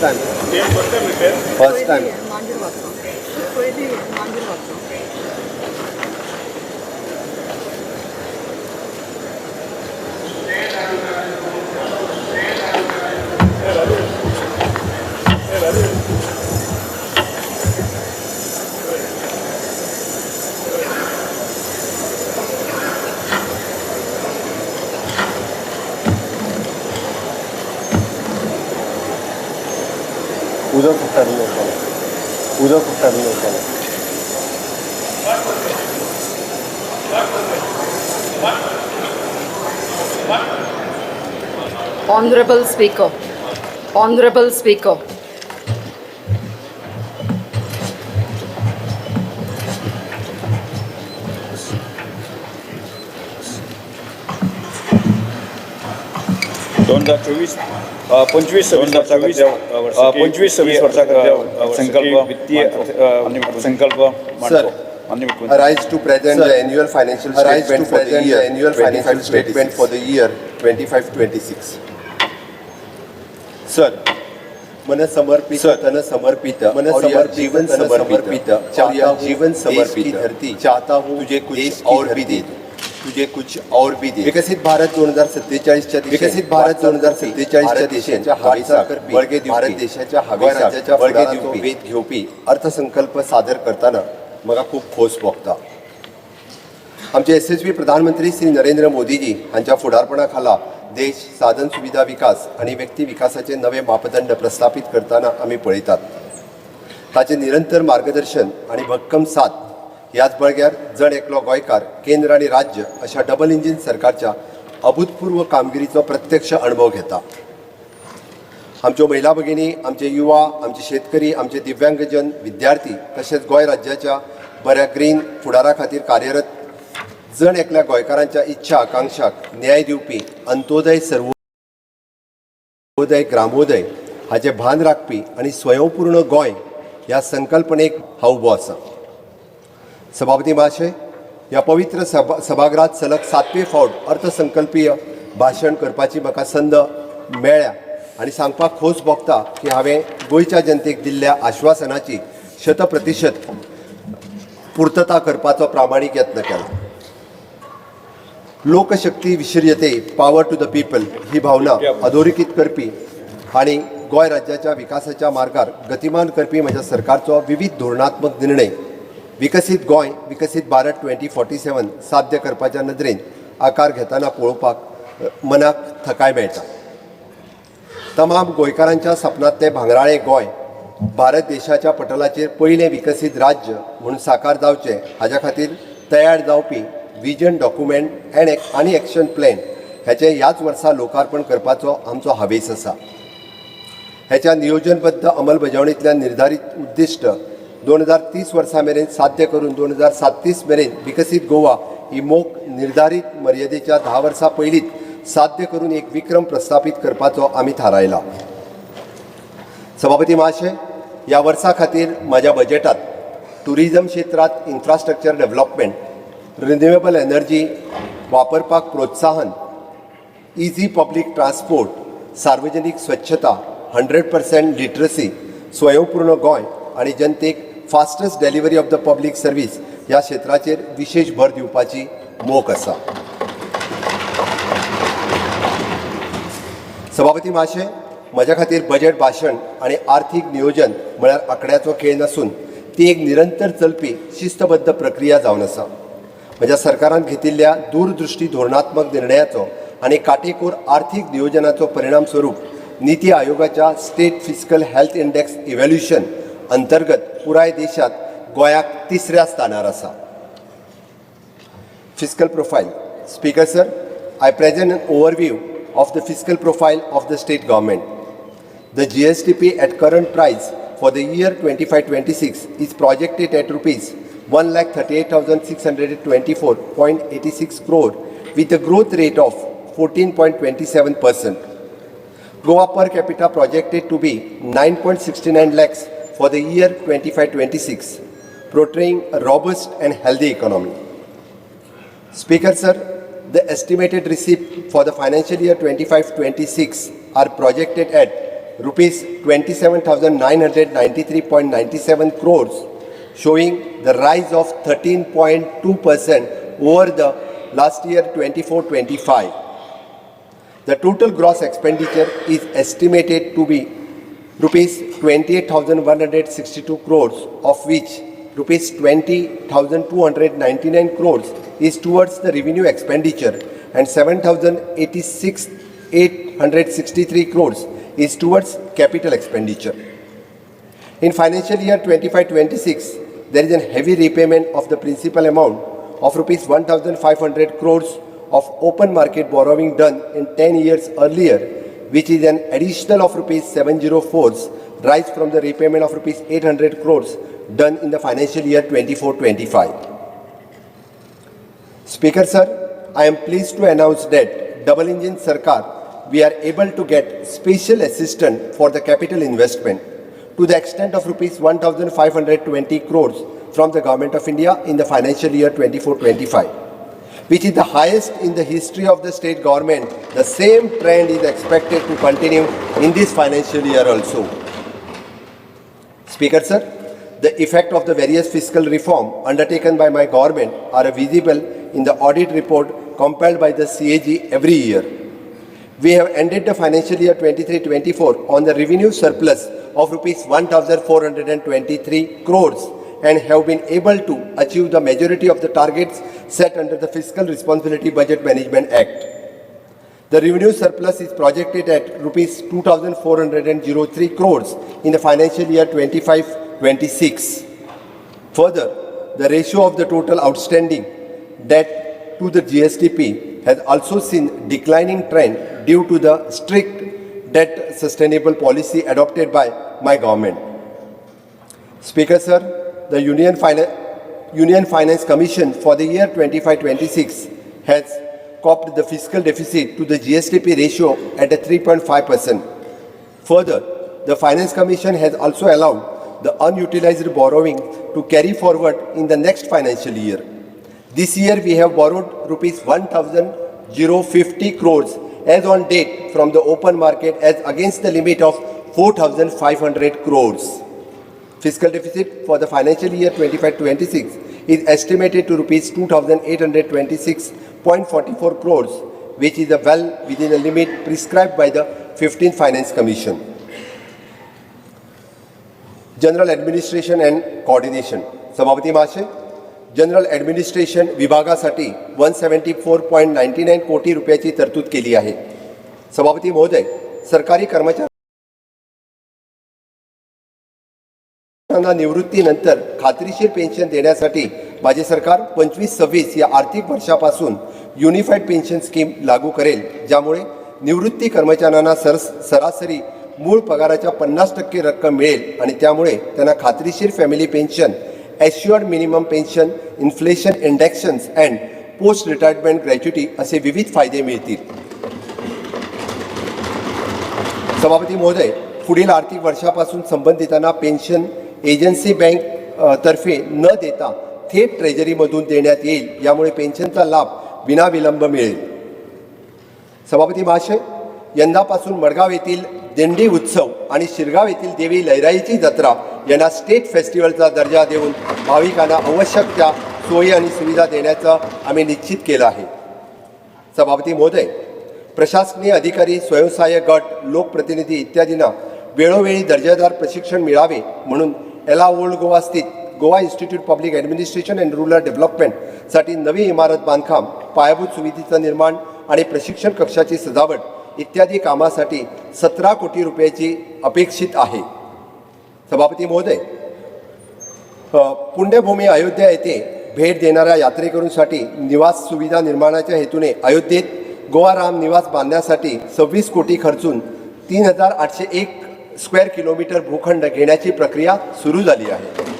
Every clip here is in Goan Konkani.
Time. First time. मागीर वाचो, पयलीं मागीर वाचो. उदक काडून दवरतालो, उदक काडून दवरतालो. Honorable Speaker, Honorable Speaker. 2024 25 2024 25-26 वर्सा खातीर संकल्प वित्तीय संकल्प Sir, माननीय I rise to present the annual financial I rise statement to for the present year the annual financial 25-26. Statement for the year 25-26. Sir, मन समर्पित, Sir, तन समर्पित, मन और यह समर्पित, जीवन तन समर्पित, समर्पित, चाहता और यह हूँ जीवन देश समर्पित, की धरती चाहता हूँ तुझे कुछ देश की और भी धरती दे दूं. तुझे कुछ और भी दे. विकसित भारत 2047च्या दिशेने विकसित भारत 2047च्या दिशेने भारत देशाच्या वाटचाल हवेसाक करपी, बळगें दिवपी, भारत देशाच्या गोंय हवेसाक राज्याच्या बळगें फुडाराचो दिवपी वेध घेवपी अर्थसंकल्प सादर करतना म्हाका खूब खोस भोगता. आमचे यशस्वी प्रधानमंत्री श्री नरेंद्र मोदीजी हांच्या फुडारपणा खाला देश साधन सुविधा विकास आनी व्यक्ती विकासाचे नवे मापदंड प्रस्थापित करतना आमी पळयतात. ताचें निरंतर मार्गदर्शन आनी भक्कम साथ ह्याच बळग्यार जण एकलो गोंयकार केंद्र आनी राज्य अशा डबल इंजीन सरकारच्या अभूतपूर्व कामगिरीचो प्रत्यक्ष अणभव घेता. आमच्यो महिला भगिनी, आमचे युवा, आमचे शेतकरी, आमचे दिव्यांगजन, विद्यार्थी तशेंच गोंय राज्याच्या बऱ्या ग्रीन फुडारा खातीर कार्यरत जण एकल्या गोंयकारांच्या इच्छा आकांक्षाक न्याय दिवपी अंत्योदय, सर्वोदय, ग्रामोदय हाचें भान राखपी आनी स्वयंपूर्ण गोंय ह्या संकल्पनेक हांव उबो आसा. सभापती महाशय, ह्या पवित्र सभागृहात सलग सातवे फावट अर्थसंकल्पीय भाशण करपाची म्हाका संद मेळ्ळ्या आनी सांगपाक खोस भोगता की हांवें गोंयच्या जनतेक दिल्ल्या आश्वासनाची शतप्रतिशत पुर्तता करपाचो प्रामाणीक यत्न केला. लोकशक्ती विश्रीयते, पावर टू the people ही भावना अधोरेखीत करपी आनी गोंय राज्याच्या विकासाच्या मार्गार गतिमान करपी म्हज्या सरकारचो विविध धोरणात्मक निर्णय विकसीत गोंय विकसीत भारत 2047 साध्य करपाच्या नदरेन आकार घेतना पळोवपाक मनाक थकाय मेळटा. तमाम गोंयकारांच्या सपनांतलें भांगराळें गोंय भारत देशाच्या पटलाचेर पयलें विकसीत राज्य म्हूण साकार जावचें हाज्या खातीर तयार जावपी विजन डॉक्युमेंट एंड आनी एक्शन प्लॅन ह्याचें ह्याच वर्सा लोकार्पण करपाचो आमचो हावेस आसा. ह्याच्या नियोजनबद्ध अंमलबजावणींतल्यान निर्धारीत उद्दिश्ट 2030 वर्सा मेरेन साध्य करून 2037 मेरेन विकसीत गोवा ही मोख निर्धारीत मर्यादेच्या 10 वर्सां पयलींच साध्य करून एक विक्रम प्रस्थापीत करपाचो आमी थारायला. सभापती महाशय, ह्या वर्सा खातीर म्हाज्या बजेटात टुरिजम क्षेत्रांत इन्फ्रास्ट्रक्चर डेव्हलपमेंट, रिन्युएबल एनर्जी वापरपाक प्रोत्साहन, इझी पब्लीक ट्रान्सपोर्ट, सार्वजनीक स्वच्छता, 100% लिटरसी, स्वयंपूर्ण गोंय आनी जनतेक fastest delivery of the public service ह्या क्षेत्राचेर विशेश भर दिवपाची मोख आसा. सभापती महाशय, म्हज्या खातीर बजेट भाशण आनी आर्थीक नियोजन म्हळ्यार आंकड्याचो खेळ नासून ती एक निरंतर चलपी शिस्तबद्ध प्रक्रिया जावन आसा. म्हज्या सरकारान घेतिल्ल्या दूरदृश्टी धोरणात्मक निर्णयाचो आनी काटेकोर आर्थीक नियोजनाचो परिणाम स्वरूप नीती आयोगाच्या state fiscal health index evaluation अंतर्गत पुराय देशांत गोंयाक तिसऱ्या स्थानार आसा. Fiscal profile. Speaker sir, I present an overview of the fiscal profile of the state government. The GSDP at current price for the year 25-26 is projected at rupees 1,38,624.86 crore with a growth rate of 14.27%. Goa per capita projected to be 9.69 lakhs for the year 25-26, portraying a robust and healthy economy. Speaker sir, the estimated receipt for the financial year 25-26 are projected at rupees 27,993.97 crores, showing the rise of 13.2% over the last year 24-25. The total gross expenditure is estimated to be rupees 28,162 crores, of which rupees 20,299 crores is towards the revenue expenditure and 7,863 crores is towards capital expenditure. In financial year 25-26, there is a heavy repayment of the principal amount of rupees 1,500 crores of open market borrowing done in 10 years earlier, which is an additional of rupees 704 rise from the repayment of rupees 800 crores done in the financial year 24-25. Speaker sir, I am pleased to announce that Double Engine Sarkar, we are able to get special assistance for the capital investment to the extent of rupees 1,520 crores from the Government of India in the financial year 24-25, which is the highest in the history of the state government. The same trend is expected to continue in this financial year also. Speaker sir, the effect of the various fiscal reform undertaken by my government are visible in the audit report compiled by the CAG every year. We have ended the financial year 23-24 on the revenue surplus of rupees 1,423 crores and have been able to achieve the majority of the targets set under the Fiscal Responsibility Budget Management Act. The revenue surplus is projected at rupees 2,403 crores in the financial year 25-26. Further, the ratio of the total outstanding debt to the GSDP has also seen declining trend due to the strict debt sustainable policy adopted by my government. Speaker sir, the Union Finance Commission for the year 25-26 has copped the fiscal deficit to the GSDP ratio at a 3.5%. Further, the Finance Commission has also allowed the unutilized borrowing to carry forward in the next financial year. This year we have borrowed rupees 1,050 crores as on date from the open market as against the limit of 4,500 crores. Fiscal deficit for the financial year 25-26 is estimated to rupees 2,826.44 crores, which is well within the limit prescribed by the 15th Finance Commission. General Administration and Coordination. सभापती महाशय, जनरल ॲडमिनिस्ट्रेशन विभागासाठी 174.99 कोटी रुपयाची तरतूद केली आहे. सभापती महोदय, सरकारी कर्मचाऱ्यांना निवृत्तीनंतर खात्रीशीर पेन्शन देण्यासाठी माझे सरकार 25-26 या आर्थिक वर्षापासून युनिफाईड पेन्शन स्कीम लागू करेल, ज्यामुळे निवृत्ती कर्मचाऱ्यांना सरासरी मूळ पगाराच्या 50% रक्कम मिळेल आणि त्यामुळे त्यांना खात्रीशीर family pension, assured minimum pension, inflation indexations and post retirement gratuity असे विविध फायदे मिळतील. सभापती महोदय, पुढील आर्थिक वर्षापासून संबंधितांना पेन्शन एजन्सी बँक तर्फे न देता थेट ट्रेजरीमधून देण्यात येईल. यामुळे पेन्शनचा लाभ विनाविलंब मिळेल. सभापती महाशय, यंदापासून मडगाव येथील दिंडी उत्सव आणि शिरगाव येथील देवी लैराईची जत्रा यांना स्टेट फेस्टिवलचा दर्जा देऊन भाविकांना आवश्यक त्या सोयी आणि सुविधा देण्याचं आम्ही निश्चित केलं आहे. सभापती महोदय, प्रशासकीय अधिकारी, स्वयंसहाय्य गट, लोकप्रतिनिधी इत्यादींना वेळोवेळी दर्जेदार प्रशिक्षण मिळावे म्हणून एला ओल्ड गोवा स्थित Goa institute public administration and rural डेव्हलपमेंटसाठी नवी इमारत बांधकाम, पायाभूत सुविधेचं निर्माण आणि प्रशिक्षण कक्षाची सजावट इत्यादी कामासाठी 17 कोटी रुपयाची अपेक्षित आहे. सभापती महोदय, पुण्यभूमी अयोध्या येथे भेट देणाऱ्या यात्रेकरूंसाठी निवास सुविधा निर्माणाच्या हेतूने अयोध्येत गोवा राम निवास बांधण्यासाठी 26 कोटी खर्चून 3801 स्क्वेअर किलोमीटर भूखंड घेण्याची प्रक्रिया सुरू झाली आहे.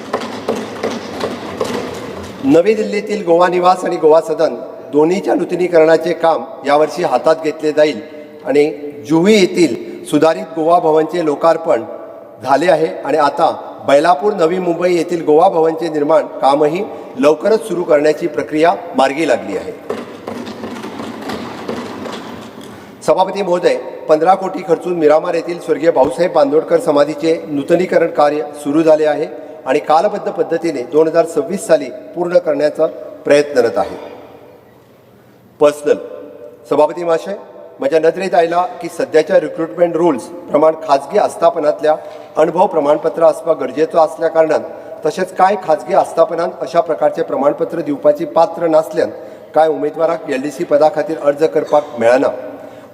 नवी दिल्लीतील गोवा निवास आणि गोवा सदन दोन्हीच्या नूतनीकरणाचे काम यावर्षी हातात घेतले जाईल आणि जुहू येथील सुधारित गोवा भवनचे लोकार्पण झाले आहे आणि आता बैलापूर, नवी मुंबई येथील गोवा भवनचे निर्माण कामही लवकरच सुरू करण्याची प्रक्रिया मार्गी लागली आहे. सभापती महोदय, 15 कोटी खर्चून मिरामार येथील स्वर्गीय भाऊसाहेब बांदोडकर समाधीचे नूतनीकरण कार्य सुरू झाले आहे आणि कालबद्ध पद्धतीने 2026 साली पूर्ण करण्याचा प्रयत्नरत आहे. पर्सनल. सभापती महाशय, म्हज्या नदरेत आयला की सद्याच्या रिक्रुटमेंट रुल्स प्रमाण खाजगी आस्थापनांतल्या अणभव प्रमाणपत्र आसपा गरजेचो आसल्या कारणान, तशेंच कांय खाजगी आस्थापनांत अशा प्रकारचे प्रमाणपत्र दिवपाची पात्र नासल्यान कांय उमेदवाराक एलडीसी पदा खातीर अर्ज करपाक मेळना.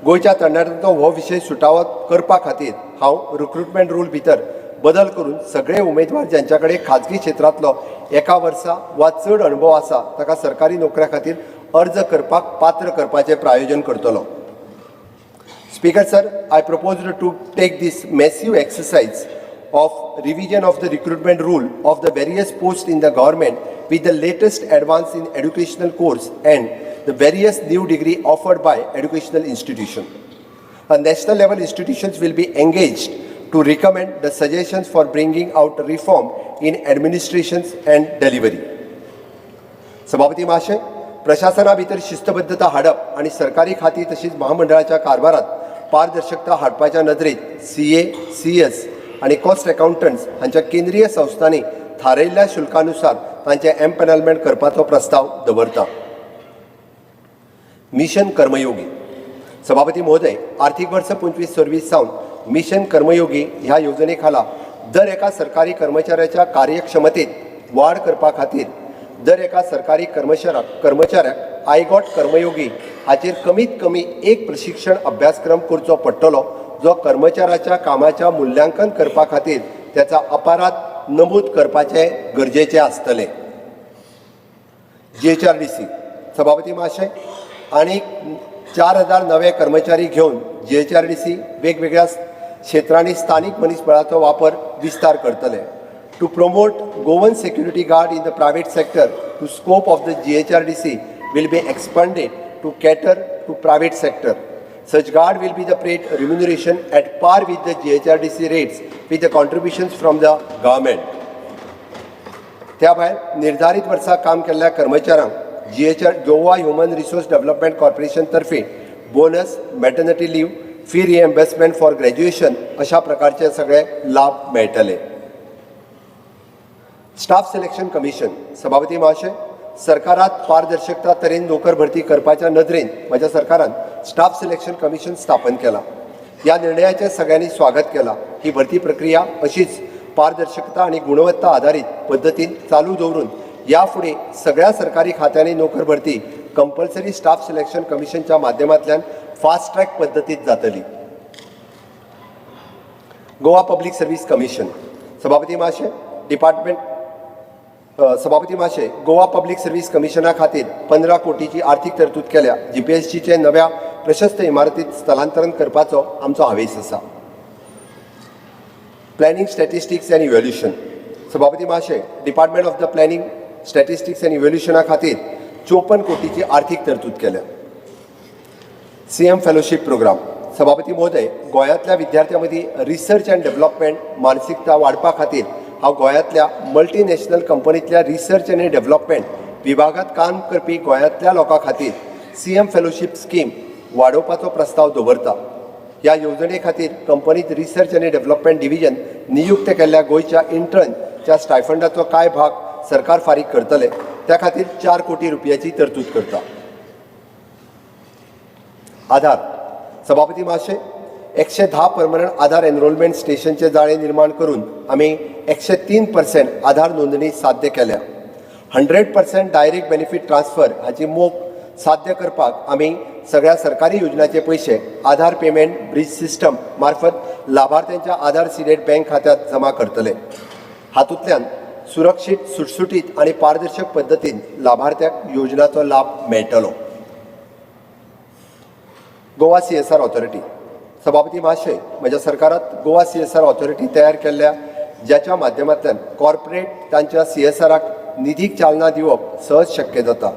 गोंयच्या तरणाट्यांचो हो विशय सुटावो करपा खातीर हांव रिक्रुटमेंट रूल भितर बदल करून सगळे उमेदवार ज्यांच्या कडेन खाजगी क्षेत्रांतलो एका वर्सा वा चड अणभव आसा ताका सरकारी नोकऱ्या खातीर अर्ज करपाक पात्र करपाचें प्रायोजन करतलो. Speaker sir, I propose to take this massive exercise of revision of the recruitment rule of the various posts in the government with the latest advance in educational course and the various new degree offered by educational institution. A national level institutions will be engaged to recommend the suggestions for bringing out reform in administrations and delivery. सभापती महाशय, प्रशासना भितर शिस्तबद्धता हाडप आनी सरकारी खातीं तशींच महामंडळाच्या कारभारात पारदर्शकता हाडपाच्या नदरेत सीए, सीएस आनी कॉस्ट अकाउंटंट्स हांच्या केंद्रीय संस्थांनी थारायिल्ल्या शुल्कानुसार तांचें एम्पॅनलमेंट करपाचो प्रस्ताव दवरता. मिशन कर्मयोगी. सभापती महोदय, आर्थिक वर्स 25-26 सावन मिशन कर्मयोगी ह्या योजने खाला दर एका सरकारी कर्मचाऱ्याच्या कार्यक्षमतेत वाड करपा खातीर दर एका सरकारी कर्मचाऱ्याक आयगॉट कर्मयोगी हाचेर कमीत कमी एक प्रशिक्षण अभ्यासक्रम करचो पडटलो, जो कर्मचाऱ्याच्या कामाच्या मुल्यांकन करपा खातीर त्याचा अपारात नमूद करपाचें गरजेचें आसतलें. जीएचआरडीसी. सभापती महाशय, आनी 4000 नवे कर्मचारी घेवन जीएचआरडीसी वेगवेगळ्या क्षेत्रांनी स्थानीक मनीसबळाचो वापर विस्तार करतले. To promote Goan security guard in the private sector, the scope of the GHRDC will be expanded to cater to private sector. Such guard will be the paid remuneration at par with the GHRDC rates with the contributions from the government. त्या भायर निर्धारीत वर्सा काम केल्ल्या कर्मचाऱ्यांक GHR Goa human resource development corporation तर्फे bonus, maternity leave, fee reimbursement for graduation अशा प्रकारचे सगळे लाभ मेळटले. Staff selection commission. सभापती महाशय, सरकारात पारदर्शकता तरेन नोकर भरती करपाच्या नदरेन म्हज्या सरकारान स्टाफ सिलेक्शन कमिशन स्थापन केला. ह्या निर्णयाचें सगळ्यांनी स्वागत केलां. ही भरती प्रक्रिया अशीच पारदर्शकता आनी गुणवत्ता आधारीत पद्दतीन चालू दवरून ह्या फुडें सगळ्या सरकारी खात्यांनी नोकर भरती कंपल्सरी स्टाफ सिलेक्शन कमिशनच्या माध्यमांतल्यान फास्ट ट्रॅक पद्दतीत जातली. Goa public service commission. सभापती महाशय, डिपार्टमेंट सभापती महाशय, गोवा पब्लीक सर्वीस कमिशना खातीर 15 कोटीची आर्थीक तरतूद केल्या. जीपीएससीचे नव्या प्रशस्त इमारतीत स्थलांतरण करपाचो आमचो हावेस आसा. Planning, statistics and evaluation. सभापती महाशय, Department of the Planning, Statistics and इव्हॅल्युशना खातीर 54 कोटीची आर्थीक तरतूद केल्या. CM fellowship programme. सभापती महोदय, गोंयांतल्या विद्यार्थ्यां मदीं रिसर्च अँड डेव्हलपमेंट मानसिकता वाडपा खातीर हांव गोंयांतल्या मल्टीनॅशनल कंपनींतल्या रिसर्च आनी डेव्हलपमेंट विभागांत काम करपी गोंयांतल्या लोकां खातीर सीएम फेलोशीप स्कीम वाडोवपाचो प्रस्ताव दवरता. ह्या येवजणे खातीर कंपनीत रिसर्च आनी डेव्हलपमेंट डिव्हिजन नियुक्त केल्ल्या गोंयच्या इंटर्नच्या स्टायफंडाचो कांय भाग सरकार फारीक करतले. त्या खातीर 4 कोटी रुपयाची तरतूद करता. आधार. सभापती महाशय, 110 परमनंट आधार एनरोलमेंट स्टेशनचे जाळे निर्माण करून आमी 103% आधार नोंदणी साध्य केल्या. 100% डायरेक्ट बेनिफीट ट्रान्सफर हाची मोख साध्य करपाक आमी सगळ्या सरकारी योजनाचे पयशे आधार पेमेंट ब्रिज सिस्टम मार्फत लाभार्थ्यांच्या आधार सिडेड बँक खात्यात जमा करतले. हातूंतल्यान सुरक्षीत, सुटसुटीत आनी पारदर्शक पद्दतीन लाभार्थ्याक योजनाचो लाभ मेळटलो. Goa CSR authority. सभापती महाशय, म्हज्या सरकारात गोवा सीएसआर ऑथॉरिटी तयार केल्ल्या, ज्याच्या माध्यमांतल्यान कॉर्पोरेट तांच्या सीएसआराक निधीक चालना दिवप सहज शक्य जाता.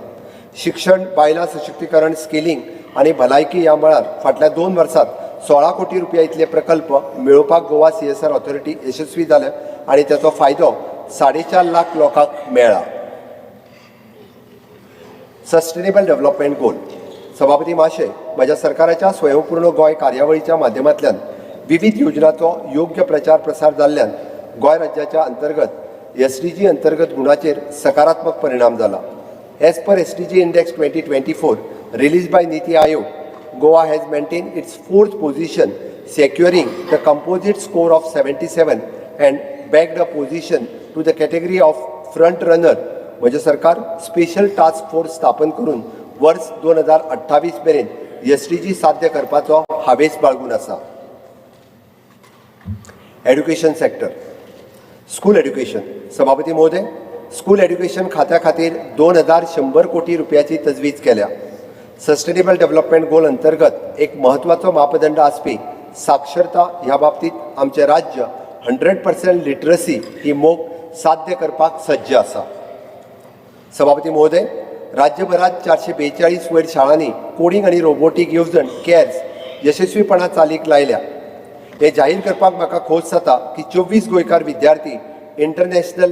शिक्षण, बायलां सशक्तीकरण, स्किलिंग आनी भलायकी ह्या मळार फाटल्या 2 वर्सात 16 कोटी रुपया इतले प्रकल्प मेळोवपाक गोवा सीएसआर ऑथॉरिटी यशस्वी जाल्या आनी ताचो फायदो 4.5 लाख लोकांक मेळ्ळा. Sustainable development goal. सभापती सभापती महाशय, म्हज्या सरकाराच्या स्वयंपूर्ण गोंय कार्यावळीच्या माध्यमांतल्यान विविध योजनाचो योग्य प्रचार प्रसार जाल्ल्यान गोंय राज्याच्या अंतर्गत एसडीजी अंतर्गत गुणाचेर सकारात्मक परिणाम जाला. As per SDG Index 2024 released by NITI Aayog, Goa has maintained its fourth position, securing the composite score of 77 and bagged a position to the category of front runner. म्हजें सरकार स्पेशल टास्क फोर्स स्थापन करून वर्स 2028 मेरेन एसडीजी साध्य करपाचो हावेस बाळगून आसा. Education sector, school education. सभापती महोदय, स्कूल एड्युकेशन खात्या खातीर 2100 कोटी रुपयाची तजवीज केल्या. सस्टेनेबल डेव्हलपमेंट गोल अंतर्गत एक म्हत्वाचो मापदंड आसपी साक्षरता ह्या बाबतींत आमचें राज्य 100% लिटरसी ही मोख साध्य करपाक सज्ज आसा. सभापती महोदय, राज्यभरात 442 वयर शाळांनी कोडिंग आनी रोबोटीक येवजण कॅर्स यशस्वीपणान चालीक लायल्या. हें जाहीर करपाक म्हाका खोस जाता की 24 गोंयकार विद्यार्थी International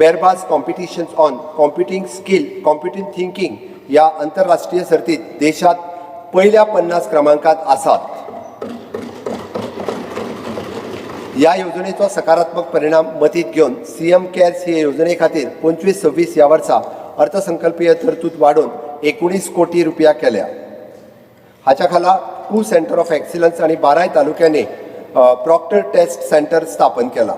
Barabas Competitions on Computing Skill, Computing Thinking ह्या आंतरराष्ट्रीय सर्तीत देशांत पयल्या 50 क्रमांकात आसात. ह्या येवजणेचो सकारात्मक परिणाम मतींत घेवन सीएम कॅर्स हे येवजणे खातीर 25-26 ह्या वर्सा अर्थसंकल्पीय तरतूद वाडोवन 19 कोटी रुपया केल्या. हाच्या खाला टू सेंटर ऑफ एक्सिलन्स आनी बाराय तालुक्यांनी प्रॉक्टर टेस्ट सेंटर स्थापन केला.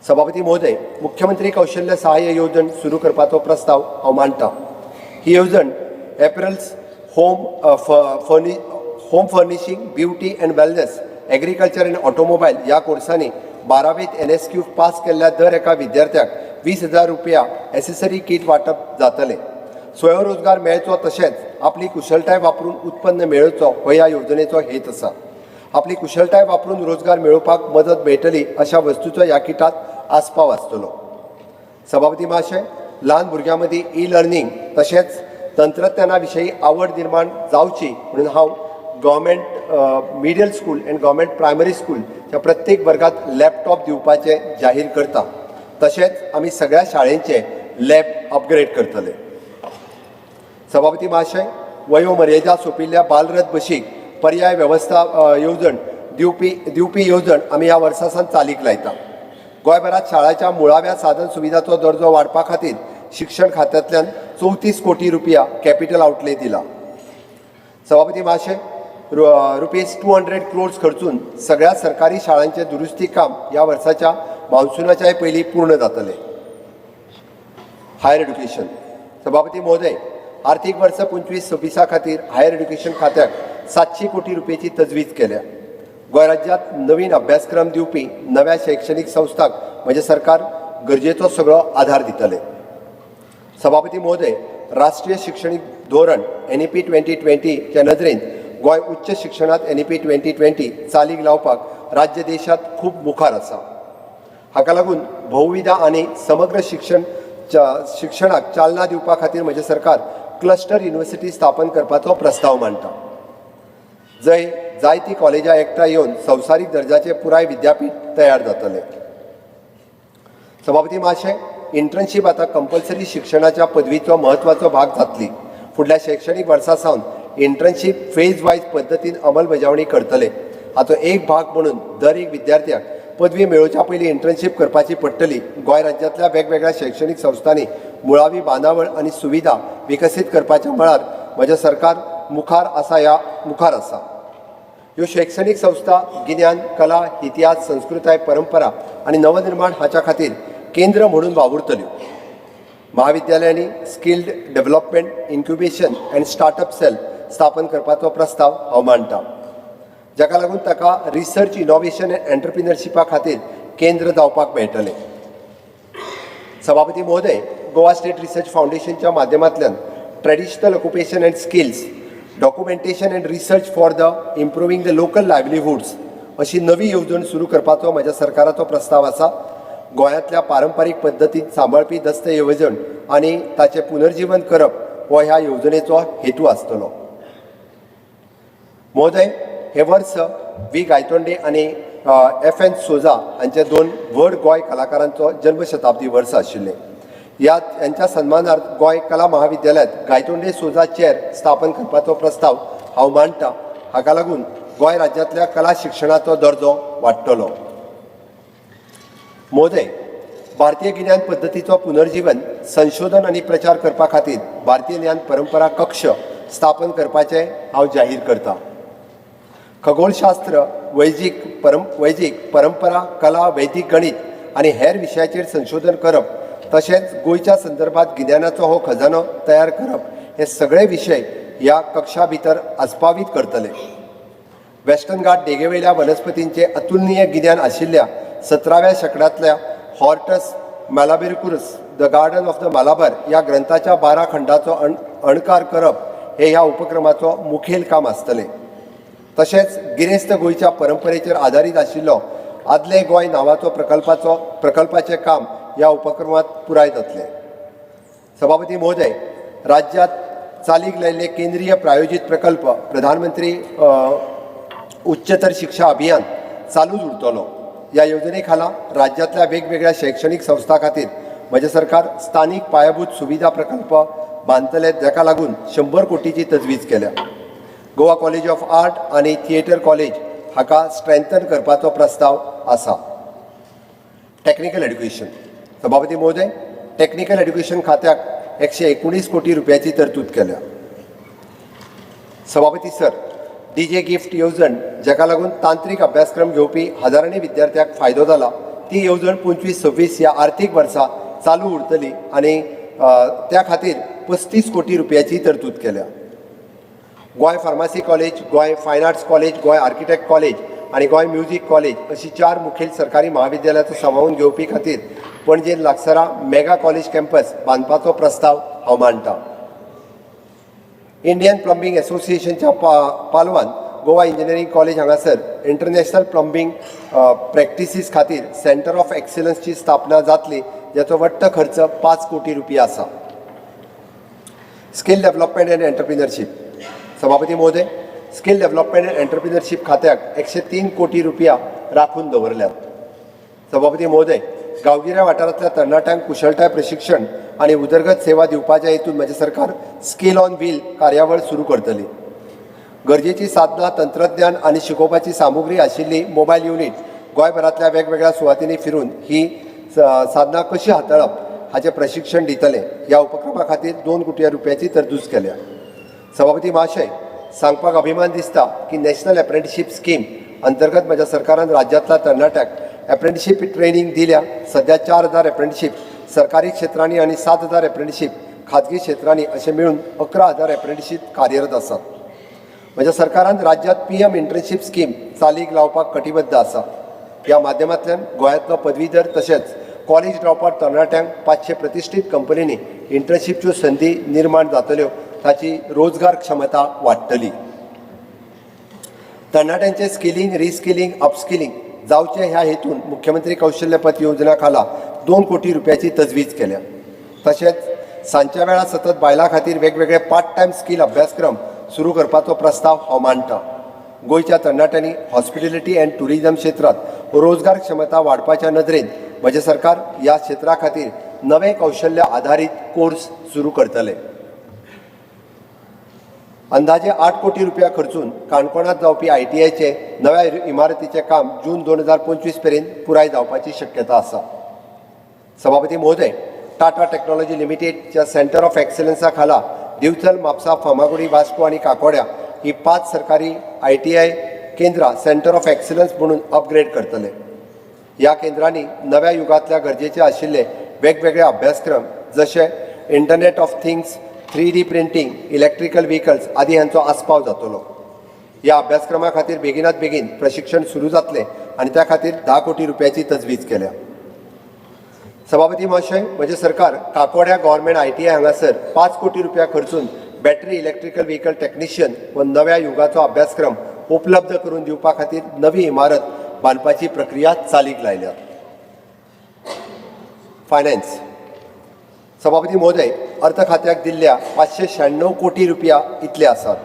सभापती महोदय, मुख्यमंत्री कौशल्य सहाय्य येवजण सुरू करपाचो प्रस्ताव हांव मांडटा. ही येवजण apparels, home furnishing, beauty and wellness, agriculture and automobile ह्या कोर्सांनी बारावेंत एनएसक्यू पास केल्ल्या दर एका विद्यार्थ्याक 20,000 रुपया एसेसरी किट वांटप जातलें. स्वयंरोजगार मेळचो तशेंच आपली कुशळटाय वापरून उत्पन्न मेळोवचो हो ह्या येवजणेचो हेत आसा. आपली कुशळटाय वापरून रोजगार मेळोवपाक मदत मेळटली अशा वस्तूचो ह्या किटांत आस्पाव आसतलो. सभापती महाशय, ल्हान भुरग्यां मदीं ई लर्नींग तशेंच तंत्रज्ञाना विशयी आवड निर्माण जावची म्हणून हांव government middle school and government primary स्कूलच्या प्रत्येक वर्गात लॅपटॉप दिवपाचें जाहीर करता. तशेंच आमी सगळ्या शाळेंचे लॅब अपग्रेड करतले. सभापती महाशय, वयोमर्यादा सोंपिल्ल्या बालरथ बशीक पर्याय वेवस्था येवजण दिवपी येवजण आमी ह्या वर्सा सावन चालीक लायता. गोंयभरात शाळांच्या मुळाव्या साधन सुविधाचो दर्जो वाडपा खातीर शिक्षण खात्यांतल्यान 34 कोटी रुपया कॅपिटल आउटले दिला. सभापती महाशय, ₹200 क्रोर्स खर्चून सगळ्या सरकारी शाळांचें दुरुस्ती काम ह्या वर्साच्या मान्सुनाच्याय पयलीं पूर्ण जातलें. Higher education. सभापती महोदय, आर्थीक वर्स 25-26 खातीर हायर एड्युकेशन खात्याक 700 कोटी रुपयेची तजवीज केल्या. गोंय राज्यांत नवीन अभ्यासक्रम दिवपी नव्या शैक्षणीक संस्थांक म्हजें सरकार गरजेचो सगळो आधार दितले. सभापती महोदय, राष्ट्रीय शिक्षणीक धोरण एनईपी 2020च्या नदरेन गोंय उच्च शिक्षणात एनईपी 2020 चालीक लावपाक राज्य देशांत खूब मुखार आसा. हाका लागून बहुविधा आनी समग्र शिक्षणाक चालना दिवपा खातीर म्हजें सरकार क्लस्टर युनिव्हर्सिटी स्थापन करपाचो प्रस्ताव मांडटा, जंय जायतीं कॉलेजां एकठांय येवन संवसारीक दर्जाचें पुराय विद्यापीठ तयार जातलें. सभापती महाशय, इंटर्नशीप आतां कंपल्सरी शिक्षणाच्या पदवीचो म्हत्वाचो भाग जातली. फुडल्या शैक्षणीक वर्सा सावन इंटर्नशीप फेज वायज पद्दतीन अंमलबजावणी करतले. हाचो एक भाग म्हणून दर एक विद्यार्थ्याक पदवी मेळोवच्या पयलीं इंटर्नशीप करपाची पडटली. गोंय राज्यांतल्या वेगवेगळ्या शैक्षणीक संस्थांनी मुळावी बांदावळ आनी सुविधा विकसीत करपाच्या मळार म्हजें सरकार मुखार आसा, ह्या मुखार आसा. ह्यो शैक्षणीक संस्था गिन्यान, कला, इतिहास, संस्कृताय, परंपरा आनी नवनिर्माण हाच्या खातीर केंद्र म्हणून वावुरतल्यो. महाविद्यालयांनी skilled development, incubation and startup cell स्थापन करपाचो प्रस्ताव हांव मांडटा, जाका लागून ताका रिसर्च, इनोवेशन अँड एंटरप्रिनरशिपा खातीर केंद्र जावपाक मेळटलें. सभापती महोदय, गोवा स्टेट रिसर्च फावंडेशनच्या माध्यमांतल्यान Traditional Occupation and Skills Documentation and Research for the Improving the Local Livelihoods अशी नवी येवजण सुरू करपाचो म्हज्या सरकाराचो प्रस्ताव आसा. गोंयांतल्या पारंपारीक पद्दतीन सांबाळपी दस्तऐवजण आनी ताचें पुनर्जीवन करप हो ह्या येवजणेचो हेतू आसतलो. महोदय, हे वर्स व्ही गायतोंडे आनी एफ एन सोजा हांचे दोन व्हड गोंय कलाकारांचो जल्मशताब्दी वर्स आशिल्लें. ह्या यांच्या सन्मानार्थ गोंय कला महाविद्यालयांत गायतोंडे सोजा चेअर स्थापन करपाचो प्रस्ताव हांव मांडटा. हाका लागून गोंय राज्यांतल्या कला शिक्षणाचो दर्जो वाडटलो. महोदय, भारतीय गिन्यान पद्दतीचो पुनर्जीवन, संशोधन आनी प्रचार करपा खातीर भारतीय ज्ञान परंपरा कक्ष स्थापन करपाचें हांव जाहीर करता. खगोलशास्त्र, वैजीक परंपरा, कला, वैदीक गणीत आनी हेर विशयाचेर संशोधन करप तशेंच गोंयच्या संदर्भात गिन्यानाचो हो खजानो तयार करप हे सगळे विशय ह्या कक्षा भितर आस्पावीत करतले. वेस्टर्न घाट देगेवयल्या वनस्पतींचें अतुलनीय गिन्यान आशिल्ल्या 17व्या शेंकड्यांतल्या Hortus Malabaricus, the garden of the Malabar ह्या ग्रंथाच्या 12 खंडाचो अणकार करप हें ह्या उपक्रमाचो मुखेल काम आसतलें. तशेंच गिरेस्त गोंयच्या परंपरेचेर आदारीत आशिल्लो आदलें गोंय नांवाचो प्रकल्पाचें काम ह्या उपक्रमांत पुराय जातलें. सभापती महोदय, राज्यांत चालीक लायिल्ले केंद्रीय प्रायोजीत प्रकल्प प्रधानमंत्री उच्चतर शिक्षा अभियान चालूच उरतलो. ह्या येवजणे खाला राज्यांतल्या वेगवेगळ्या शैक्षणीक संस्थां खातीर म्हजें सरकार स्थानीक पायाभूत सुविधा प्रकल्प बांदतले, जाका लागून 100 कोटीची तजवीज केल्या. गोवा कॉलेज ऑफ आर्ट आनी थिएटर कॉलेज हाका स्ट्रेंथन करपाचो प्रस्ताव आसा. Technical education. सभापती महोदय, टॅक्निकल एड्युकेशन खात्याक 119 कोटी रुपयाची तरतूद केल्या. सभापती सर, डीजे गिफ्ट येवजण, जाका लागून तांत्रीक अभ्यासक्रम घेवपी हजारांनी विद्यार्थ्यांक फायदो जाला, ती येवजण 25-26 ह्या आर्थीक वर्सा चालू उरतली आनी त्या खातीर 35 कोटी रुपयाची तरतूद केल्या. Goa pharmacy college, Goa fine arts college, Goa architect college आनी गोंय म्युजीक कॉलेज अशी चार मुखेल सरकारी महाविद्यालयाचो सामावून घेवपी खातीर पणजे लागसरा मेगा कॉलेज कॅम्पस बांदपाचो प्रस्ताव हांव मांडटा. इंडियन प्लंबींग एसोसिएशनच्या पालवान गोवा इंजिनियरींग कॉलेज हांगासर इंटरनॅशनल प्लंबींग प्रॅक्टिसीस खातीर सेंटर ऑफ एक्सिलन्सची स्थापना जातली, जाचो वट्ट खर्च 5 कोटी रुपया आसा. Skill development and entrepreneurship. सभापती महोदय, स्कील डेव्हलपमेंट अँड एंटरप्रिनरशीप खात्याक 103 कोटी रुपया राखून दवरल्यात. सभापती महोदय, गांवगिऱ्या वाठारांतल्या तरणाट्यांक कुशळटाय प्रशिक्षण आनी उदरगत सेवा दिवपाच्या हेतून म्हजें सरकार स्कील ऑन व्हील कार्यावळ सुरू करतली. गरजेची साधनां, तंत्रज्ञान आनी शिकोवपाची सामुग्री आशिल्ली मोबायल युनीट गोंयभरांतल्या वेगवेगळ्या सुवातींनी फिरून ही साधनां कशी हाताळप हाचें प्रशिक्षण दितले. ह्या उपक्रमा खातीर 2 कोटी रुपयाची तरतूद केल्या. सभापती महाशय, सांगपाक अभिमान दिसता की नॅशनल एप्रेंटिशीप स्कीम अंतर्गत म्हज्या सरकारान राज्यांतल्या तरणाट्यांक एप्रेंटिशीप ट्रेनींग दिल्या. सध्या 4000 एप्रेंटिशीप सरकारी क्षेत्रांनी आनी 7000 एप्रेंटिशीप खाजगी क्षेत्रांनी अशें मेळून 11,000 एप्रेंटिशीप कार्यरत आसात. म्हज्या सरकारान राज्यांत पीएम इंटर्नशीप स्कीम चालीक लावपाक कटिबद्ध आसा. ह्या माध्यमांतल्यान गोंयांतलो पदवीधर तशेंच कॉलेज ड्रॉपआउट तरणाट्यांक 500 प्रतिश्ठीत कंपनींनी इंटर्नशीपच्यो संदी निर्माण जातल्यो, ताची रोजगार क्षमता वाडटली. तरणाट्यांचे स्किलिंग, रिस्किलिंग, अपस्किलिंग जावचें ह्या हेतून मुख्यमंत्री कौशल्य पथ योजना खाला 2 कोटी रुपयाची तजवीज केल्या. तशेंच सांजच्या वेळार सतत बायलां खातीर वेगवेगळे पार्ट टायम स्कील अभ्यासक्रम सुरू करपाचो प्रस्ताव हांव मांडटा. गोंयच्या तरणाट्यांनी हॉस्पिटॅलिटी अँड टुरिझम क्षेत्रांत रोजगार क्षमता वाडपाच्या नदरेन म्हजें सरकार ह्या क्षेत्रा खातीर नवे कौशल्य आधारीत कोर्स सुरू करतले. अंदाजे 8 कोटी रुपया खर्चून काणकोणांत जावपी आयटीआयचे नव्या इमारतीचें काम जून 2025 मेरेन पुराय जावपाची शक्यता आसा. सभापती महोदय, टाटा टेक्नॉलॉजी लिमिटेडच्या सेंटर ऑफ एक्सलन्सा खाला दिवचल, म्हापसा, फार्मागुडी, वास्को आनी काकोड्या ही 5 सरकारी आयटीआय केंद्रां सेंटर ऑफ एक्सलन्स म्हणून अपग्रेड करतले. ह्या केंद्रांनी नव्या युगांतल्या गरजेचे आशिल्ले वेगवेगळे अभ्यासक्रम जशे internet of things, 3D printing, electrical vehicles आदी हांचो आस्पाव जातलो. ह्या अभ्यासक्रमा खातीर बेगिनात बेगीन प्रशिक्षण सुरू जातलें आनी त्या खातीर 10 कोटी रुपयाची तजवीज केल्या. सभापती महाशय, म्हजें सरकार काकोड्या गव्हर्मेंट आयटीआय हांगासर 5 कोटी रुपया खर्चून बॅटरी इलेक्ट्रिकल व्हेकल टॅक्निशियन व नव्या युगाचो अभ्यासक्रम उपलब्ध करून दिवपा खातीर नवी इमारत बांदपाची प्रक्रिया चालीक लायल्या. फायनान्स. सभापती महोदय, अर्थ खात्याक दिल्ल्या 596 कोटी रुपया इतले आसात.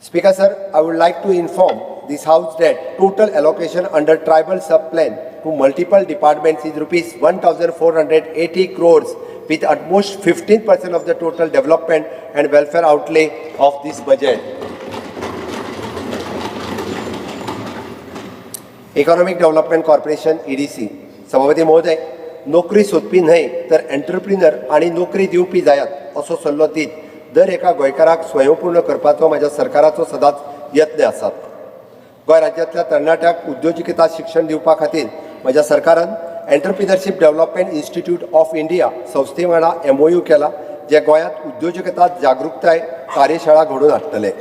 Speaker sir, I would like to inform this house that total allocation under tribal sub plan to multiple departments is rupees 1,480 crores with at most 15% of the total development and welfare outlay of this budget. Economic Development Corporation EDC. सभापती महोदय, नोकरी सोदपी न्हय तर एंटरप्रिनर आनी नोकरी दिवपी जायात असो सल्लो दीत दर एका गोंयकाराक स्वयंपूर्ण करपाचो म्हाज्या सरकाराचो सदांच यत्न आसात. गोंय राज्यांतल्या तरणाट्यांक उद्योजिकता शिक्षण दिवपा खातीर म्हज्या सरकारान Entrepreneurship Development Institute of India संस्थे वांगडा एमओयू केला, जे गोंयांत उद्योजकता जागृताय कार्यशाळा घडोवन हाडटले.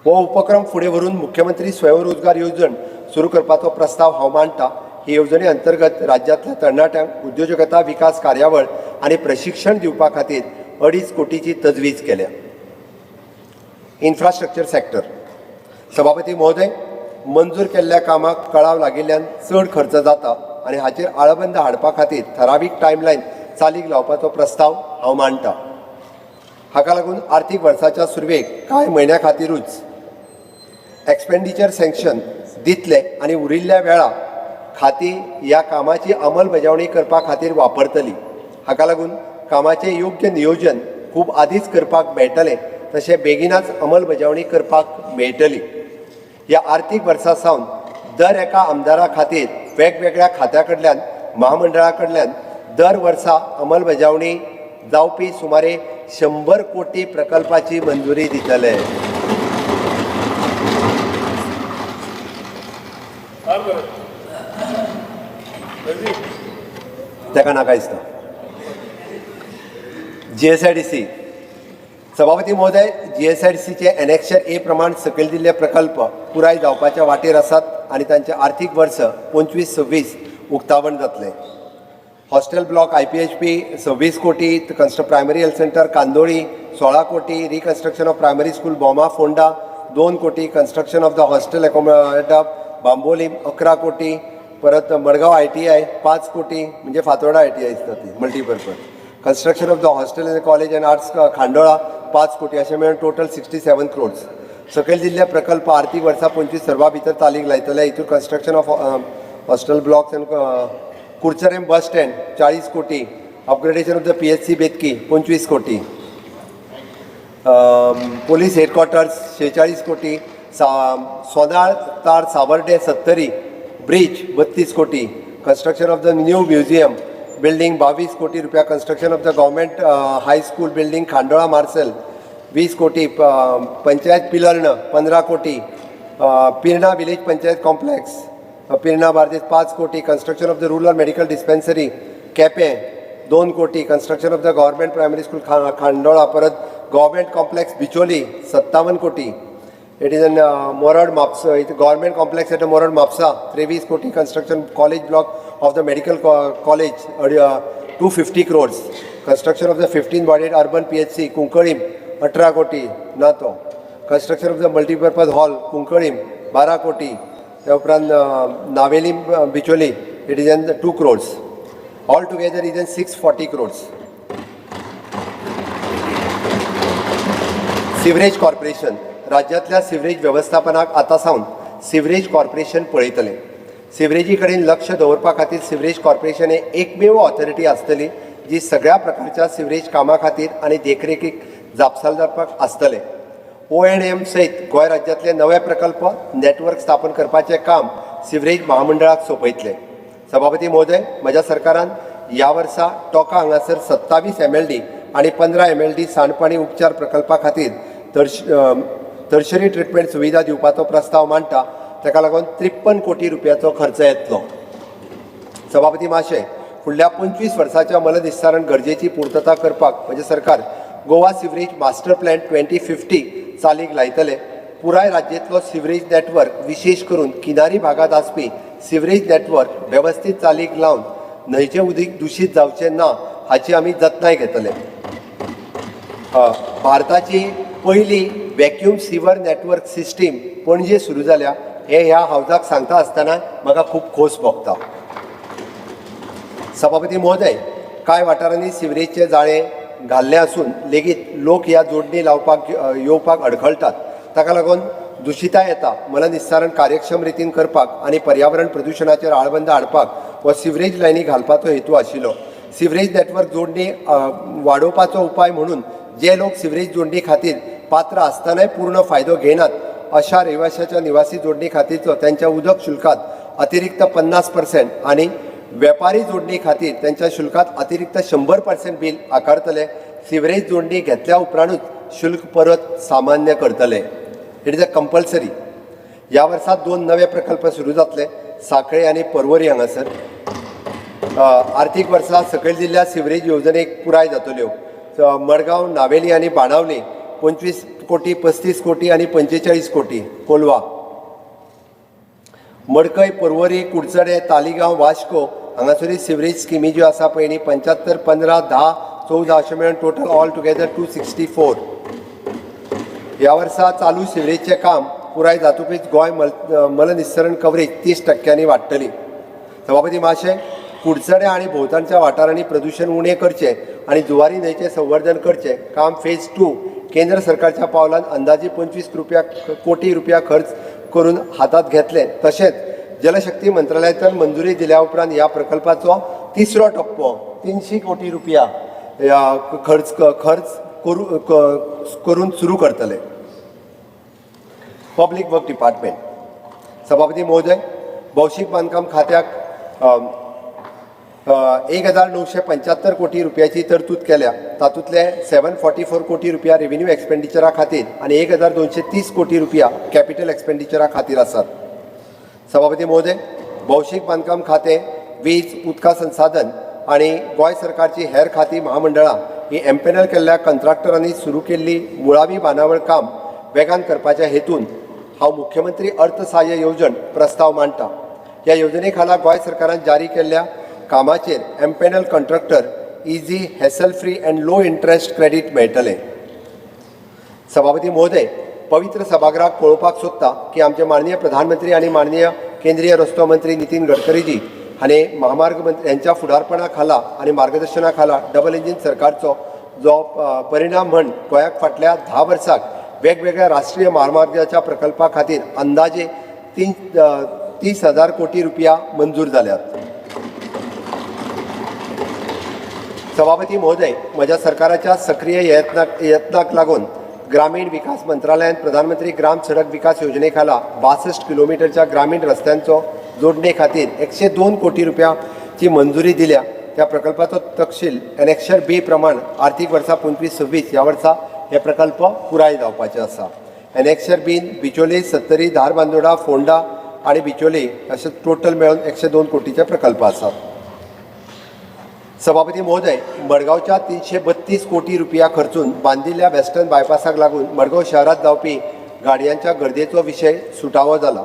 हो उपक्रम फुडें व्हरून मुख्यमंत्री स्वयंरोजगार येवजण सुरू करपाचो प्रस्ताव हांव मांडटा. ही येवजणे अंतर्गत राज्यांतल्या तरणाट्यांक उद्योजकता विकास कार्यावळ आनी प्रशिक्षण दिवपा खातीर 2.5 कोटीची तजवीज केल्या. Infrastructure sector. सभापती महोदय, मंजूर केल्ल्या कामाक कळाव लागिल्ल्यान चड खर्च जाता आनी हाचेर आळबंद हाडपा खातीर थरावीक टायमलायन चालीक लावपाचो प्रस्ताव हांव मांडटा. हाका लागून आर्थीक वर्साच्या सुरवेक कांय म्हयन्या खातीरूच एक्सपेंडिचर सँक्शन दितले आनी उरिल्ल्या वेळा खातीं ह्या कामाची अंमलबजावणी करपा खातीर वापरतली. हाका लागून कामाचें योग्य नियोजन खूब आदींच करपाक मेळटलें, तशें बेगिनाच अंमलबजावणी करपाक मेळटली. ह्या आर्थीक वर्सा सावन दर एका आमदारा खातीर वेगवेगळ्या खात्या कडल्यान, महामंडळा कडल्यान दर वर्सा अंमलबजावणी जावपी सुमारे 100 कोटी प्रकल्पाची मंजुरी दितले. ताका नाका दिसता. जीएसआयडीसी. सभापती महोदय, जीएसआयडीसीचे एनेक्शर ए प्रमाण सकयल दिल्ले प्रकल्प पुराय जावपाच्या वाटेर आसात आनी तांचे आर्थीक वर्स 25-26 उक्तावण जातलें. हॉस्टेल ब्लॉक आयपीएचपी 26 कोटी, प्रायमरी हेल्थ सेंटर कांदोळी 16 कोटी, reconstruction of primary school Bhoma Ponda 2 कोटी, construction of the hostel accommodation Bambolim 11 कोटी, परत मडगांव आयटीआय 5 कोटी, म्हणजे फातोर्डा आयटीआय दिसता ती multipurpose, construction of the hostel and college and arts Khandola 5 कोटी, अशें मेळून टोटल 67 क्रोर्स. सकयल दिल्ले प्रकल्प आर्थीक वर्सा 25 सर्वा भितर चालीक लायतले. हितूर construction of hostel blocks and Curchorem bus stand 40 कोटी, upgradation of the PHC Betki 25 कोटी, पोलीस हेडक्वॉर्टर्स 46 कोटी, सा सोनाळ तार सावर्डे सत्तरी ब्रिज 32 कोटी, construction of the new museum building 22 कोटी रुपया, construction of the government high school building Khandola Marcel 20 कोटी, पंचायत पिलर्ण 15 कोटी, पिर्णा विलेज पंचायत कॉम्प्लेक्स पिर्णा बार्देस 5 कोटी, construction of the rural medical dispensary Quepem 2 कोटी, construction of the government primary school Khandola, परत गव्हर्मेंट कॉम्प्लेक्स बिचोली 57 कोटी, it is an Morad Mapusa, government complex at Morad Mapusa 23 कोटी, construction college block of the medical college 250 crores, construction of the 15 bedded urban PHC Cuncolim 18 कोटी ना तो, construction of the multipurpose hall Cuncolim 12 कोटी, त्या उपरांत Navelim Bicholim it is an 2 crores, all together is an 640 crores. Sewerage corporation. राज्यांतल्या सिवरेज वेवस्थापनाक आतां सावन सिवरेज कॉर्पोरेशन पळयतलें. सिवरेजी कडेन लक्ष दवरपा खातीर सिवरेज कॉर्पोरेशन हे एकमेव ऑथॉरिटी आसतली जी सगळ्या प्रकारच्या सिवरेज कामां खातीर आनी देखरेखीक जापसालदारपाक आसतले. O&M सयत गोंय राज्यांतले नवे प्रकल्प नेटवर्क स्थापन करपाचें काम सिवरेज महामंडळाक सोंपयतले. सभापती महोदय, म्हज्या सरकारान ह्या वर्सा टोका हांगासर 27 MLD आनी 15 MLD सांडपाणी उपचार प्रकल्पा खातीर टर्शरी ट्रिटमेंट सुविधा दिवपाचो प्रस्ताव मांडटा. ताका लागून 53 कोटी रुपयाचो खर्च येतलो. सभापती महाशय, फुडल्या 25 वर्साच्या मलनिस्सारण गरजेची पुर्तता करपाक म्हजें सरकार गोवा सिवरेज मास्टर प्लॅन 2050 चालीक लायतले. पुराय राज्यांतलो सिवरेज नेटवर्क, विशेश करून किनारी भागांत आसपी सिवरेज नेटवर्क वेवस्थीत चालीक लावन न्हंयचें उदीक दुशीत जावचें ना हाची आमी जतनाय घेतले. भारताची पयली vacuum sewer network system Panaji सुरू जाल्या हे ह्या हावजाक सांगता आसतना म्हाका खूब खोस भोगता. सभापती महोदय, कांय वाठारांनी सिवरेजचे जाळें घाल्लें आसून लेगीत लोक ह्या जोडणी लावपाक येवपाक अडखळटात. ताका लागून दुशिताय येता. मलनिस्सारण कार्यक्षम रितीन करपाक आनी पर्यावरण प्रदुशणाचेर आळबंद हाडपाक हो सिवरेज लायनी घालपाचो हेतू आशिल्लो. सिवरेज नेटवर्क जोडणी वाडोवपाचो उपाय म्हणून जे लोक सिवरेज जोडणी खातीर पात्र आसतनाय पूर्ण फायदो घेनात अशा रहिवाशाच्या निवासी जोडणी खातीरचो त्यांच्या उदक शुल्कात अतिरिक्त 50% आनी वेपारी जोडणी खातीर त्यांच्या शुल्कात अतिरिक्त 100% बील आकारतले. सिवरेज जोडणी घेतल्या उपरांतूच शुल्क परत सामान्य करतले. It is a compulsory. ह्या वर्सा दोन नवे प्रकल्प सुरू जातले, साखळे आनी परवरी हांगासर. आर्थीक वर्सा सकयल दिल्ल्या सिवरेज येवजणेक पुराय जातल्यो. मडगांव, नावेली आनी बाणावली 25 कोटी, 35 कोटी आनी 45 कोटी. कोलवा, मडकय, परवरी, कुडचडे, तालिगांव, वास्को हांगासरूय सिवरेज स्किमी ज्यो आसा पळय न्ही, 75, 15, 10, 14 अशें मेळून total all together 264. ह्या वर्सा चालू सिवरेजचें काम पुराय जातकूच गोंय मलनिस्सरण कवरेज 30 टक्क्यांनी वाडटली. सभापती महाशय, कुडचडे आनी भोंवतणच्या वाठारांनी प्रदूशण उणें करचें आनी जुवारी न्हंयचें संवर्धन करचें काम फेज टू केंद्र सरकारच्या पावलान अंदाजे 25 कोटी रुपया खर्च करून हातांत घेतले. तशेंच जलशक्ती मंत्रालयांतल्यान मंजुरी दिल्या उपरांत ह्या प्रकल्पाचो तिसरो टप्पो 300 कोटी रुपया ह्या खर्च खर्च करून सुरू करतले. Public work department. सभापती महोदय, भौशीक बांदकाम खात्याक 1975 कोटी रुपयाची तरतूद केल्या. तातूंतले 744 कोटी रुपया रेव्हेन्यू एक्सपेंडिचरा खातीर आनी 1230 कोटी रुपया कॅपिटल एक्सपेंडिचरा खातीर आसात. सभापती महोदय, भौशीक बांदकाम खातें, वीज, उदका संसाधन आनी गोंय सरकारची हेर खातीं, महामंडळां ही एम्पेनल केल्ल्या कंत्राक्टरांनी सुरू केल्ली मुळावी बांदावळ काम वेगान करपाच्या हेतून हांव मुख्यमंत्री अर्थसहाय्य येवजण प्रस्ताव मांडटा. ह्या येवजणे खाला गोंय सरकारान जारी केल्ल्या कामाचेर empanel contractor easy, hassle free and low interest credit मेळटलें. सभापती महोदय, पवित्र सभागृहाक पळोवपाक सोदता की आमचे माननीय प्रधानमंत्री आनी माननीय केंद्रीय रस्तो मंत्री नितीन गडकरीजी हांणी महामार्ग मंत्री यांच्या फुडारपणा खाला आनी मार्गदर्शना खाला डबल इंजीन सरकारचो जो परिणाम म्हण गोंयाक फाटल्या 10 वर्साक वेगवेगळ्या राष्ट्रीय म्हामार्गाच्या प्रकल्पा खातीर अंदाजे 30,000 कोटी रुपया मंजूर जाल्यात. सभापती महोदय, म्हज्या सरकाराच्या सक्रीय यत्नाक लागून ग्रामीण विकास मंत्रालयान प्रधानमंत्री ग्राम सडक विकास योजने खाला 62 किलोमिटरच्या ग्रामीण रस्त्यांचो जोडणे खातीर 102 कोटी रुपयाची मंजुरी दिल्या. त्या प्रकल्पाचो तपशील एनेक्शर बी प्रमाण आर्थीक वर्सा 25-26 ह्या वर्सा हे प्रकल्प पुराय जावपाचे आसा. एनेक्शर बीन बिचोले, सत्तरी, धारबांदोडा, फोंडा आनी बिचोले अशे टोटल मेळून 102 कोटीचे प्रकल्प आसात. सभापती महोदय, मडगांवच्या 332 कोटी रुपया खर्चून बांदिल्ल्या वेस्टर्न बायपासाक लागून मडगांव शहरांत जावपी गाडयांच्या गर्देचो विशय सुटावो जाला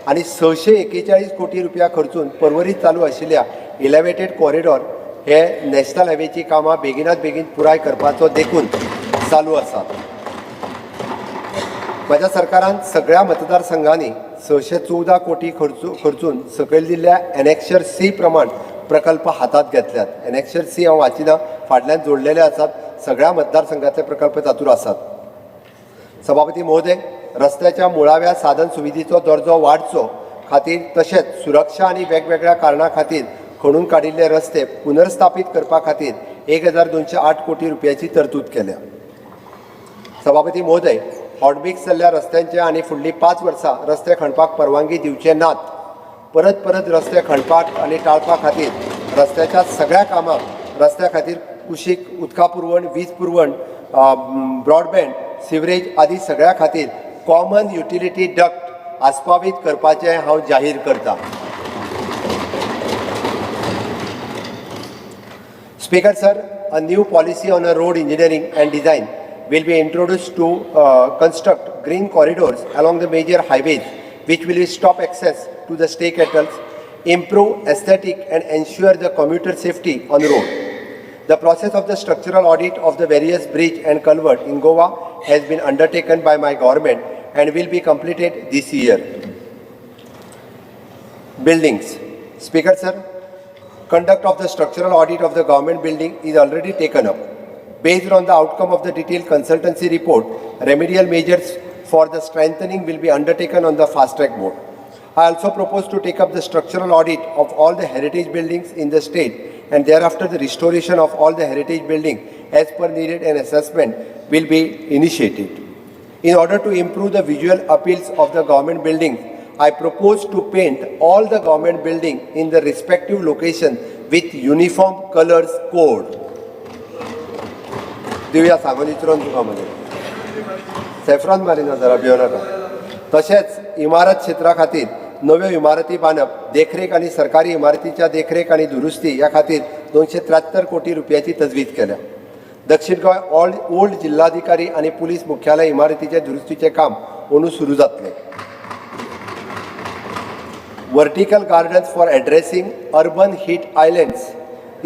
आनी 641 कोटी रुपया खर्चून परवरीत चालू आशिल्ल्या इलेवेटेड कॉरिडॉर हे नॅशनल हायवेची कामां बेगिनात बेगीन पुराय करपाचो देखून चालू आसा. म्हज्या सरकारान सगळ्या मतदारसंघांनी 614 कोटी खर्चून सकयल दिल्ल्या एनेक्शर सी प्रमाण प्रकल्प हातांत घेतल्यात. एनेक्शर सी हांव वाचिना, फाटल्यान जोडलेले आसात. सगळ्या मतदारसंघातले प्रकल्प तातूंत आसात. सभापती महोदय, रस्त्याच्या मुळाव्या साधन सुविधेचो दर्जो वाडचो खातीर तशेंच सुरक्षा आनी वेगवेगळ्या कारणां खातीर खणून काडिल्ले रस्ते पुनर्स्थापीत करपा खातीर 1208 कोटी रुपयाची तरतूद केल्या. सभापती महोदय, हॉटमिक्स जाल्ल्या रस्त्यांचे आनी फुडलीं 5 वर्सां रस्ते खणपाक परवानगी दिवचे नात. परत परत रस्ते खणपाक आनी टाळपा खातीर रस्त्याच्या सगळ्या कामाक रस्त्या खातीर कुशीक उदका पुरवण, वीज पुरवण, ब्रॉडबँड, सिवरेज आदी सगळ्या खातीर कॉमन युटिलिटी डक्ट आस्पावीत करपाचें हांव जाहीर करता. Speaker sir, a new policy on a road engineering and design will be introduced to construct green corridors along the major highways, which will stop access to the stray cattle, improve aesthetic and ensure the commuter safety on the road. The process of the structural audit of the various bridge and culvert in Goa has been undertaken by my government and will be completed this year. Buildings. Speaker sir, conduct of the structural audit of the government building is already taken up. Based on the outcome of the detailed consultancy report, remedial measures for for the strengthening will be undertaken on the fast track mode. I also propose to take up the structural audit of all the heritage buildings in the state and thereafter the restoration of all the heritage building as per needed and assessment will be initiated. In order to improve the visual appeals of the government buildings, I propose to paint all the government building in the respective location with uniform colors code. दिवया सांगून विचरोन तुका मगे सेफ्रॉन मारिना जरा भियो नाका. तशेंच इमारत क्षेत्रा खातीर नव्यो इमारती बांदप, देखरेख आनी सरकारी इमारतीच्या देखरेख आनी दुरुस्ती ह्या खातीर 273 कोटी रुपयाची तजवीज केल्या. दक्षिण गोंय ऑल्ड ओल्ड जिल्हाधिकारी आनी पुलीस मुख्यालय इमारतीचे दुरुस्तीचें काम अंदू सुरू जातलें. Vertical gardens for addressing urban heat islands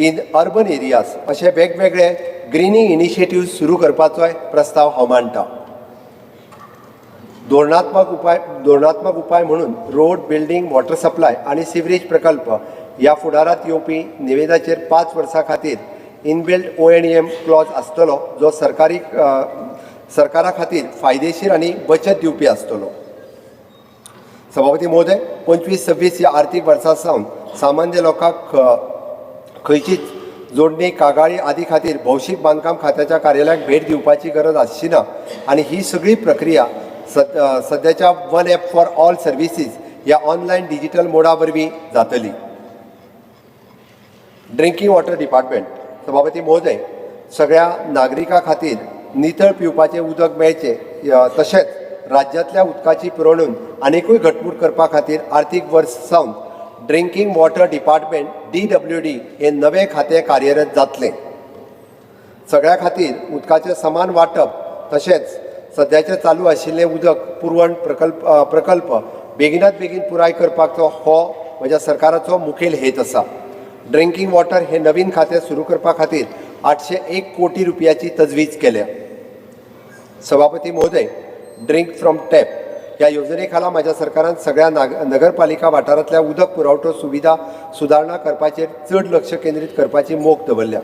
in urban areas अशे वेगवेगळे ग्रिनींग इनिशिएटिव्ह सुरू करपाचोय प्रस्ताव हांव मांडटा. धोरणात्मक उपाय म्हणून रोड, बिल्डींग, वॉटर सप्लाय आनी सिवरेज प्रकल्प ह्या फुडारांत येवपी निवेदाचेर 5 वर्सां खातीर inbuilt O&M clause आसतलो, जो सरकारा खातीर फायदेशीर आनी बचत दिवपी आसतलो. सभापती महोदय, 25-26 ह्या आर्थीक वर्सा सावन सामान्य लोकांक खंयचीच जोडणी, कागाळी आदी खातीर भौशीक बांदकाम खात्याच्या कार्यालयाक भेट दिवपाची गरज आसची ना आनी ही सगळी प्रक्रिया सद्याच्या One App for All Services ह्या ऑनलायन डिजिटल मोडा वरवीं जातली. Drinking water department. सभापती महोदय, सगळ्या नागरिकां खातीर नितळ पिवपाचें उदक मेळचें, तशेंच राज्यांतल्या उदकाची पुरवण आनिकूय घटमूट करपा खातीर आर्थीक वर्स सावन drinking water department, DWD हे नवें खातें कार्यरत जातलें. सगळ्या खातीर उदकाचें समान वांटप तशेंच सद्याचें चालू आशिल्लें उदक पुरवण प्रकल्प बेगिनात बेगीन पुराय करपाचो हो म्हज्या सरकाराचो मुखेल हेत आसा. ड्रिंकींग वॉटर हे नवीन खातें सुरू करपा खातीर 801 कोटी रुपयाची तजवीज केल्या. सभापती महोदय, ड्रिंक फ्रॉम टॅप ह्या येवजणे खाला म्हज्या सरकारान सगळ्या नगरपालिका वाठारांतल्या उदक पुरवठो सुविधा सुदारणा करपाचेर चड लक्ष केंद्रीत करपाची मोख दवरल्या.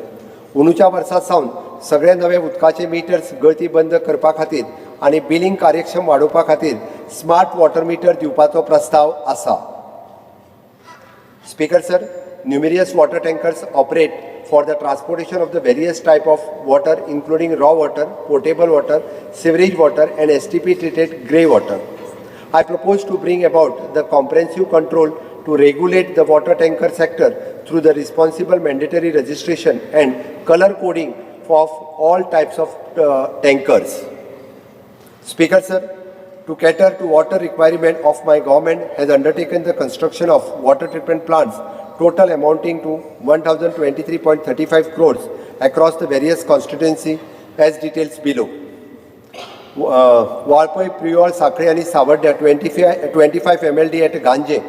अंदूच्या वर्सा सावन सगळे नवे उदकाचे मिटर्स गळती बंद करपा खातीर आनी बिलींग कार्यक्षम वाडोवपा खातीर स्मार्ट वॉटर मिटर दिवपाचो प्रस्ताव आसा. Speaker sir, numerous water tankers operate for the transportation of the various type of water, including raw water, potable water, sewerage water and STP treated grey water. I propose to bring about the comprehensive control to regulate the water tanker sector through the responsible mandatory registration and color coding of all types of tankers. Speaker sir, to cater to water requirement of my government has undertaken the construction of water treatment plants total amounting to 1023.35 crores across the various constituency as details below. Valpoi, Priol, Sanquelim आनी सावर्ड्या 25 MLD at Ganje,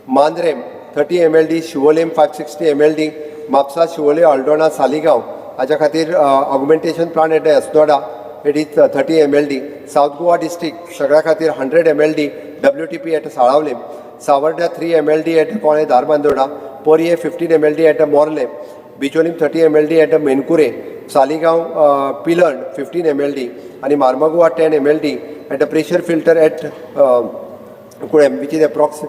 Mandrem 30 MLD, Siolim 560 MLD, Mapusa, Siolim, Aldona, Saligao हाच्या खातीर augmentation plant at Assonora, it is 30 MLD. South Goa district सगळ्या खातीर 100 MLD WTP at Salaulim, Savarda 3 MLD at Kolem Dharbandora, Poriem 15 MLD at Morlem, Bicholim 30 MLD at Menkure, Saligao Pilerne 15 MLD आनी Mormugao 10 MLD at a pressure filter at Kulem, which is approx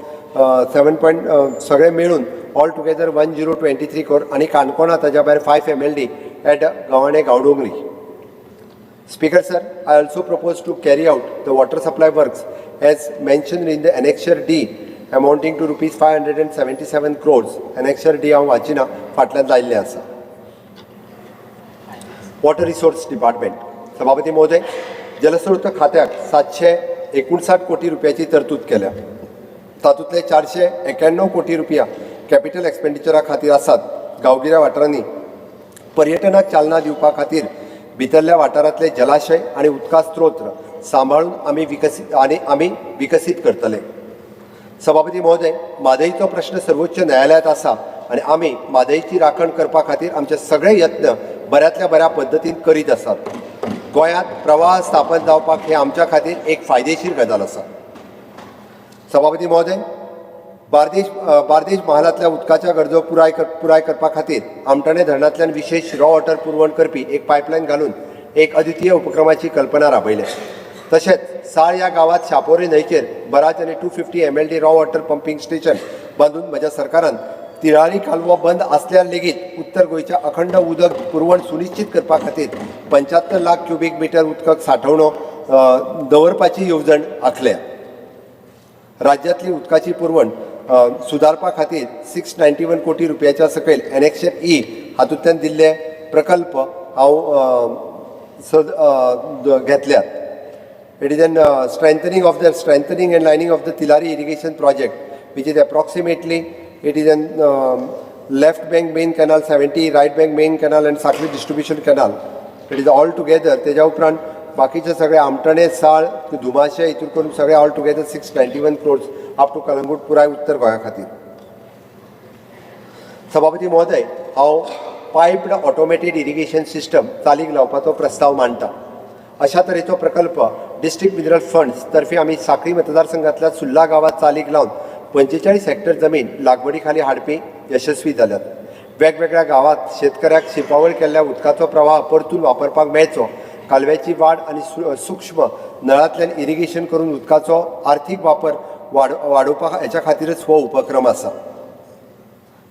seven point सगळे मेळून all together 1023 crore आनी काणकोणा ताज्या भायर 5 MLD at Gavane, Gaondongri. Speaker sir, I also propose to carry out the water supply works as mentioned in the Annexure D amounting to rupees 577 crores. Annexure D हांव वाचिना, फाटल्यान लायिल्लें आसा. Water resource department. सभापती महोदय, जलस्रोत खात्याक 759 कोटी रुपयाची तरतूद केल्या. तातूंतले 491 कोटी रुपया कॅपिटल एक्सपेंडिचरा खातीर आसात. गांवगिऱ्या वाठारांनी पर्यटनाक चालना दिवपा खातीर भितरल्या वाठारांतले जलाशय आनी उदका स्त्रोत सांबाळून आमी विकसीत करतले. सभापती महोदय, म्हादईचो प्रश्न सर्वोच्च न्यायालयांत आसा आनी आमी म्हादईची राखण करपा खातीर आमचे सगळे यत्न बऱ्यांतल्या बऱ्या पद्दतीन करीत आसात. गोंयांत प्रवाह स्थापन जावपाक हे आमच्या खातीर एक फायदेशीर गजाल आसा. सभापती महोदय, बार्देश महालांतल्या उदकाच्या गरजो पुराय करपा खातीर आमठाणे धरणांतल्यान विशेश रॉ वॉटर पुरवण करपी एक पायपलायन घालून एक अद्वितीय उपक्रमाची कल्पना राबयल्या. तशेंच साळ ह्या गांवांत शापोरी न्हंयचेर बराज आनी 250 MLD raw water pumping station बांदून म्हज्या सरकारान तिळारी कालवो बंद आसल्यार लेगीत उत्तर गोंयच्या अखंड उदक पुरवण सुनिश्चित करपा खातीर 75 लाख क्युबीक मिटर उदक साठवणो दवरपाची येवजण आंखल्या. राज्यांतली उदकाची पुरवण सुदारपा खातीर 691 कोटी रुपयाच्या सकयल एनेक्शर ई हातूंतल्यान दिल्ले प्रकल्प हांव घेतल्यात. It is an strengthening and lining of the Tillari irrigation project, which is approximately, it is an left bank main canal 70, right bank main canal and Sakli distribution canal. It is all together. तेज्या उपरांत बाकीचे सगळे आमटणे, साळ, धुमाशे हितून करून सगळे all together 691 crores up to Calangute, पुराय उत्तर गोंया खातीर. सभापती महोदय, हांव पायप्ड ऑटोमेटेड इरिगेशन सिस्टम चालीक लावपाचो प्रस्ताव मांडटा. अशा तरेचो प्रकल्प डिस्ट्रिक्ट मिनरल फंड्स तर्फे आमी साखळी मतदारसंघातल्या सुर्ला गांवात चालीक लावन 45 हेक्टर जमीन लागवडी खाली हाडपी यशस्वी जाल्यात. वेगवेगळ्या गांवात शेतकऱ्याक शिंपावळ केल्ल्या उदकाचो प्रवाह परतून वापरपाक मेळचो, कालव्याची वाड आनी सूक्ष्म नळांतल्यान इरिगेशन करून उदकाचो आर्थीक वापर वाडोवपा हेच्या खातीरच हो उपक्रम आसा.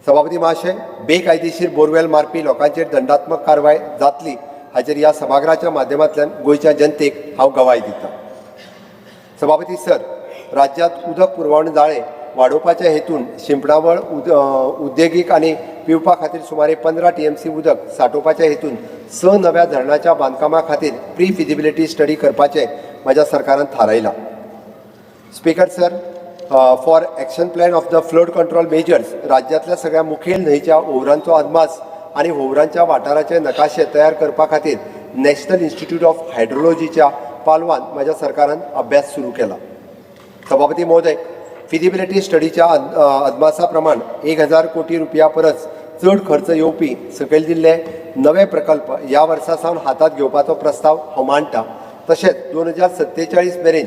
सभापती महाशय, बेकायदेशीर बोरवेल मारपी लोकांचेर दंडात्मक कारवाय जातली हाचेर ह्या सभाघराच्या माध्यमांतल्यान गोंयच्या जनतेक हांव गवाय दितां. सभापती सर, राज्यांत उदक पुरवण जाळें वाडोवपाच्या हेतून शिंपणावळ, उद्देगीक आनी पिवपा खातीर सुमारे 15 टीएमसी उदक सांठोवपाच्या हेतून स नव्या धरणाच्या बांदकामा खातीर प्री फिजिबिलिटी स्टडी करपाचें म्हज्या सरकारान थारायलां. Speaker sir, for action plan of the flood control measures, राज्यांतल्या सगळ्या मुखेल न्हंयच्या होंवरांचो अदमास आनी होंवरांच्या वाठाराचे नकाशे तयार करपा खातीर नॅशनल इन्स्टिट्यूट ऑफ हायड्रोलॉजीच्या पालवान म्हज्या सरकारान अभ्यास सुरू केला. सभापती महोदय, फिजिबिलिटी स्टडीच्या अदमासा प्रमाण 1000 कोटी रुपया परस चड खर्च येवपी सकयल दिल्ले नवे प्रकल्प ह्या वर्सा सावन हातांत घेवपाचो प्रस्ताव हांव मांडटा. तशेंच 2047 मेरेन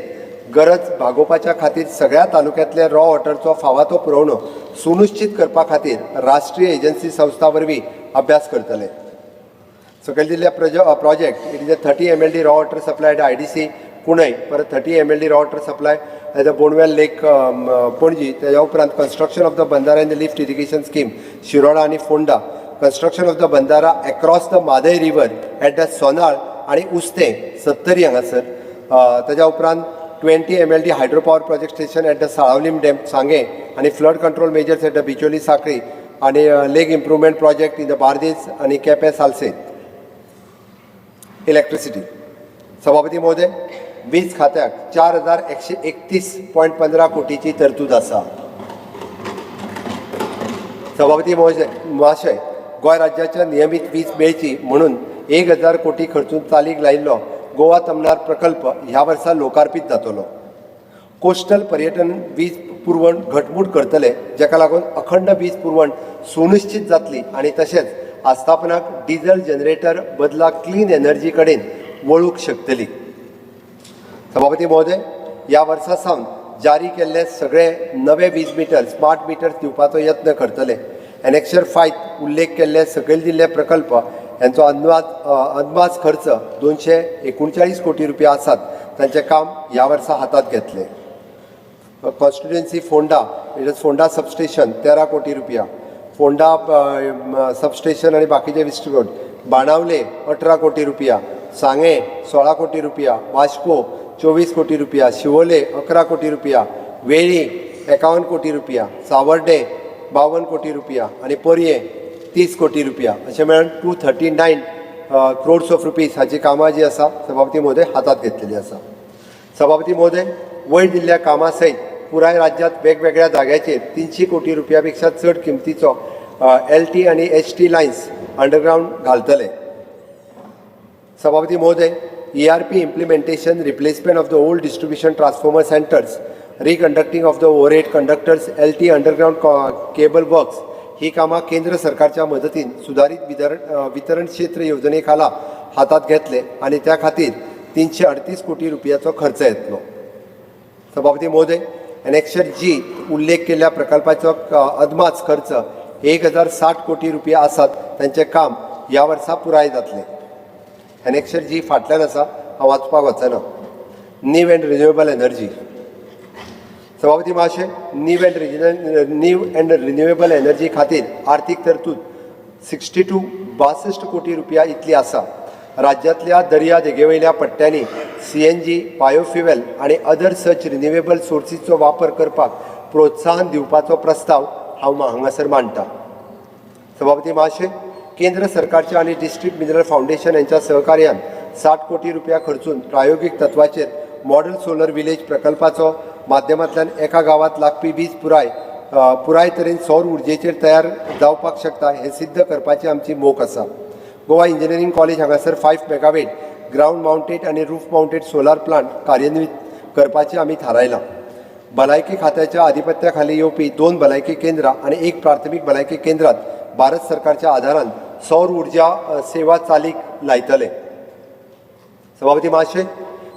गरज भागोवपाच्या खातीर सगळ्या तालुक्यांतले रॉ वॉटरचो फावा तो पुरवणो सुनिश्चित करपा खातीर राष्ट्रीय एजन्सी संस्था वरवीं अभ्यास करतले. सकयल दिल्ल्या project, it is a 30 MLD raw water supply at IDC Cuncolim, परत 30 MLD raw water supply at the Bonwell Lake, Panaji. तेज्या उपरांत construction of the bandhara and the lift irrigation scheme, Shiroda आनी Ponda, construction of the bandhara across the Mhadei river at the Sonal आनी उस्तें, सत्तरी हांगासर. तेज्या उपरांत 20 MLD hydro power project station at the Salaulim dam, Sanguem आनी flood control measures at the Bicholim, Sanquelim आनी lake improvement project in the Bardez आनी केपें, सालसेत. इलेक्ट्रिसिटी. सभापती महोदय, वीज खात्याक 4131.15 कोटीची तरतूद आसा. सभापती महाशय, गोंय राज्याच्या नियमीत वीज मेळची म्हणून 1000 कोटी खर्चून चालीक लायिल्लो गोवा तमनार प्रकल्प ह्या वर्सा लोकार्पीत जातलो. कोस्टल पर्यटन वीज पुरवण घटमूट करतले, जाका लागून अखंड वीज पुरवण सुनिश्चित जातली आनी तशेंच आस्थापनाक डिझल जनरेटर बदला क्लीन एनर्जी कडेन वळूंक शकतली. सभापती महोदय, ह्या वर्सा सावन जारी केल्ले सगळे नवे वीज मिटर स्मार्ट मिटर दिवपाचो यत्न करतले. एनेक्शर फायत उल्लेख केल्ले सकयल दिल्ले प्रकल्प यांचो अदमास खर्च 239 कोटी रुपया आसात. तांचें काम ह्या वर्सा हातांत घेतले. Constituency Ponda, it is Ponda substation, 13 कोटी रुपया, फोंडा सबस्टेशन आनी बाकीचे डिस्ट्रिब्यूट, बाणावले 18 कोटी रुपया, सांगें 16 कोटी रुपया, वास्को 24 कोटी रुपया, शिवोले 11 कोटी रुपया, वेळी 51 कोटी रुपया, सावर्डे 52 कोटी रुपया आनी पर्ये 30 कोटी रुपया, अशें मेळून 239 crores of rupees हाची कामां जी आसा, सभापती महोदय, हातांत घेतलेली आसा. सभापती महोदय, वयर दिल्ल्या कामां सयत पुराय राज्यांत वेगवेगळ्या जाग्याचेर 300 कोटी रुपया पेक्षा चड किमतीचो एल टी आनी एच टी लायन्स अंडरग्रावंड घालतले. सभापती महोदय, ERP implementation, replacement of the old distribution transformer centers, reconducting of the overhead conductors, LT underground cable works ही कामां केंद्र सरकारच्या मदतीन सुदारीत वितरण क्षेत्र येवजणे खाला हातात घेतले आनी त्या खातीर 338 कोटी रुपयाचो खर्च येतलो. सभापती महोदय, एनेक्शर जी उल्लेख केल्ल्या प्रकल्पाचो अदमास खर्च 1060 कोटी रुपया आसात. तांचें काम ह्या वर्सा पुराय जातलें. एनेक्शर जी फाटल्यान आसा, हांव वाचपाक वचना. New and renewable energy. सभापती महाशय, new and renewable energy खातीर आर्थीक तरतूद 62 कोटी रुपया इतली आसा. राज्यांतल्या दर्या देगेवयल्या पट्ट्यांनी सीएनजी, बायोफ्युएल आनी अदर सच रिन्युएबल सोर्सीचो वापर करपाक प्रोत्साहन दिवपाचो प्रस्ताव हांव हांगासर मांडटा. सभापती महाशय, केंद्र सरकारच्या आनी डिस्ट्रिक्ट मिनरल फावंडेशन यांच्या सहकार्यान 60 कोटी रुपया खर्चून प्रायोगीक तत्वाचेर मॉडल सोलर विलेज प्रकल्पाचो माध्यमांतल्यान एका गांवांत लागपी वीज पुराय तरेन सौर उर्जेचेर तयार जावपाक शकता हें सिद्ध करपाची आमची मोख आसा. गोवा इंजिनियरींग कॉलेज हांगासर 5 मेगावेट ग्रावंड मावंटेड आनी रूफ मावंटेड सोलार प्लांट कार्यान्वीत करपाचें आमी थारायलां. भलायकी खात्याच्या आधिपत्या खाली येवपी 2 भलायकी केंद्रां आनी 1 प्राथमीक भलायकी केंद्रांत भारत सरकारच्या आदारान सौर उर्जा सेवा चालीक लायतले. सभापती महाशय,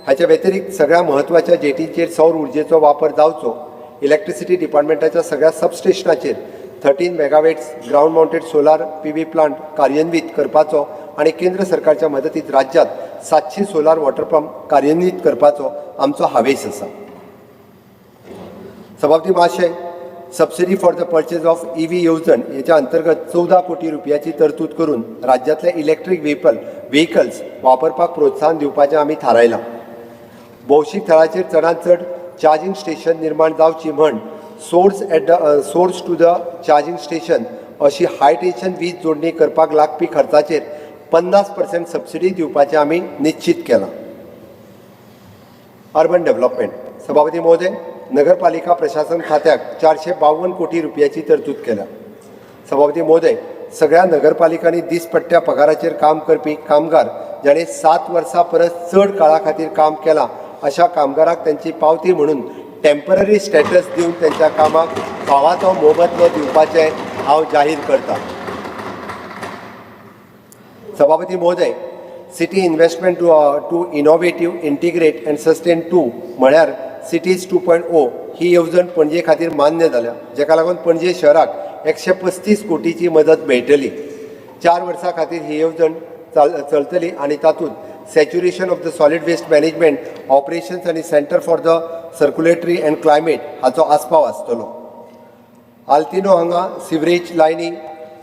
हाच्या व्यतिरिक्त सगळ्या म्हत्वाच्या जेटींचेर सौर उर्जेचो वापर जावचो, इलेक्ट्रिसिटी डिपार्टमेंटाच्या सगळ्या सबस्टेशनाचेर 13 megawatts ground mounted solar PV plant कार्यान्वीत करपाचो आनी केंद्र सरकारच्या मदतीत राज्यांत 700 सोलार वॉटर पंप कार्यान्वीत करपाचो आमचो हावेस आसा. सभापती महाशय, subsidy for the purchase of EV येवजण हेच्या अंतर्गत 14 कोटी रुपयाची तरतूद करून राज्यांतले इलेक्ट्रीक व्हेकल्स वापरपाक प्रोत्साहन दिवपाचें आमी थारायलां. भौशीक थळाचेर चडांत चड चार्जींग स्टेशन निर्माण जावची म्हण source to the charging station अशी हाय टेन्शन वीज जोडणी करपाक लागपी खर्चाचेर 50% सबसिडी दिवपाचें आमी निश्चीत केलां. Urban development. सभापती महोदय, नगरपालिका प्रशासन खात्याक 452 कोटी रुपयाची तरतूद केल्या. सभापती महोदय, सगळ्या नगरपालिकांनी दिसपट्ट्या पगाराचेर काम करपी कामगार जाणें 7 वर्सां परस चड काळा खातीर काम केलां अशा कामगाराक त्यांची पावती म्हणून टेम्पररी स्टेटस दिवन त्यांच्या कामाक फावा तो मोबदलो दिवपाचें हांव जाहीर करतां. सभापती महोदय, city investment to innovative integrate and sustain 2 म्हळ्यार सिटीज 2.0 ही येवजण पणजे खातीर मान्य जाल्या, जेका लागून पणजे शहराक 135 कोटीची मदत मेळटली. 4 वर्सां खातीर ही येवजण चलतली आनी तातूंत saturation of the solid waste management operations आनी centre for the circulatory and climate हाचो आस्पाव आसतलो. आल्तिनो हांगा सिवरेज लायनी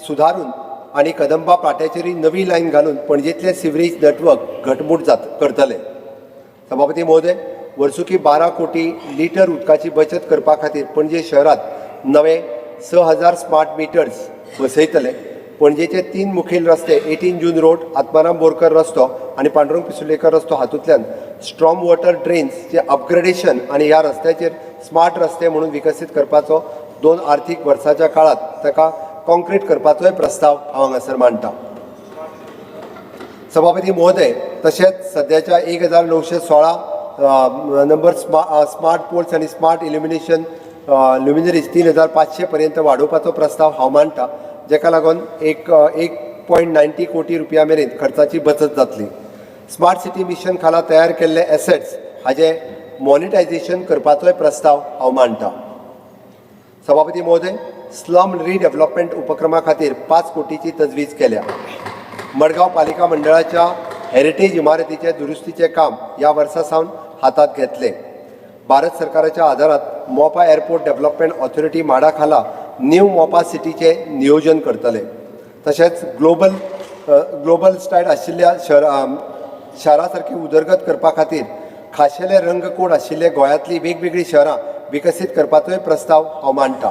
सुदारून आनी कदंबा पाट्याचेरय नवी लायन घालून पणजेंतलें सिवरेज नेटवर्क घटमूट करतले. सभापती महोदय, वर्सुकी 12 कोटी लिटर उदकाची बचत करपा खातीर पणजे शहरांत नवे 6000 स्मार्ट मिटर्स बसयतले. पणजेचे 3 मुखेल रस्ते 18 जून रोड, आत्माराम बोरकर रस्तो आनी पांडुरंग पिसुर्लेकर रस्तो हातूंतल्यान स्ट्रॉम वॉटर ड्रेन्सचे अपग्रेडेशन आनी ह्या रस्त्याचेर स्मार्ट रस्ते म्हणून विकसीत करपाचो 2 आर्थीक वर्साच्या काळांत ताका कॉन्क्रीट करपाचोय प्रस्ताव हांव हांगासर मांडटा. सभापती महोदय, तशेंच सद्याच्या 1916 नंबर स्मार्ट पोल्स आनी स्मार्ट इल्युमिनेशन ल्युमिनरीज 3500 पर्यंत वाडोवपाचो प्रस्ताव हांव मांडटा, जेका लागून 1.90 कोटी रुपया मेरेन खर्चाची बचत जातली. स्मार्ट सिटी मिशन खाला तयार केल्ले एसेट्स हाजे मॉनिटायझेशन करपाचोय प्रस्ताव हांव मांडटा. सभापती महोदय, स्लम रिडेव्हलपमेंट उपक्रमा खातीर 5 कोटीची तजवीज केल्या. मडगांव पालिका मंडळाच्या हेरिटेज इमारतीचे दुरुस्तीचें काम ह्या वर्सा सावन हातांत घेतले. भारत सरकाराच्या आदारात मोपा एअरपोर्ट डेव्हलपमेंट ऑथॉरिटी माडा खाला न्यू मोपा सिटीचें नियोजन करतले. तशेंच ग्लोबल स्टायल आशिल्ल्या शारा सारकी उदरगत करपा खातीर खाशेले रंग कोड आशिल्ले गोंयांतलीं वेगवेगळीं शहरां विकसीत करपाचोय प्रस्ताव हांव मांडटा.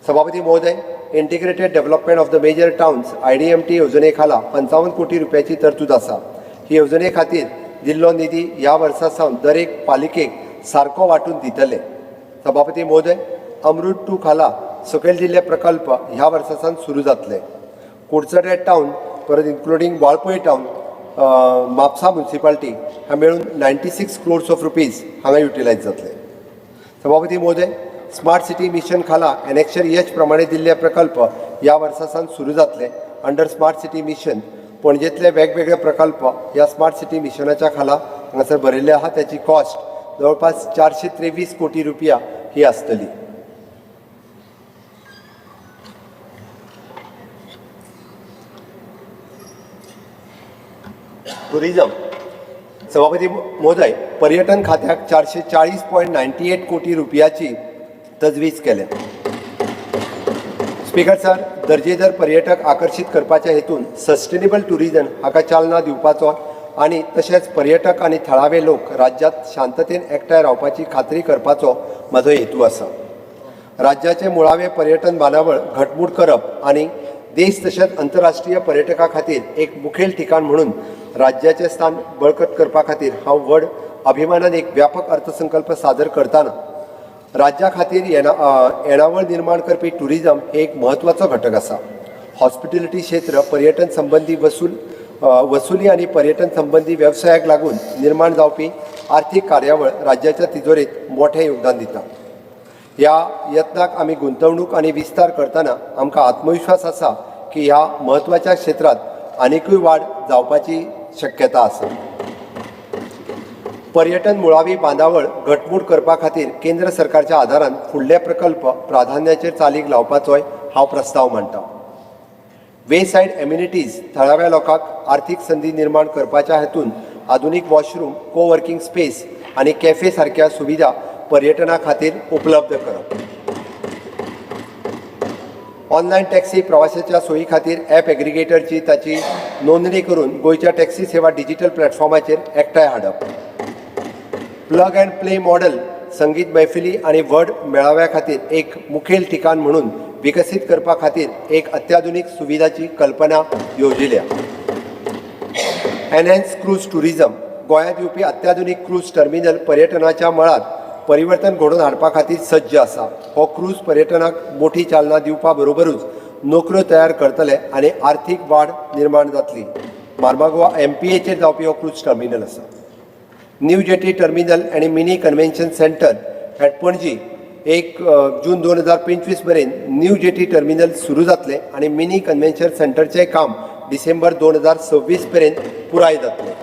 सभापती महोदय, integrated development of the major towns IDMT येवजणे खाला 55 कोटी रुपयाची तरतूद आसा. ही येवजणे खातीर दिल्लो निधी ह्या वर्सा सावन दरेक पालिकेक सारको वांटून दितले. सभापती महोदय, अमृत 2 खाला सकयल दिल्ले प्रकल्प ह्या वर्सा सावन सुरू जातले. कुडचडे टावन परत including Valpoi town, Mapusa municipality ह्या मेळून 96 क्रोर्स ऑफ रुपीज हांगा युटिलायज जातले. सभापती महोदय, स्मार्ट सिटी मिशन खाला एनेक्शर एच प्रमाणे दिल्ले प्रकल्प ह्या वर्सा सावन सुरू जातले. अंडर स्मार्ट सिटी मिशन पणजेंतले वेगवेगळे प्रकल्प ह्या स्मार्ट सिटी मिशनाच्या खाला हांगासर बरयल्ले आहा. त्याची कॉस्ट जवळपास 423 कोटी रुपया ही आसतली. टुरिझम. सभापती महोदय, पर्यटन खात्याक 440.98 कोटी रुपयाची तजवीज केल्या. स्पीकर सर, दर्जेदार पर्यटक आकर्शीत करपाच्या हेतून सस्टेनेबल टुरिजम हाका चालना दिवपाचो आनी तशेंच पर्यटक आनी थळावे लोक राज्यांत शांततेन एकठांय रावपाची खात्री करपाचो म्हजो हेतू आसा. राज्याचे मुळावे पर्यटन बांदावळ घटमूट करप आनी देश तशेंच अंतरराष्ट्रीय पर्यटकां खातीर एक मुखेल ठिकाण म्हणून राज्याचें स्थान बळकट करपा खातीर हांव व्हड अभिमानान एक व्यापक अर्थसंकल्प सादर करतना राज्या खातीर येणावळ निर्माण करपी टुरिजम हे एक म्हत्वाचो घटक आसा. हॉस्पिटॅलिटी क्षेत्र पर्यटन संबंदी वसुली आनी पर्यटन संबंदी वेवसायाक लागून निर्माण जावपी आर्थीक कार्यावळ राज्याच्या तिजोरेंत मोठें योगदान दिता. ह्या यत्नाक आमी गुंतवणूक आनी विस्तार करतना आमकां आत्मविश्वास आसा की ह्या म्हत्वाच्या क्षेत्रांत आनिकूय वाड जावपाची शक्यता आसा. पर्यटन मुळावी बांदावळ घटमूट करपा खातीर केंद्र सरकारच्या आदारान फुडले प्रकल्प प्राधान्याचेर चालीक लावपाचोय हांव प्रस्ताव मांडटा. वे सायड एम्युनिटीज थळाव्या लोकांक आर्थीक संदी निर्माण करपाच्या हेतून आधुनीक वॉशरूम, को वर्किंग स्पेस आनी कॅफे सारक्या सुविधा पर्यटना खातीर उपलब्ध करप. ऑनलायन टॅक्सी प्रवाशाच्या सोयी खातीर ॲप एग्रिगेटरची ताची नोंदणी करून गोंयच्या टॅक्सी सेवा डिजिटल प्लॅटफॉर्माचेर एकठांय हाडप. प्लग अँड प्ले मॉडल संगीत मैफिली आनी व्हड मेळाव्या खातीर एक मुखेल ठिकाण म्हणून विकसीत करपा खातीर एक अत्याधुनीक सुविधाची कल्पना योजिल्या. एनहॅन्स क्रूज टुरिझम गोंयांत येवपी अत्याधुनीक क्रूज टर्मिनल पर्यटनाच्या मळार परिवर्तन घडोवन हाडपा खातीर सज्ज आसा. हो क्रूज पर्यटनाक मोठी चालना दिवपा बरोबरूच नोकऱ्यो तयार करतले आनी आर्थीक वाड निर्माण जातली. मार्मागोवा एमपीएचेर जावपी हो क्रूज टर्मिनल आसा. न्यू जेटी टर्मिनल आनी mini convention centre at Panaji, 1 जून 2025 मेरेन न्यू जेटी टर्मिनल सुरू जातलें आनी मिनी कन्व्हेन्शन सेंटरचें काम डिसेंबर 2026 मेरेन पुराय जातलें.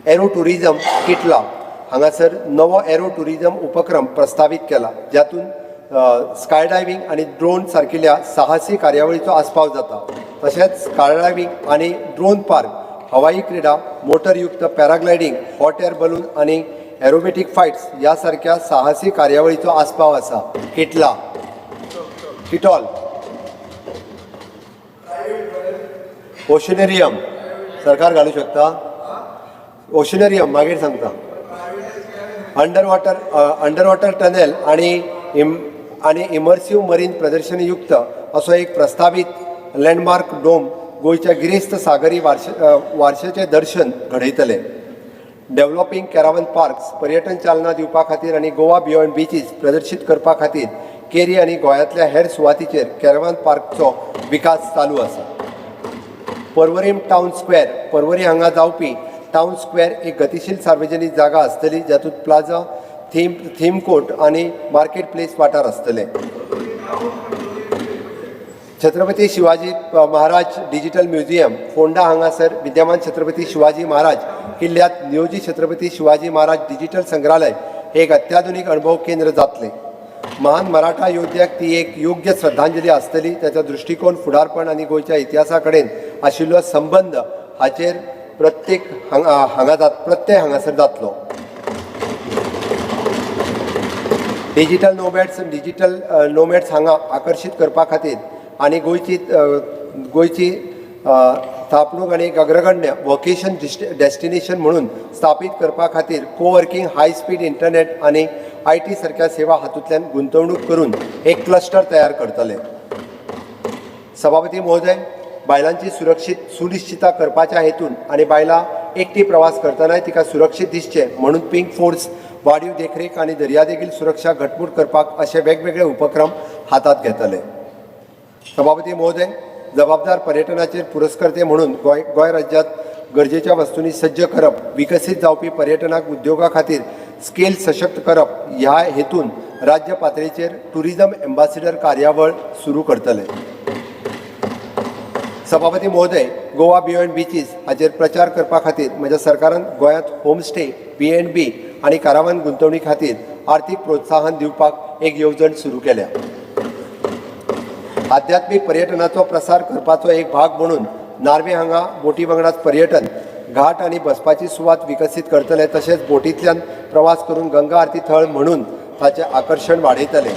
एरो टुरिझम, किटला हांगासर नवो एरो टुरिझम उपक्रम प्रस्तावीत केला, जातूंत स्काय डायव्हिंग आनी ड्रोन सारकिल्या साहसी कार्यावळीचो आस्पाव जाता. तशेंच स्काय डायव्हिंग आनी ड्रोन पार्क, हवाई क्रिडा, मोटरयुक्त पॅराग्लायडींग, हॉट एअर बलून आनी एरोबेटीक फ्लायट्स ह्या सारक्या साहसी कार्यावळीचो आस्पाव आसा. किटला, किटॉल. ओशनेरियम सरकार घालू शकता. ओशनेरियम मागीर सांगता. अंडर वॉटर टनेल आणि इमर्सिव मरीन प्रदर्शनयुक्त असो एक प्रस्तावीत लँडमार्क डोम गोंयच्या गिरेस्त सागरी वारशाचें दर्शन घडयतले. डेव्हलॉपिंग कॅरावन पार्क्स, पर्यटन चालना दिवपा खातीर आनी गोवा बियॉन्ड बिचीस प्रदर्शीत करपा खातीर केरी आनी गोंयांतल्या हेर सुवातीचेर कॅरवन पार्कचो विकास चालू आसा. पर्वरीम टावन स्क्वेअर, पर्वरी हांगा जावपी टावन स्क्वेअर एक गतिशील सार्वजनीक जागा आसतली, जातूंत प्लाझा, थीम थीम कोर्ट आनी मार्केट प्लेस वाठार आसतले. छत्रपती शिवाजी महाराज डिजिटल म्युझियम, फोंडा हांगासर विद्यमान छत्रपती शिवाजी महाराज किल्ल्यात नियोजित छत्रपती शिवाजी महाराज डिजिटल संग्रहालय हे एक अत्याधुनीक अणभव केंद्र जातलें. महान मराठा योद्ध्याक ती एक योग्य श्रद्धांजली आसतली. ताचो दृश्टिकोन, फुडारपण आनी गोंयच्या इतिहासा कडेन आशिल्लो संबंद हाचेर प्रत्येक हांगा हांगा जात प्रत्यय हांगासर जातलो. डिजिटल नोमॅड्स हांगा आकर्शीत करपा खातीर आनी गोंयची स्थापणूक आनी एक अग्रगण्य वोकेशन डेस्टिनेशन म्हणून स्थापीत करपा खातीर कोवर्किंग, हाय स्पीड इंटरनेट आनी IT सारक्या सेवा हातूंतल्यान गुंतवणूक करून एक क्लस्टर तयार करतले. सभापती महोदय, बायलांची सुरक्षीत सुनिश्चिता करपाच्या हेतून आनी बायलां एकटी प्रवास करतनाय तिका सुरक्षीत दिसचें म्हणून पिंक फोर्स, वाडीव देखरेख आनी दर्यादेगील सुरक्षा घटमूट करपाक अशे वेगवेगळे उपक्रम हातांत घेतले. सभापती महोदय, जबाबदार पर्यटनाचेर पुरस्कर्ते म्हणून गोंय राज्यांत गरजेच्या वस्तूंनी सज्ज करप, विकसीत जावपी पर्यटनाक उद्योगा खातीर स्केल सशक्त करप ह्या हेतून राज्य पातळेचेर टुरिझम एम्बासिडर कार्यावळ सुरू करतले. सभापती महोदय, गोवा बियॉन्ड बिचीस हाचेर प्रचार करपा खातीर म्हज्या सरकारान गोंयांत होमस्टे, बी एन बी आनी कारावान गुंतवणी खातीर आर्थीक प्रोत्साहन दिवपाक एक येवजण सुरू केल्या. आध्यात्मीक पर्यटनाचो प्रसार करपाचो एक भाग म्हणून नार्वे हांगा बोटी वांगडाच पर्यटन घाट आनी बसपाची सुवात विकसीत करतले. तशेंच बोटींतल्यान प्रवास करून गंगा आरती थळ म्हणून ताचें आकर्शण वाडयतले.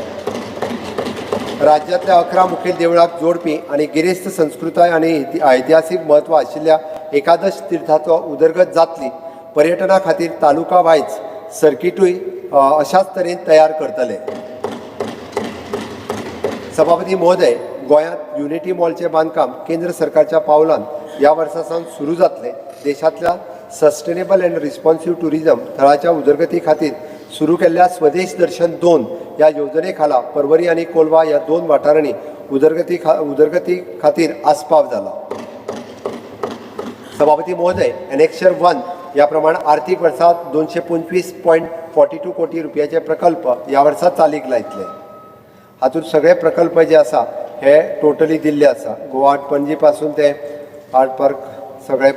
राज्यांतल्या 11 मुखेल देवळाक जोडपी आनी गिरेस्त संस्कृताय आनी ऐतिहासीक म्हत्व आशिल्ल्या एकादश तिर्थाचो उदरगत जातली. पर्यटना खातीर तालुका वायज सर्किटूय अशाच तरेन तयार करतले. सभापती महोदय, गोंयांत युनिटी मॉलचें बांदकाम केंद्र सरकारच्या पावलान ह्या वर्सा सावन सुरू जातलें. देशांतल्या सस्टेनेबल अँड रिस्पॉन्सिव टुरिझम थळाच्या उदरगती खातीर सुरू केल्ल्या स्वदेश दर्शन 2 ह्या येवजणे खाला परवरी आनी कोलवा ह्या 2 वाठारांनी उदरगती खातीर आस्पाव जाला. सभापती महोदय, एनेक्शर 1 ह्या प्रमाण आर्थीक वर्सा 225.42 कोटी रुपयाचे प्रकल्प ह्या वर्सा चालीक लायतले. हातूंत सगळे प्रकल्प जे आसा हे टोटली दिल्ले आसा. गोवा आर्ट पणजी पासून ते आर्ट पार्क सगळे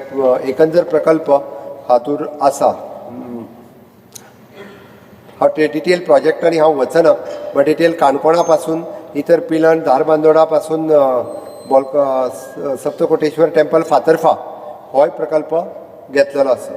एकंदर प्रकल्प हातूंत आसा. हांव ते डिटेल प्रोजेक्टांनी हांव वचना, बट डिटेल काणकोणा पासून इतर पिलन, धारबांदोडा पासून बोलक सप्तकोटेश्वर टेम्पल फातर्फा होय प्रकल्प घेतलेलो आसा.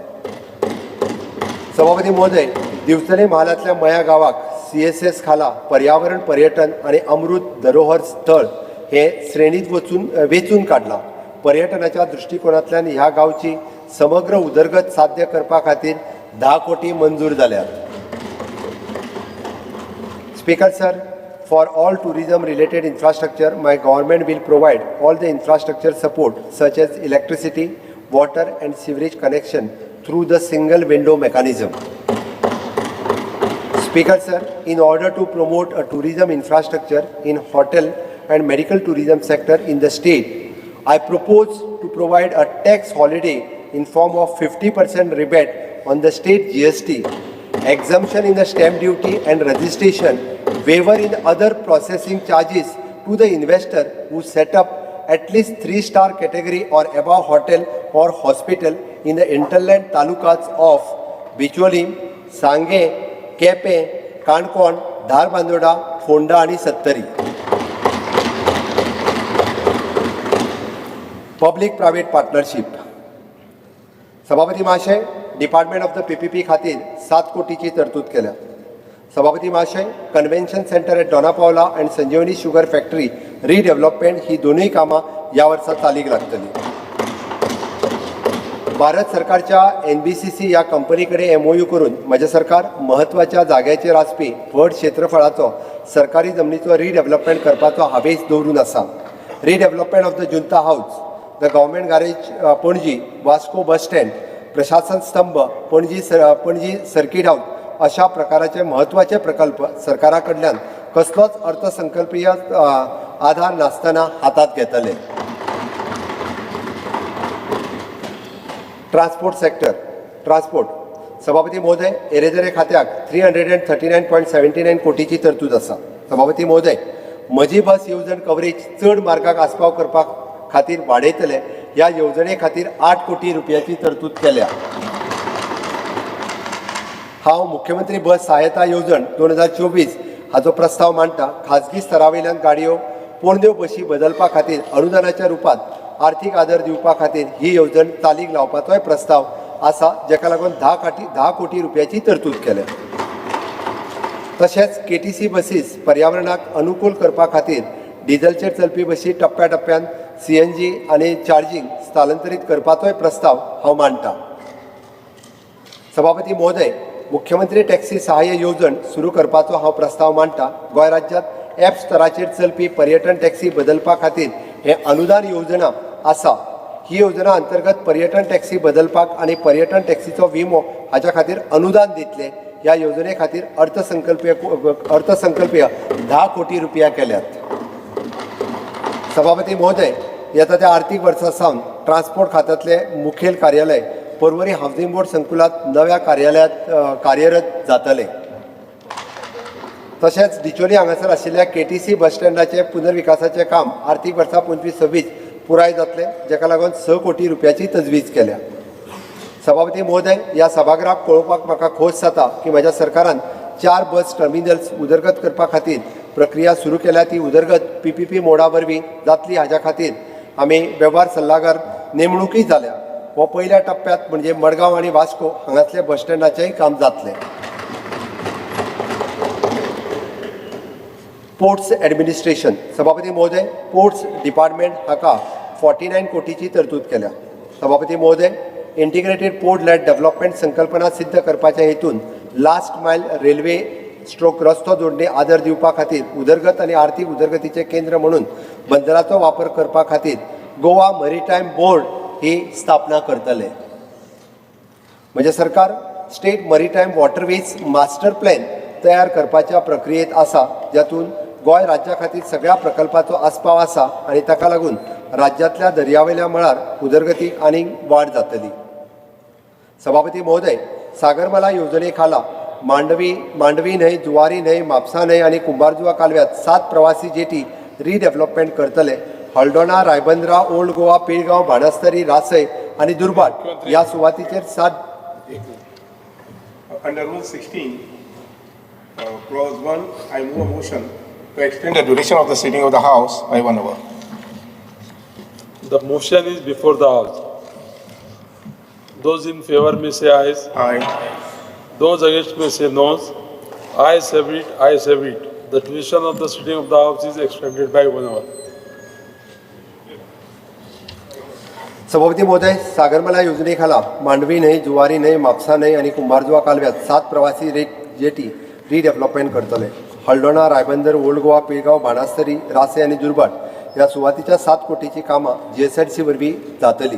सभापती महोदय, दिवचले म्हालांतल्या मया गांवाक CSS खाला पर्यावरण पर्यटन आनी अमृत धरोहर स्थळ हे श्रेणीत वचून वेंचून काडलां. पर्यटनाच्या दृश्टिकोनांतल्यान ह्या गांवची समग्र उदरगत साध्य करपा खातीर 10 कोटी मंजूर जाल्यात. Speaker sir, for all tourism related infrastructure, my government will provide all the infrastructure support such as electricity, water and sewerage connection through the single window mechanism. Speaker sir, in order to promote a tourism infrastructure in hotel and medical tourism sector in the state, I propose to provide a tax holiday in form of 50% rebate on the state GST, exemption in the stamp duty and registration, waiver in other processing charges to the investor who set up at least 3-star category or above hotel or hospital in the hinterland talukas of Bicholim, Sange, Quepem, Canacona, Dharbandora, Ponda आनी सत्तरी. Public private partnership. सभापती महाशय, डिपार्टमेंट ऑफ the PPP खातीर 7 कोटीची तरतूद केल्या. सभापती महाशय, Convention Centre at Dona Paula and Sanjivani Sugar Factory redevelopment ही दोनूय कामां ह्या वर्सा चालीक लागतली. भारत सरकारच्या NBCC ह्या कंपनी कडेन MOU करून म्हजें सरकार म्हत्वाच्या जाग्याचेर आसपी व्हड क्षेत्रफळाचो सरकारी जमनीचो रिडेव्हलपमेंट करपाचो हावेस दवरून आसा. Redevelopment of the Junta House, the Government Garage Panaji, Vasco bus stand, प्रशासन स्तंभ पणजी, पणजी सर्कीट हाऊस अशा प्रकाराचे म्हत्वाचे प्रकल्प सरकारा कडल्यान कसलोच अर्थसंकल्पीय आधार नासतना हातांत घेतले. Transport sector. Transport. सभापती महोदय, येरादारी खात्याक 339.79 कोटीची तरतूद आसा. सभापती महोदय, म्हजी बस येवजण कवरेज चड मार्गाक आस्पाव करपा खातीर वाडयतले. ह्या येवजणे खातीर 8 कोटी रुपयाची तरतूद केल्या. हांव मुख्यमंत्री बस सहायता येवजण 2024 हाचो प्रस्ताव मांडटा. खाजगी स्तरा वयल्यान गाडयो पोरण्यो बशी बदलपा खातीर अनुदानाच्या रुपांत आर्थीक आदर दिवपा खातीर ही येवजण चालीक लावपाचोय प्रस्ताव आसा, जाका लागून 10 कोटी रुपयाची तरतूद केल्या. तशेंच KTC बसीस पर्यावरणाक अनुकूल करपा खातीर डिझलचेर चलपी बशी टप्प्या टप्प्यान CNG आनी चार्जींग स्थलांतरीत करपाचोय प्रस्ताव हांव मांडटा. सभापती महोदय, मुख्यमंत्री टॅक्सी सहाय्य येवजण सुरू करपाचो हांव प्रस्ताव मांडटा. गोंय राज्यांत ॲप स्तराचेर चलपी पर्यटन टॅक्सी बदलपा खातीर हें अनुदान येवजण आसा. ही योजना अंतर्गत पर्यटन टॅक्सी बदलपाक आनी पर्यटन टॅक्सीचो विमो हाच्या खातीर अनुदान दितले. ह्या येवजणे खातीर अर्थसंकल्पीय 10 कोटी रुपया केल्यात. सभापती महोदय, येता त्या आर्थीक वर्सा सावन ट्रान्सपोर्ट खात्यांतले मुखेल कार्यालय पर्वरी हावसिंग बोर्ड संकुलांत नव्या कार्यालयांत कार्यरत जातले. तशेंच डिचोली हांगासर आशिल्ल्या KTC बस स्टँडाचें पुनर्विकासाचें काम आर्थीक वर्सा 25-26 पुराय जातलें, जाका लागून 6 कोटी रुपयाची तजवीज केल्या. सभापती महोदय, ह्या सभागृहाक पळोवपाक म्हाका खोस जाता की म्हज्या सरकारान 4 बस टर्मिनल्स उदरगत करपा खातीर प्रक्रिया सुरू केल्या. ती उदरगत PPP मोडा वरवीं जातली. हाज्या खातीर आमी वेव्हार सल्लागार नेमणुकूय जाल्या. हो पयल्या टप्प्यांत म्हणजे मडगांव आनी वास्को हांगासल्या बस स्टँडाचेंय काम जातलें. Ports administration. सभापती महोदय, पोर्ट्स डिपार्टमेंट हाका 49 कोटीची तरतूद केल्या. सभापती महोदय, इंटिग्रेटेड पोर्ट लॅड डेव्हलपमेंट संकल्पना सिद्ध करपाच्या हेतून लास्ट मायल रेल्वे स्ट्रोक रस्तो जोडणी आदर दिवपा खातीर उदरगत आनी आर्थीक उदरगतीचें केंद्र म्हणून बंदराचो वापर करपा खातीर गोवा मरीटायम बोर्ड ही स्थापना करतले. म्हणजे सरकार state maritime waterways master plan तयार करपाच्या प्रक्रियेत आसा, जातूंत गोंय राज्या खातीर सगळ्या प्रकल्पाचो आस्पाव आसा आनी ताका लागून राज्यांतल्या दर्यावेल्या मळार उदरगतीक आनीक वाड जातली. सभापती महोदय, सागरमाला येवजणे खाला मांडवी मांडवी न्हंय, जुवारी न्हंय, म्हापसा न्हंय आनी कुंभारजुवा कालव्यात सात प्रवासी जेटी रिडेव्हलपमेंट करतले. हल्दोणा, रायबंद्रा, ओल्ड गोवा, पिळगांव, बाणस्तारी, रासय आनी दुर्भाट ह्या सुवातीचेर सात Under Rule 16, Clause 1, I move a motion to extend the duration of the sitting of the House by one hour. The motion is before the house. Those in favor may say ayes. Aye. Those against may say noes. Ayes have it, ayes have it. The duration of the sitting of the house is extended by one hour. सभापती महोदय, सागरमाला योजनेखाला मांडवी न्हंय, जुवारी न्हंय, म्हापसा न्हंय आनी कुंभारजुवा कालव्यात सात प्रवासी रेट जेटी रिडेव्हलपमेंट करतले. हल्दोणा, रायबंदर, ओल्ड गोवा, पिळगांव, बाणास्तरी, रासे आनी दुर्भाट ह्या सुवातीच्या 7 कोटीची कामां जीएसआयडीसी वरवीं जातली.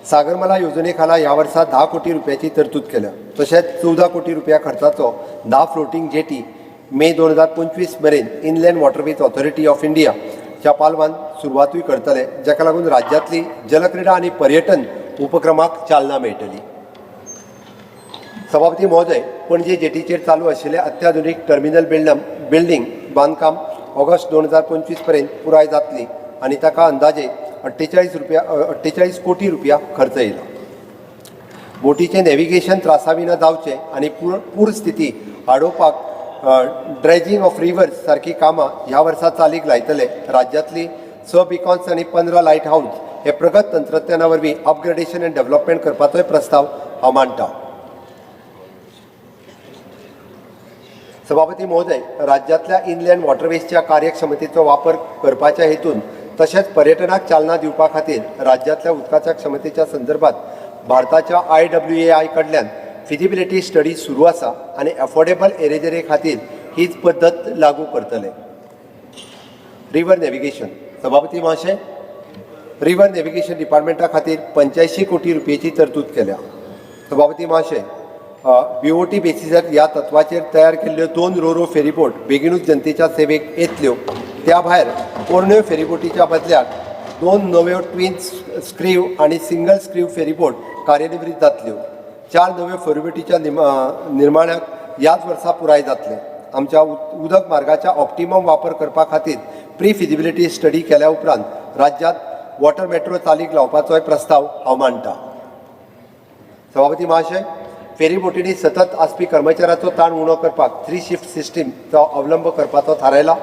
सागरमाला येवजणे खाला ह्या वर्सा 10 कोटी रुपयाची तरतूद केल्या. तशेंच 14 कोटी रुपया खर्चाचो 10 फ्लोटींग जेटी मे 2025 मेरेन इनलँड वॉटरवेज ऑथॉरिटी ऑफ इंडियाच्या पालवान सुरवातूय करतले, जाका लागून राज्यांतली जलक्रिडा आनी पर्यटन उपक्रमाक चालना मेळटली. सभापती महोदय, पणजे जेटीचेर चालू आशिल्ले अत्याधुनीक टर्मिनल बिल्डींग बांदकाम ऑगस्ट 2025 पर्यंत पुराय जातली आनी ताका अंदाजे 48 कोटी रुपया खर्च येयला. बोटीचें नॅव्हिगेशन त्रासाविना जावचें आनी पूर स्थिती आडोवपाक ड्रेजिंग ऑफ रिवर्स सारकी कामां ह्या वर्सा चालीक लायतले. राज्यांतली स बिकॉन्स आनी 15 लायट हावज हे प्रगत तंत्रज्ञाना वरवीं अपग्रेडेशन आनी डेव्हलपमेंट करपाचोय प्रस्ताव हांव मांडटा. सभापती महोदय, राज्यांतल्या इनलँड वॉटरवेजच्या कार्यक्षमतेचो वापर करपाच्या हेतून तशेंच पर्यटनाक चालना दिवपा खातीर राज्यांतल्या उदकाच्या क्षमतेच्या संदर्भात भारताच्या आयडब्ल्यूएआय कडल्यान फिजिबिलिटी स्टडी सुरू आसा आनी एफोर्डेबल एरेजरे खातीर हीच पद्दत लागू करतले. River navigation. सभापती महाशय, रिवर नॅव्हिगेशन डिपार्टमेंटा खातीर 85 कोटी रुपयेची तरतूद केल्या. सभापती महाशय, बीओटी बेसिसर ह्या तत्वाचेर तयार केल्ल्यो दोन रोरो फेरीबोट बेगिनूच जनतेच्या सेवेक येतल्यो. त्या भायर पोरण्यो फेरीबोटीच्या बदल्याक दोन नव्यो ट्वीन स्क्रीव आनी सिंगल स्क्रीव फेरीबोट कार्यनिवृत्त जातल्यो. चार नव्यो फेरीबोटीच्या निर्माणाक ह्याच वर्सा पुराय जातलें. आमच्या उदक मार्गाच्या ऑप्टिमम वापर करपा खातीर प्री फिजिबिलिटी स्टडी केल्या उपरांत राज्यांत वॉटर मेट्रो चालीक लावपाचोय प्रस्ताव हांव मांडटा. सभापती महाशय, फेरीबोटींनी सतत आसपी कर्मचाऱ्याचो ताण उणो करपाक थ्री शिफ्ट सिस्टीमचो अवलंब करपाचो थारायला.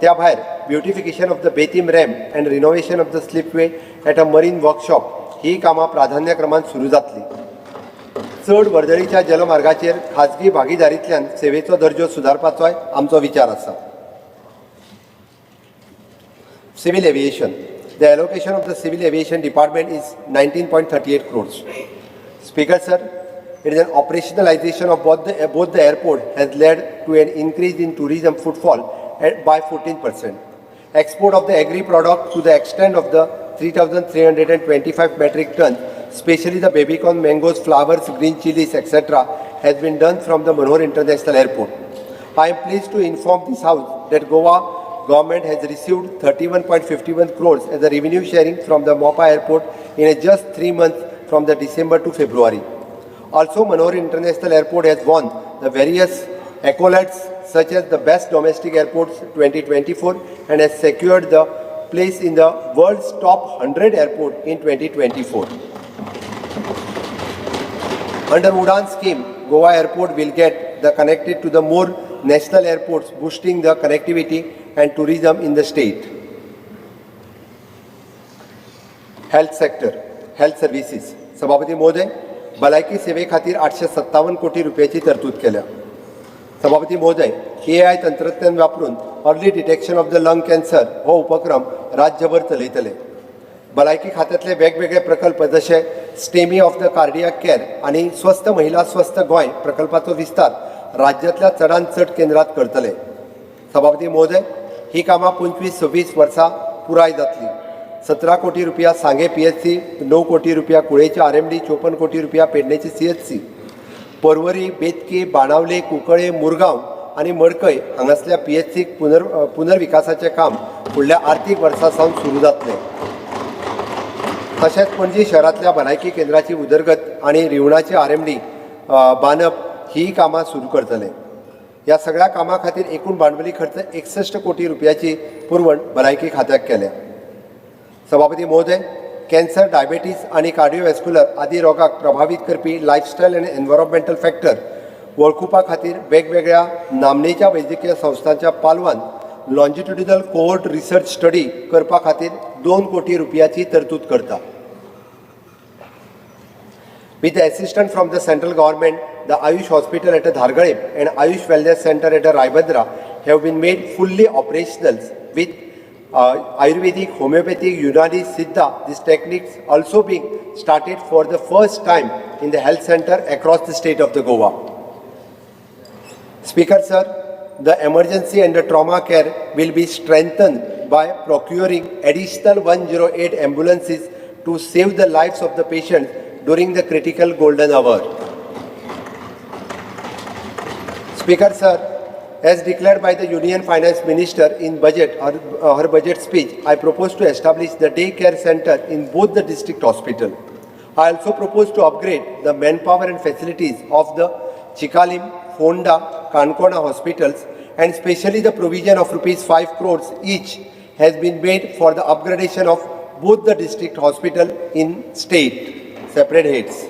त्या भायर beautification of the Betim ramp and renovation of the slipway at a marine workshop ही कामां प्राधान्यक्रमान सुरू जातली. चड वर्दळीच्या जलमार्गाचेर खाजगी भागीदारींतल्यान सेवेचो दर्जो सुदारपाचोय आमचो विचार आसा. Civil aviation. The allocation of the civil aviation department is 19.38 crores. Speaker sir, it is an operationalization of both the airport has led to an increase in tourism footfall by 14%. Export of the agri product to the extent of the 3,325 metric tons, especially the baby corn, mangoes, flowers, green chilies, etc., has been done from the Manohar International Airport. I am pleased to inform this House that Goa government has received 31.51 crores as a revenue sharing from the Mopa Airport in a just 3 months from the December to February. Also, Manohar International Airport has won the various accolades such as the Best Domestic Airports 2024 and has secured the place in the world's top 100 airport in 2024. Under Udan scheme, Goa Airport will get the connected to the more national airports, boosting the connectivity and tourism in the state. Health sector, health services. सभापती महोदय, भलायकी सेवे खातीर 857 कोटी रुपयाची तरतूद केल्या. सभापती महोदय, एआय तंत्रज्ञान वापरून early detection of the lung cancer हो उपक्रम राज्यभर चलयतले. भलायकी खात्यांतले वेगवेगळे प्रकल्प जशे STEMI of the cardiac care आनी स्वस्थ महिला स्वस्थ गोंय प्रकल्पाचो विस्तार राज्यांतल्या चडांत चड केंद्रांत करतले. सभापती महोदय, ही कामां 25-26 वर्सां पुराय जातली. 17 कोटी रुपया सांगे पीएचसी, 9 कोटी रुपया कुळेचे आरएमडी, 54 कोटी रुपया पेडणेची सीएचसी, परवरी, बेतकी, बाणावले, कुंकळे, मुरगांव आनी मडकय हांगासल्या पीएचसीक पुनर्विकासाचें काम फुडल्या आर्थीक वर्सा सावन सुरू जातलें. तशेंच पणजी शहरांतल्या भलायकी केंद्राची उदरगत आनी रिवणाची आरएमडी बांदप ही कामां सुरू करतले. ह्या सगळ्या कामां खातीर एकूण भांडवली खर्च 61 कोटी रुपयाची पुरवण भलायकी खात्याक केल्या. सभापती महोदय, कॅन्सर, डायबेटीस आनी कार्डिओवॅस्क्युलर आदी रोगाक प्रभावीत करपी लायफस्टायल आनी एनवायरोमेंटल फॅक्टर वळखुपा खातीर वेगवेगळ्या नामनेच्या वैजकीय संस्थांच्या पालवान लॉन्जिट्युडिनल कोहोर्ट रिसर्च स्टडी करपा खातीर 2 कोटी रुपयाची तरतूद करता. With the assistance from the central government, the Ayush Hospital at Dhargalem and Ayush Wellness Center at Raibandra have been made fully operational with Ayurvedic, Homeopathic, Unani, Siddha. These techniques also being started for the first time in the health center across the state of the Goa. Speaker sir, the emergency and the trauma care will be strengthened by procuring additional 108 ambulances to save the lives of the patients during the critical golden hour. Speaker sir, as declared by the Union Finance Minister in budget or her budget speech, I propose to establish the day care center in both the district hospital. I also propose to upgrade the manpower and facilities of the Chicalim, Fonda, Kankona hospitals, and especially the provision of rupees 5 crores each has been made for the upgradation of both the district hospital in state, separate heads.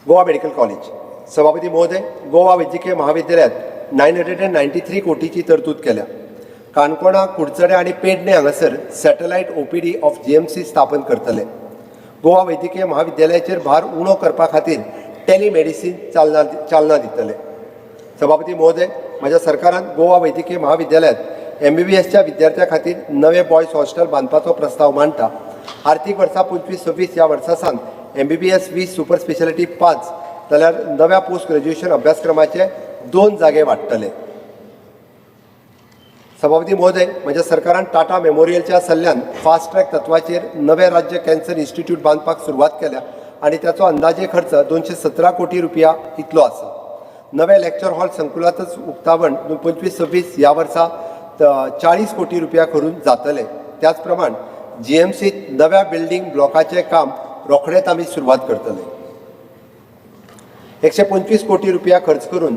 Goa medical college. सभापती महोदय, गोवा वैद्यकीय महाविद्यालयात 993 कोटीची तरतूद केल्या. काणकोणा, कुडचडे आनी पेडणे हांगासर satellite OPD of GMC स्थापन करतले. गोवा वैद्यकीय महाविद्यालयाचेर भार उणो करपा खातीर टेलिमेडिसीन चालना दितले. सभापती महोदय, म्हज्या सरकारान गोवा वैद्यकीय महाविद्यालयांत एमबीबीएसच्या विद्यार्थ्यां खातीर नवे बॉयज हॉस्टेल बांदपाचो प्रस्ताव मांडटा. आर्थीक वर्सा 25-26 ह्या वर्सा सावन एमबीबीएस 20, सुपर स्पेशालिटी 5, जाल्यार नव्या पोस्ट ग्रॅज्युएशन अभ्यासक्रमाचे 2 जागे वाडटले. सभापती महोदय, म्हज्या सरकारान टाटा मेमोरियलच्या सल्ल्यान फास्ट ट्रॅक तत्वाचेर नवें राज्य कॅन्सर इन्स्टिट्यूट बांदपाक सुरवात केल्या आनी ताचो अंदाजे खर्च 217 कोटी रुपया इतलो आसा. नवें लेक्चर हॉल संकुलाचोच उक्तावण 25-26 ह्या वर्सा 40 कोटी रुपया करून जातलें. त्याच प्रमाण जीएमसीत नव्या बिल्डींग ब्लॉकाचें काम रोखडेच आमी सुरवात करतले. 125 कोटी रुपया खर्च करून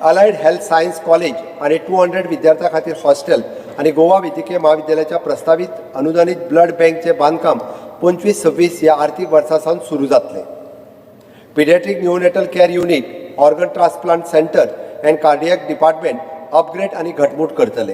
अलायड हेल्थ सायन्स कॉलेज आनी 200 विद्यार्थ्यां खातीर हॉस्टेल आनी गोवा वैद्यकीय महाविद्यालयाच्या प्रस्तावीत अनुदानीत ब्लड बँकचें बांदकाम 25-26 ह्या आर्थीक वर्सा सावन सुरू जातलें. Pediatric neonatal care unit, organ transplant center and cardiac department upgrade आनी घटमूट करतले.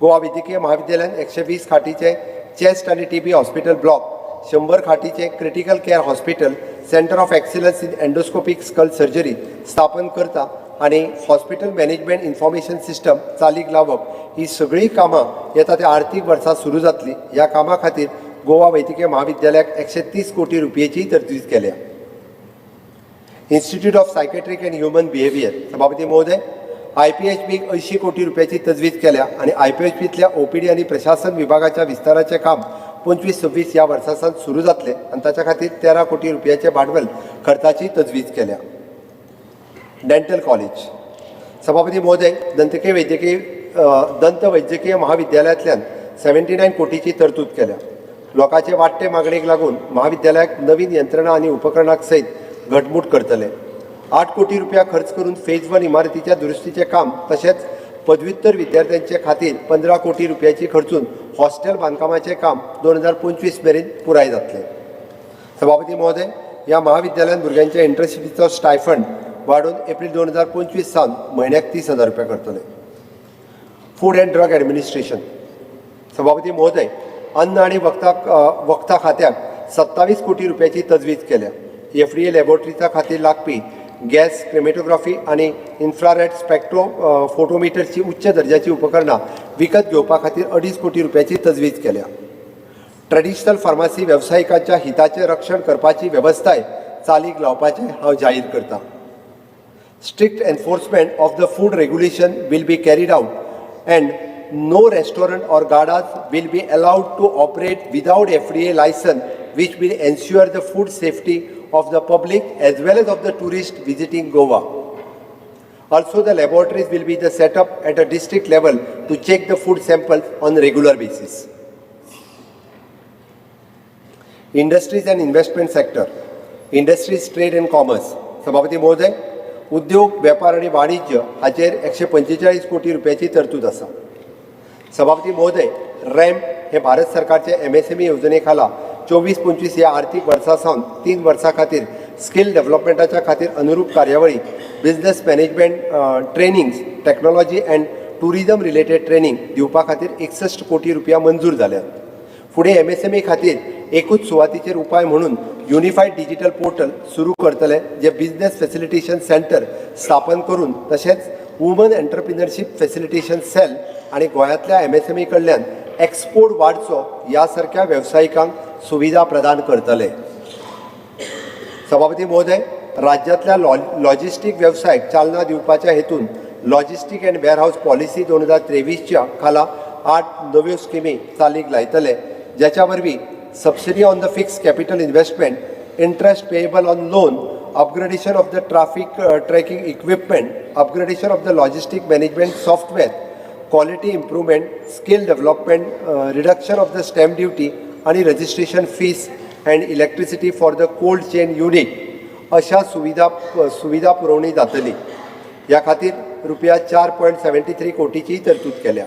गोवा वैद्यकीय महाविद्यालयान 120 खाटीचे चेस्ट आनी TB hospital block, 100 खाटीचे critical care hospital, center of excellence in endoscopic skull surgery स्थापन करता आनी हॉस्पिटल मॅनेजमेंट इन्फॉर्मेशन सिस्टम चालीक लावप ही सगळीं कामां येता त्या आर्थीक वर्सा सुरू जातली. ह्या कामां खातीर गोवा वैद्यकीय महाविद्यालयाक 130 कोटी रुपयेची तरतूद केल्या. Institute of Psychiatric and Human Behaviour. सभापती महोदय, आयपीएचबीक 80 कोटी रुपयाची तजवीज केल्या आनी आयपीएचबींतल्या ओपीडी आनी प्रशासन विभागाच्या विस्ताराचें काम 25-26 ह्या वर्सा सावन सुरू जातलें आनी ताच्या खातीर 13 कोटी रुपयाचे भांडवल खर्चाची तजवीज केल्या. Dental college. सभापती महोदय, दंतकीय वैद्यकीय दंत वैद्यकीय महाविद्यालयांतल्यान 79 कोटीची तरतूद केल्या. लोकांचे वाडटे मागणेक लागून महाविद्यालयाक नवीन यंत्रणा आनी उपकरणाक सयत घटमूट करतले. 8 कोटी रुपया खर्च करून फेज वन इमारतीच्या दुरुस्तीचें काम तशेंच पदव्युत्तर विद्यार्थ्यांचे खातीर 15 कोटी रुपयाची खर्चून हॉस्टेल बांदकामाचें काम 2025 मेरेन पुराय जातलें. सभापती महोदय, ह्या महाविद्यालयान भुरग्यांच्या इंटर्नशिपीचो स्टायफंड वाडोवन एप्रील 2025 सावन म्हयन्याक 30,000 रुपया करतले. Food and drug administration. सभापती महोदय, अन्न आनी वखदां खात्याक 27 कोटी रुपयाची तजवीज केल्या. एफडीए लॅबोरेटरीचा खातीर लागपी गॅस क्रोमेटोग्राफी आनी इन्फ्रारेड स्पेक्ट्रो फोटोमिटरची उच्च दर्जाची उपकरणां विकत घेवपा खातीर 2.5 कोटी रुपयाची तजवीज केल्या. ट्रेडिशनल फार्मासी वेवसायिकांच्या हिताचें रक्षण करपाची वेवस्थाय चालीक लावपाचें हांव जाहीर करतां. Strict enforcement of the food regulation will be carried out and no restaurant or gadas will be allowed to operate without FDA license, which will ensure the food safety of the public as well as of the tourists visiting Goa. Also, the laboratories will be the set up at a district level to check the food samples on a regular basis. Industries and investment sector, industries, trade and commerce. सभापती महोदय, उद्योग, वेपार आनी वाणिज्य हाचेर 145 कोटी रुपयाची तरतूद आसा. सभापती महोदय, रॅम्प हे भारत सरकारचे एमएसएमई येवजणे खाला 24-25 ह्या आर्थीक वर्सा सावन 3 वर्सां खातीर स्कील डेव्हलपमेंटाच्या खातीर अनुरूप कार्यावळी, business management trainings, technology and tourism related training दिवपा खातीर 61 कोटी रुपया मंजूर जाल्यात. फुडें एमएसएमई खातीर एकूच सुवातीचेर उपाय म्हणून युनिफायड डिजिटल पोर्टल सुरू करतले, जे बिझनेस फॅसिलिटेशन सेंटर स्थापन करून, तशेंच वुमन एंटरप्रिनरशीप फॅसिलिटेशन सेल आनी गोंयांतल्या एमएसएमई कडल्यान एक्सपोर्ट वाडचो ह्या सारक्या वेवसायिकांक सुविधा प्रदान करतले. सभापती महोदय, राज्यांतल्या लॉजिस्टीक वेवसायाक चालना दिवपाच्या हेतून लॉजिस्टीक अँड वेअरहावस पॉलिसी 2023च्या खाला आठ नव्यो स्किमी चालीक लायतले, ज्याच्या वरवीं subsidy on the fixed capital investment, interest payable on loan, upgradation of the traffic tracking equipment, upgradation of the logistic management software, quality improvement, skill development, reduction of the stamp duty आणि registration fees and electricity for the cold chain unit अशा सुविधा सुविधा पुरवणी जातली. ह्या खातीर रुपया 4.73 कोटीची तरतूद केल्या.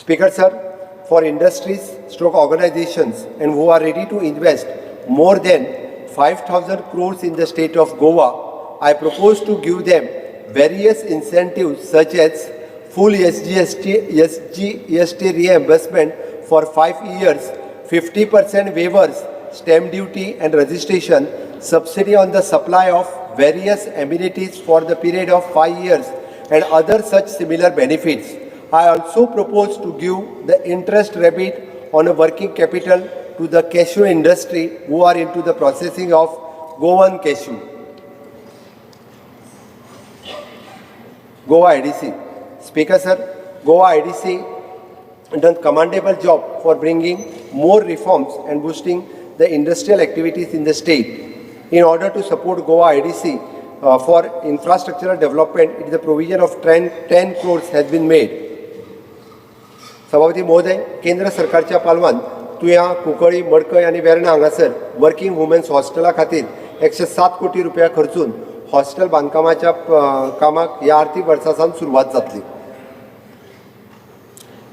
Speaker sir, for industries stroke organizations and who are ready to invest more than 5,000 crores in the state of Goa, I propose to give them various incentives such as full SGST, SGST reimbursement for 5 years, 50% waivers, stamp duty and registration, subsidy on the supply of various amenities for the period of 5 years and other such similar benefits. I also propose to give the interest rebate on a working capital to the cashew industry who are into the processing of Goan cashew. Goa IDC. Speaker sir, Goa IDC done commendable job for bringing more reforms and boosting the industrial activities in the state. In order to support Goa IDC for infrastructural development, it is the provision of 10, 10 crores has been made. सभापती महोदय, केंद्र सरकारच्या पालवान तुयां, कुंकळी, मडकय आनी वेर्णा हांगासर वर्किंग वुमन्स हॉस्टेला खातीर 107 कोटी रुपया खर्चून हॉस्टेल बांदकामाच्या कामाक ह्या आर्थीक वर्सा सावन सुरवात जातली.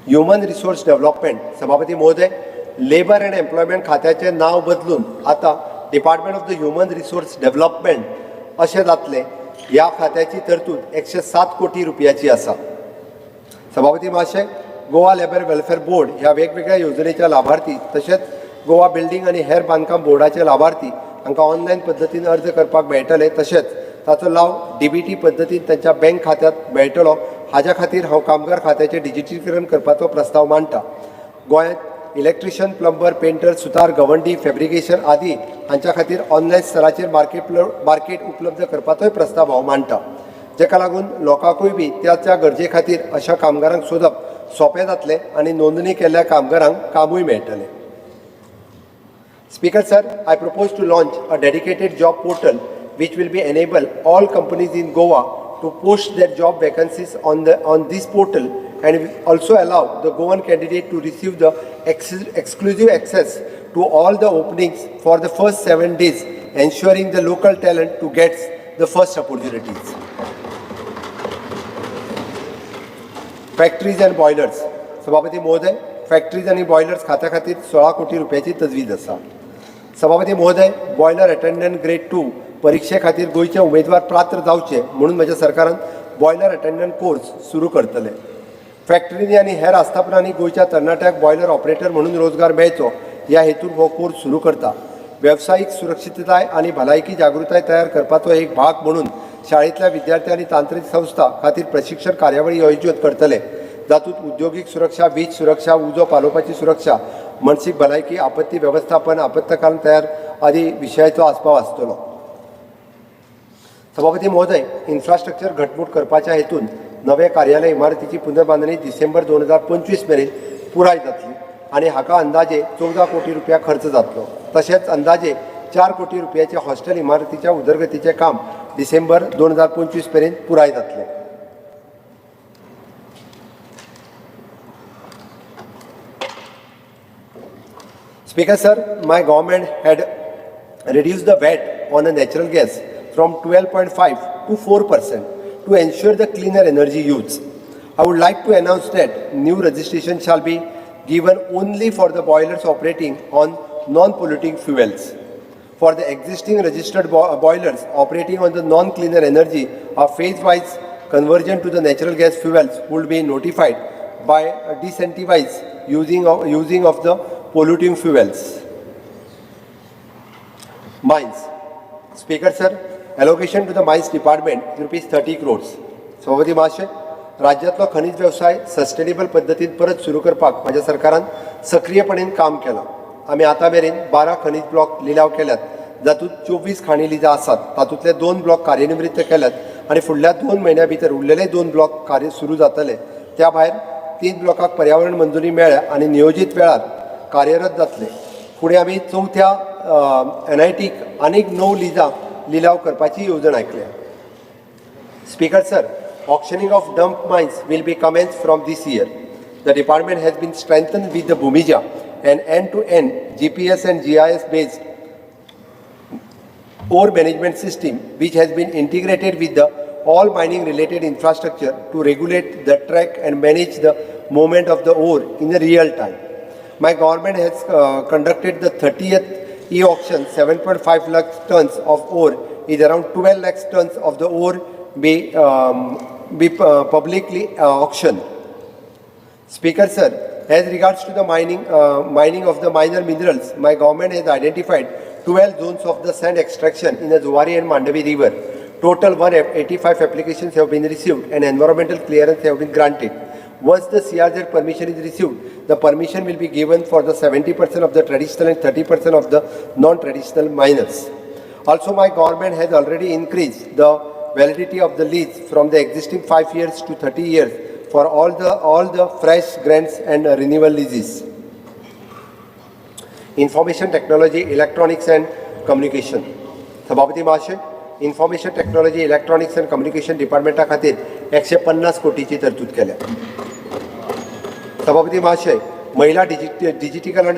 Human resource development. सभापती महोदय, लेबर अँड एम्प्लॉयमेंट खात्याचें नांव बदलून आतां Department of the Human Resource Development अशें जातलें. ह्या खात्याची तरतूद 107 कोटी रुपयाची आसा. सभापती महाशय, गोवा लेबर वेलफेअर बोर्ड ह्या वेगवेगळ्या येवजणेच्या लाभार्थी तशेंच गोवा बिल्डींग आनी हेर बांदकाम बोर्डाचे लाभार्थी हांकां ऑनलायन पद्दतीन अर्ज करपाक मेळटले, तशेंच ताचो लाव डीबीटी पद्दतीन तांच्या बँक खात्यांत मेळटलो. हाज्या खातीर हांव कामगार खात्याचें डिजिटीकरण करपाचो प्रस्ताव मांडटा. गोंयांत इलेक्ट्रिशियन, प्लंबर, पेंटर, सुतार, गवंडी, फेब्रिकेशन आदी हांच्या खातीर ऑनलायन स्तराचेर मार्केट उपलब्ध करपाचोय प्रस्ताव हांव मांडटा, जाका लागून लोकांकूय बी त्या त्या गरजे खातीर अशा कामगारांक सोदप सोंपें जातलें आनी नोंदणी केल्ल्या कामगारांक कामूय मेळटलें. Speaker sir, I propose to launch a dedicated job portal which will be enable all companies in Goa to post their job vacancies on this portal and will also allow the Goan candidate to receive the exclusive access to all the openings for the first 7 days, ensuring the local talent to get the first opportunities. Factories and boilers. सभापती महोदय, फॅक्टरीज आनी बॉयलर्स खात्या खातीर 16 कोटी रुपयाची तजवीज आसा. सभापती महोदय, बॉयलर अटेंडंट ग्रेड 2 परिक्षे खातीर गोंयचे उमेदवार पात्र जावचे म्हणून म्हज्या सरकारान बॉयलर अटेंडंट कोर्स सुरू करतले. फॅक्टरींनी आनी हेर आस्थापनांनी गोंयच्या तरणाट्यांक बॉयलर ऑपरेटर म्हणून रोजगार मेळचो ह्या हेतून हो कोर्स सुरू करता. वेवसायीक सुरक्षितताय आनी भलायकी जागृताय तयार करपाचो एक भाग म्हणून शाळेंतल्या विद्यार्थी आनी तांत्रिक संस्था खातीर प्रशिक्षण कार्यावळी आयोजीत करतले, जातूंत उद्योगीक सुरक्षा, वीज सुरक्षा, उजो पालोवपाची सुरक्षा, मानसीक भलायकी, आपत्ती वेवस्थापन, आपत्कालीन तयार आदी विशयाचो आस्पाव आसतलो. सभापती महोदय, इन्फ्रास्ट्रक्चर घटमूट करपाच्या हेतून नवे कार्यालय इमारतीची पुनर्बांदणी डिसेंबर 2025 मेरेन पुराय जातली आनी हाका अंदाजे 14 कोटी रुपया खर्च जातलो. तशेंच अंदाजे 4 कोटी रुपयाचे हॉस्टेल इमारतीच्या उदरगतीचें काम डिसेंबर 2025 मेरेन पुराय जातलें. Speaker sir, my government had reduced the VAT on a natural gas from 12.5 to 4% to ensure the cleaner energy use. I would like to announce that new registration shall be given only for the boilers operating on non-polluting fuels. For the existing registered boilers operating on the non-cleaner energy, a phase-wise conversion to the natural gas fuels would be notified by disincentivize using of the polluting fuels. Mines. Speaker sir, allocation to the mines department rupees 30 crores. सभापती महाशय, राज्यांतलो खनीज वेवसाय सस्टेनेबल पद्दतीन परत सुरू करपाक म्हाज्या सरकारान सक्रियपणान काम केलां. आमी आतां मेरेन 12 खनीज ब्लॉक लिलाव केल्यात, जातूंत 24 खाणी लिजां आसात. तातूंतले 2 ब्लॉक कार्यनिवृत्त केल्यात आनी फुडल्या 2 म्हयन्या भितर उरलेले 2 ब्लॉक कार्य सुरू जातले. त्या भायर 3 ब्लॉकाक पर्यावरण मंजुरी मेळ्ळ्या आनी नियोजीत वेळार कार्यरत जातले. फुडें आमी चवथ्या एनआयटीक आनीक 9 लिजां लिलाव करपाची येवजण आयकल्या. Speaker sir, auctioning of dump mines will be commenced from this year. The department has been strengthened with the Bhumija and end-to-end GPS and GIS based ore management system, which has been integrated with the all mining related infrastructure to regulate the track and manage the movement of the ore in the real time. My government has conducted the 30th e-auction. 7.5 lakh tons of ore is around 12 lakh tons of the ore be publicly auctioned. Speaker sir, as regards to the mining of the minor minerals, my government has identified 12 zones of the sand extraction in the Zuari and Mandavi river. Total 185 applications have been received and environmental clearance have been granted. Once the CRZ permission is received, the permission will be given for the 70% of the traditional and 30% of the non-traditional miners. Also, my government has already increased the validity of the lease from the existing 5 years to 30 years for all the fresh grants and renewal leases. Information technology, electronics and communication. सभापती महाशय, information technology, electronics and communication डिपार्टमेंटा खातीर 150 कोटीची तरतूद केल्या. सभापती महाशय, महिला डिजिटीकरण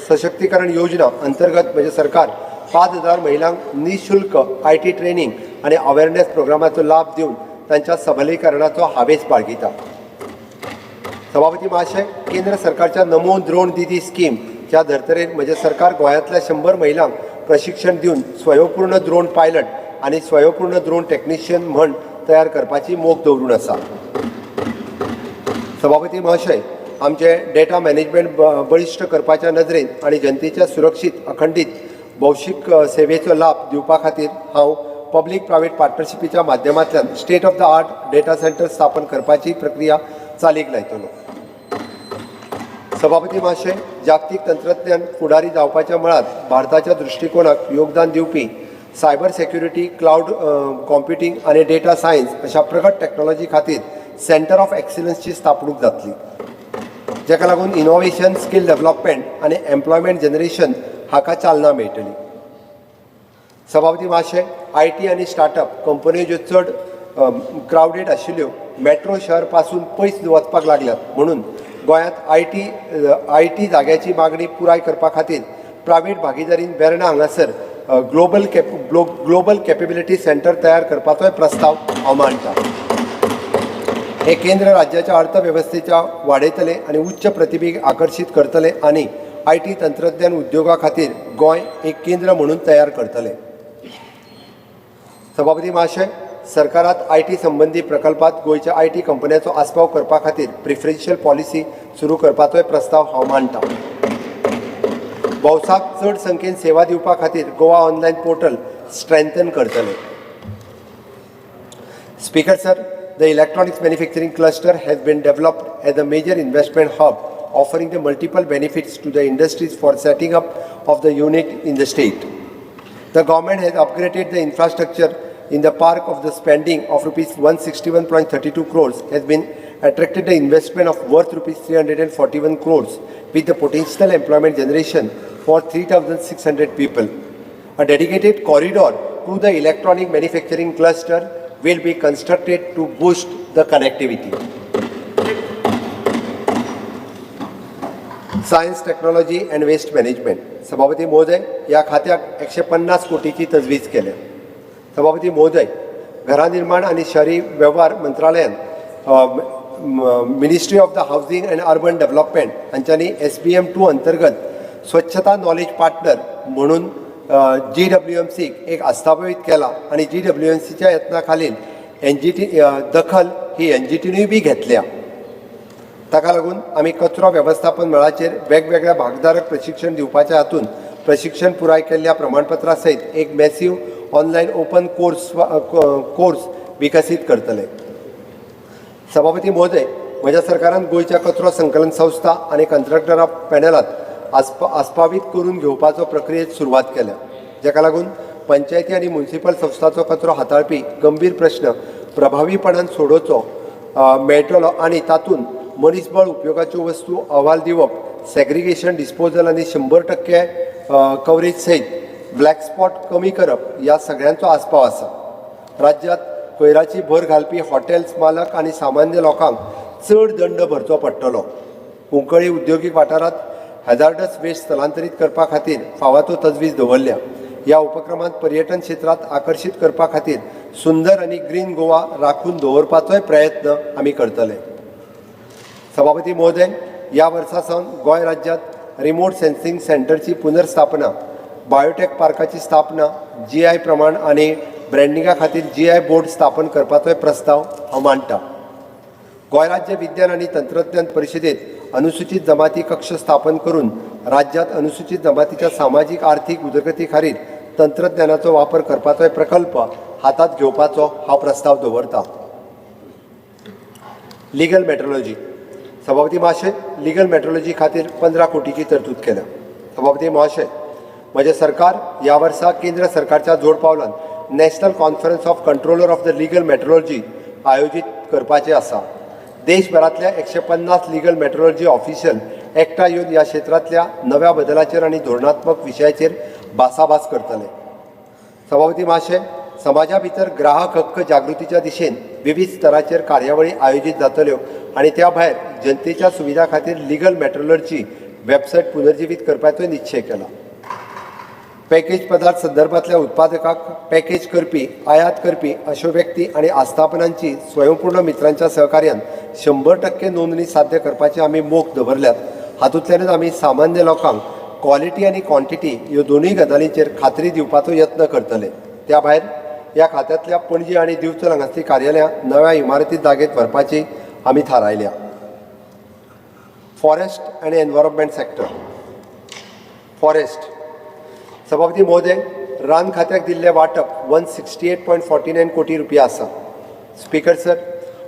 सशक्तीकरण योजना अंतर्गत म्हणजे सरकार 5000 महिलांक निशुल्क IT training आनी अवेरनेस प्रोग्रामाचो लाभ दिवन तांच्या सबलीकरणाचो हावेस बाळगिता. सभापती महाशय, केंद्र सरकारच्या नमो द्रोण दिदी स्कीमच्या धर्तरेर म्हजें सरकार गोंयांतल्या 100 महिलांक प्रशिक्षण दिवन स्वयंपूर्ण द्रोण पायलट आनी स्वयंपूर्ण द्रोण टॅक्निशियन म्हण तयार करपाची मोख दवरून आसा. सभापती महाशय, आमचे डेटा मॅनेजमेंट बळिश्ट करपाच्या नदरेन आनी जनतेच्या सुरक्षीत अखंडीत भौशीक सेवेचो लाभ दिवपा खातीर हांव पब्लीक प्रायवेट पार्टनरशिपीच्या माध्यमांतल्यान state of the art data center स्थापन करपाची प्रक्रिया चालीक लायतलो. सभापती महाशय, जागतीक तंत्रज्ञान फुडारी जावपाच्या मळार भारताच्या दृश्टिकोणाक योगदान दिवपी सायबर सेक्युरिटी, क्लावड कॉम्प्युटींग आनी डेटा सायन्स अशा प्रगत टॅक्नॉलॉजी खातीर सेंटर ऑफ एक्सिलन्सची स्थापणूक जातली, जाका लागून इनोव्हेशन, स्कील डेव्हलपमेंट आनी एम्प्लॉयमेंट जनरेशन हाका चालना मेळटली. सभापती महाशय, IT आनी स्टार्टअप कंपन्यो ज्यो चड क्रावडेड आशिल्ल्यो मेट्रो शहर पासून पयस वचपाक लागल्यात, म्हणून गोंयांत IT जाग्याची मागणी पुराय करपा खातीर प्रायवेट भागीदारीन वेर्णा हांगासर ग्लोबल कॅपेबिलिटी सेंटर तयार करपाचोय प्रस्ताव हांव मांडटा. हे केंद्र राज्याच्या अर्थवेवस्थेच्या वाडयतले आनी उच्च प्रतिभेक आकर्शीत करतले आनी IT तंत्रज्ञान उद्योगा खातीर गोंय एक केंद्र म्हणून तयार करतले. सभापती महाशय, सरकारात IT संबंदी प्रकल्पात गोंयच्या IT कंपन्यांचो आस्पाव करपा खातीर प्रिफरन्शियल पॉलिसी सुरू करपाचोय प्रस्ताव हांव मांडटा. भौसाक चड संख्येन सेवा दिवपा खातीर गोवा ऑनलायन पोर्टल स्ट्रेंथन करतले. Speaker sir, the electronics manufacturing cluster has been developed as a major investment hub, offering the multiple benefits to the industries for setting up of the unit in the state. The government has upgraded the infrastructure in the park of the spending of rupees 161.32 crores has been attracted the investment of worth rupees 341 crores with the potential employment generation for 3,600 people. A dedicated corridor to the electronic manufacturing cluster will be constructed to boost the connectivity. Science, technology and waste management. सभापती महोदय, ह्या खात्याक 150 कोटीची तजवीज केल्या. सभापती महोदय, घरां निर्माण आनी शहरी वेव्हार मंत्रालयान, Ministry of the Housing and Urban Development हांच्यांनी SBM 2 अंतर्गत स्वच्छता नॉलेज पार्टनर म्हणून GWMCक एक आस्थापीत केला आनी GWMCच्या यत्ना खालील NGT दखल ही NGTनूय बी घेतल्या. ताका लागून आमी कचरो वेवस्थापन मळाचेर वेगवेगळ्या भागधारक प्रशिक्षण दिवपाच्या हातून प्रशिक्षण पुराय केल्ल्या प्रमाणपत्रा सयत एक मॅसीव ऑनलायन ओपन कोर्स विकसीत करतले. सभापती महोदय, म्हज्या सरकारान गोंयच्या कचरो संकलन संस्था आनी कंत्राटदारा पॅनलात आस्पावीत करून घेवपाचो प्रक्रियेत सुरवात केल्या, जाका लागून पंचायती आनी मुन्सिपल संस्थाचो कचरो हाताळपी गंभीर प्रश्न प्रभावीपणान सोडोवचो मेळटलो आनी तातूंत मनीसबळ, उपयोगाच्यो वस्तू अहवाल दिवप, सेग्रिगेशन, डिस्पोजल आनी 100% कवरेज सयत ब्लॅक स्पॉट कमी करप ह्या सगळ्यांचो आस्पाव आसा. राज्यांत कोयराची भर घालपी हॉटेल्स मालक आनी सामान्य लोकांक चड दंड भरचो पडटलो. कुंकळी उद्योगीक वाठारांत हॅजार्डस वेस्ट स्थलांतरीत करपा खातीर फावो तो तजवीज दवरल्या. ह्या उपक्रमांत पर्यटन क्षेत्रांत आकर्शीत करपा खातीर सुंदर आनी ग्रीन गोवा राखून दवरपाचोय प्रयत्न आमी करतले. सभापती महोदय, ह्या वर्सा सावन गोंय राज्यांत रिमोट सेन्सिंग सेंटरची पुनर्स्थापना, बायोटेक पार्काची स्थापना, GI प्रमाण आनी ब्रँडिंगा खातीर GI board स्थापन करपाचोय प्रस्ताव हांव मांडटा. गोंय राज्य विज्ञान आनी तंत्रज्ञान परिशदेत अनुसूचित जमाती कक्ष स्थापन करून राज्यांत अनुसूचित जमातीच्या सामाजीक आर्थीक उदरगती खातीर तंत्रज्ञानाचो वापर करपाचोय प्रकल्प हातांत घेवपाचो हांव प्रस्ताव दवरता. Legal metrology. सभापती महाशय, लिगल मेट्रोलॉजी खातीर 15 कोटीची तरतूद केल्या. सभापती महाशय, म्हजें सरकार ह्या वर्सा केंद्र सरकारच्या जोड पावलान National Conference of Controller of the Legal Metrology आयोजीत करपाचें आसा. देशभरांतल्या 150 लिगल मेट्रोलॉजी ऑफिशियल एकठांय येवन ह्या क्षेत्रांतल्या नव्या बदलाचेर आनी धोरणात्मक विशयाचेर भासाभास करतले. सभापती महाशय, समाजा भितर ग्राहक हक्क जागृतीच्या दिशेन विविध स्तराचेर कार्यावळी आयोजीत जातल्यो आनी त्या भायर जनतेच्या सुविधा खातीर लिगल मेट्रोलॉजी वेबसायट पुनर्जिवीत करपाचोय निश्चय केला. पॅकेज पदार्थ संदर्भांतल्या उत्पादकाक पॅकेज करपी, आयात करपी अश्यो व्यक्ती आनी आस्थापनांची स्वयंपूर्ण मित्रांच्या सहकार्यान 100% नोंदणी साध्य करपाची आमी मोख दवरल्यात. हातूंतल्यानच आमी सामान्य लोकांक क्वॉलिटी आनी क्वॉन्टिटी ह्यो दोनूय गजालींचेर खात्री दिवपाचो यत्न करतले. त्या भायर ह्या खात्यांतल्या पणजी आनी दिवचल हांगासलीं कार्यालयां नव्या इमारतीत जागेत व्हरपाची आमी थारायल्या. फॉरेस्ट आनी एनवायरमेंट सेक्टर. फॉरेस्ट. सभापती महोदय, रान खात्याक दिल्लें वांटप 168.49 कोटी रुपया आसा. Speaker sir,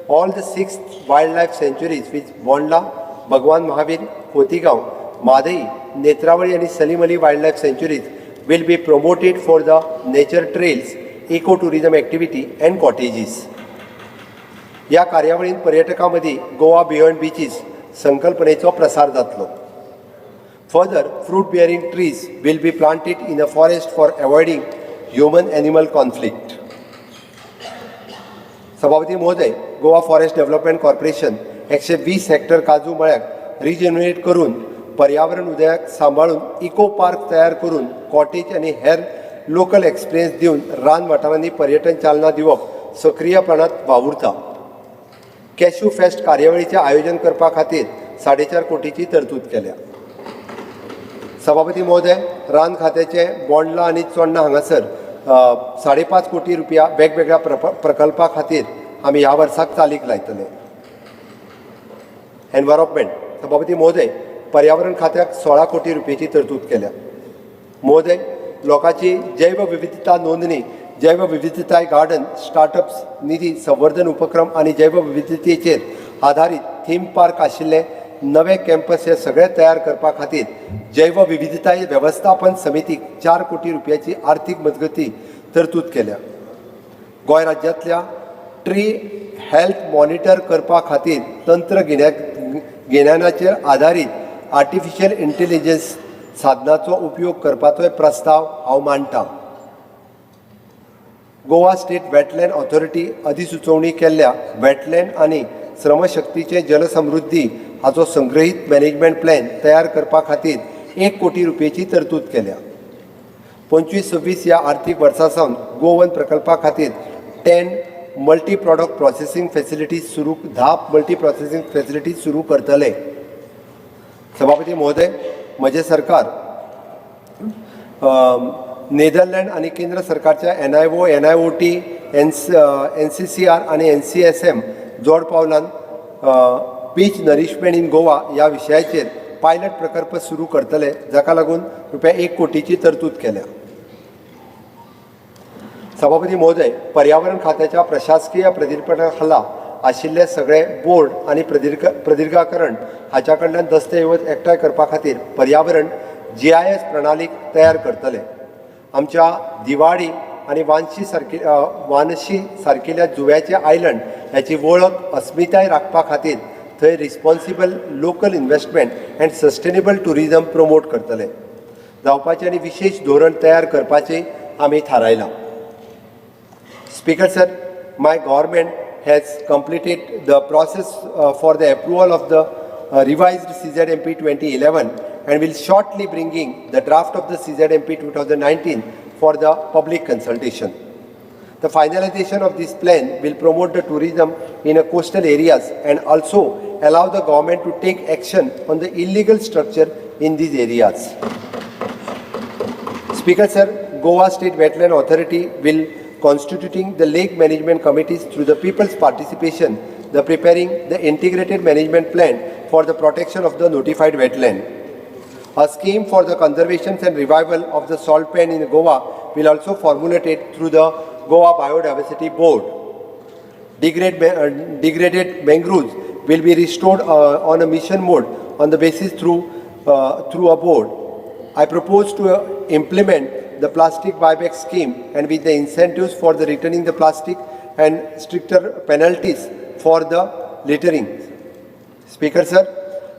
all the six wild life sanctuaries with Bondla, Bhagwan Mahavir, Cotigao, Mhadei, Netravali आनी Salim Ali wild life sanctuaries will be promoted for the nature trails, eco tourism activity and cottages. ह्या कार्यावळींत पर्यटकां मदीं गोवा बियॉन्ड बिचीस संकल्पनेचो प्रसार जातलो. Further, fruit bearing trees will be planted in a forest for avoiding human animal conflict. सभापती महोदय, Goa forest development corporation 120 Hector काजू मळ्याक रिजनरेट करून, पर्यावरण उदयाक सांबाळून, इको पार्क तयार करून, कॉटेज आनी हेर लोकल एक्सपिरियन्स दिवन रान वाठारांनी पर्यटन चालना दिवप सक्रियपणात वावुरता. कॅश्यू फेस्ट कार्यावळीचें आयोजन करपा खातीर 4.5 कोटीची तरतूद केल्या. सभापती महोदय, रान खात्याचे बोंडला आनी चोडणा हांगासर 5.5 कोटी रुपया वेगवेगळ्या प्रकल्पा खातीर आमी ह्या वर्साक चालीक लायतले. एनवायरोमेंट. सभापती महोदय, पर्यावरण खात्याक 16 कोटी रुपयेची तरतूद केल्या. महोदय, लोकांची जैवविविधता नोंदणी, जैवविविधताय गार्डन, स्टार्टअप्स निधी संवर्धन उपक्रम आनी जैवविविधतेचेर आधारीत थीम पार्क आशिल्ले नवे कॅम्पस हे सगळे तयार करपा खातीर जैवविविधताय वेवस्थापन समितीक 4 कोटी रुपयाची आर्थीक मजगती तरतूद केल्या. गोंय राज्यांतल्या ट्री हेल्थ मॉनिटर करपा खातीर तंत्रगिन्यानाचेर आदारीत आर्टिफिशियल इंटेलिजन्स साधनाचो उपयोग करपाचोय प्रस्ताव हांव मांडटा. गोवा स्टेट वेटलँड ऑथॉरिटी अधिसुचोवणी केल्ल्या वेटलँड आनी श्रमशक्तीचे जलसमृद्धी हाचो संग्रहीत मॅनेजमेंट प्लॅन तयार करपा खातीर 1 कोटी रुपयेची तरतूद केल्या. 25-26 ह्या आर्थीक वर्सा सावन गोवन प्रकल्पा खातीर 10 मल्टी प्रॉडक्ट प्रोसेसींग फॅसिलिटीज सुरू 10 मल्टी प्रोसेसींग फॅसिलिटीज सुरू करतले. सभापती महोदय, म्हजें सरकार नेदरलँड आनी केंद्र सरकारच्या NIO, NIOT, NCCR आनी NCSM जोड पावलान बीच नरिशमेंट इन गोवा ह्या विशयाचेर पायलट प्रकल्प सुरू करतले, जाका लागून रुपया 1 कोटीची तरतूद केल्या. सभापती महोदय, पर्यावरण खात्याच्या प्रशासकीय प्रदीर्पणा खाला आशिल्ले सगळे बोर्ड आनी प्रदीर्घाकरण हाच्या कडल्यान दस्तऐवज एकठांय करपा खातीर पर्यावरण GIS प्रणालीक तयार करतले. आमच्या दिवाडी आनी वानशी सारकिल्या जुव्याचे आयलंड ह्याची वळख अस्मिताय राखपा खातीर थंय responsible local investment and sustainable tourism promote करतले जावपाचें आनी विशेश धोरण तयार करपाचें आमी थारायलां. Speaker sir, my government has completed the process for the approval of the revised CZMP 2011 and will shortly bringing the draft of the CZMP 2019 for the public consultation. The finalization of this plan will promote the tourism in a coastal areas and also allow the government to take action on the illegal structure in these areas. Speaker sir, Goa State Wetland Authority will constituting the lake management committees through the people's participation, the preparing the integrated management plan for the protection of the notified wetland. A scheme for the conservation and revival of the salt pan in Goa will also formulated through the Goa Biodiversity Board. Degraded mangroves will be restored on a mission mode on the basis through a board. I propose to implement the plastic buyback scheme and with the incentives for the returning the plastic and stricter penalties for the littering. Speaker sir,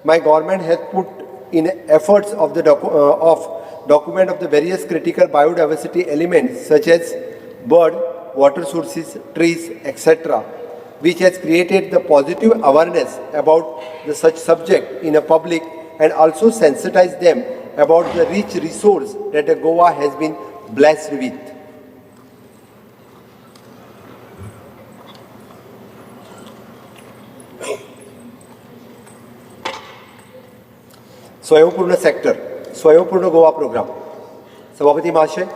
my government has put in efforts of the of document of the various critical biodiversity elements such as bird, water sources, trees, etc., which has created the positive awareness about the such subject in a public and also sensitized them about the rich resource that the Goa has been blessed with. स्वयंपूर्ण सेक्टर, स्वयंपूर्ण गोवा प्रोग्राम. सभापती महाशय,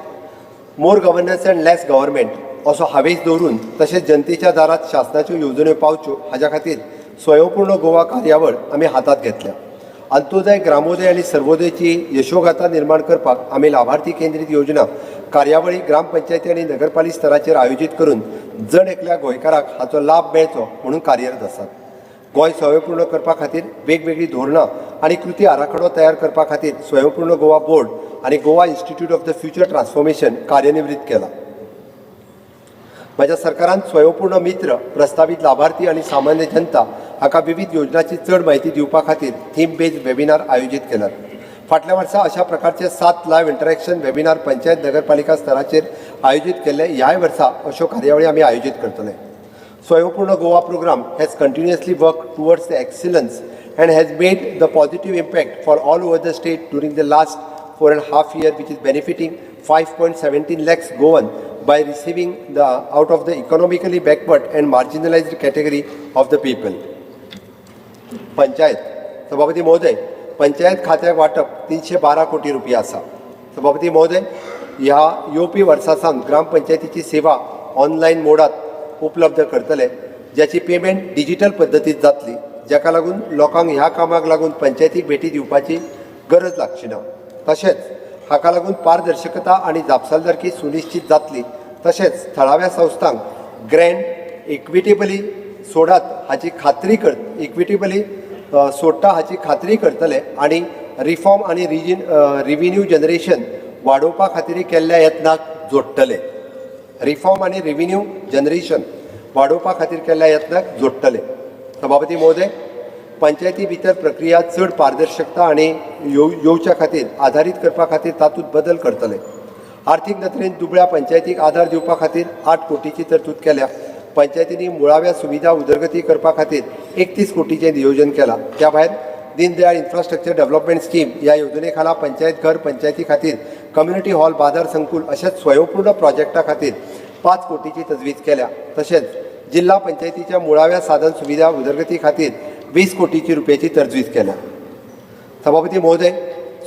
more governance and less government असो हावेस दवरून तशेंच जनतेच्या दारात शासनाच्यो येवजण्यो पावच्यो हाज्या खातीर स्वयंपूर्ण गोवा कार्यावळ आमी हातांत घेतल्या. अंत्योदय, ग्रामोदय आनी सर्वोदयची यशोगाथा निर्माण करपाक आमी लाभार्थी केंद्रीत योजना कार्यावळी ग्रामपंचायती आनी नगरपालिका स्तराचेर आयोजीत करून जण एकल्या गोंयकाराक हाचो लाभ मेळचो म्हणून कार्यरत आसात. गोंय स्वयंपूर्ण करपा खातीर वेगवेगळीं धोरणां आनी कृती आराखडो तयार करपा खातीर स्वयंपूर्ण गोवा बोर्ड आनी Goa Institute of the Future Transformation कार्यनिवृत्त केला. म्हज्या सरकारान स्वयंपूर्ण मित्र, प्रस्तावीत लाभार्थी आनी सामान्य जनता हाका विविध योजनांची चड म्हायती दिवपा खातीर थीम बेज्ड वेबिनार आयोजीत केल्यात. फाटल्या वर्सा अशा प्रकारचे 7 लायव्ह इंटरॅक्शन वेबिनार पंचायत नगरपालिका स्तराचेर आयोजीत केल्ले. ह्याय वर्सा अश्यो कार्यावळी आमी आयोजीत करतले. Swayampoorna Goa program has continuously worked towards the excellence and has made the positive impact for all over the state during the last 4.5 years, which is benefiting 5.17 lakhs Goan by receiving the out of the economically backward and marginalized category of the people. Panchayat. सभापती महोदय, पंचायत खात्याक वाटप 312 कोटी रुपया आसा. सभापती महोदय, ह्या येवपी वर्सा सावन ग्रामपंचायतीची सेवा ऑनलायन मोडात उपलब्ध करतले, ज्याची पेमेंट डिजिटल पद्दतीत जातली, जाका लागून लोकांक ह्या कामाक लागून पंचायतीक भेटी दिवपाची गरज लागची ना. तशेंच हाका लागून पारदर्शकता आनी जापसालदारकी सुनिश्चित जातली. तशेंच थळाव्या संस्थांक ग्रँट इक्विटेबली सोडात हाची खात्री कर इक्विटेबली सोडटा हाची खात्री करतले आनी रिफॉर्म आनी रिजीन रिव्हेन्यू जनरेशन वाडोवपा खातीर केल्ल्या यत्नाक जोडटले. रिफॉर्म आनी रिव्हेन्यू जनरेशन वाडोवपा खातीर केल्ल्या यत्नाक जोडटले. सभापती महोदय, पंचायती भितर प्रक्रिया चड पारदर्शकता आनी येवच्या खातीर आधारीत करपा खातीर तातूंत बदल करतले. आर्थीक नदरेन दुबळ्या पंचायतीक आधार दिवपा खातीर 8 कोटीची तरतूद केल्या. पंचायतींनी मुळाव्या सुविधा उदरगती करपा खातीर 31 कोटीचें नियोजन केलां. त्या भायर दीनदयाळ इन्फ्रास्ट्रक्चर डेव्हलपमेंट स्कीम ह्या येवजणे खाला पंचायत घर, पंचायती खातीर कम्युनिटी हॉल, बाजार संकुल अशेंच स्वयंपूर्ण प्रोजेक्टा खातीर 5 कोटीची तजवीज केल्या. तशेंच जिल्हा पंचायतीच्या मुळाव्या साधन सुविधा उदरगती खातीर 20 कोटीची रुपयाची तजवीज केल्या. सभापती महोदय,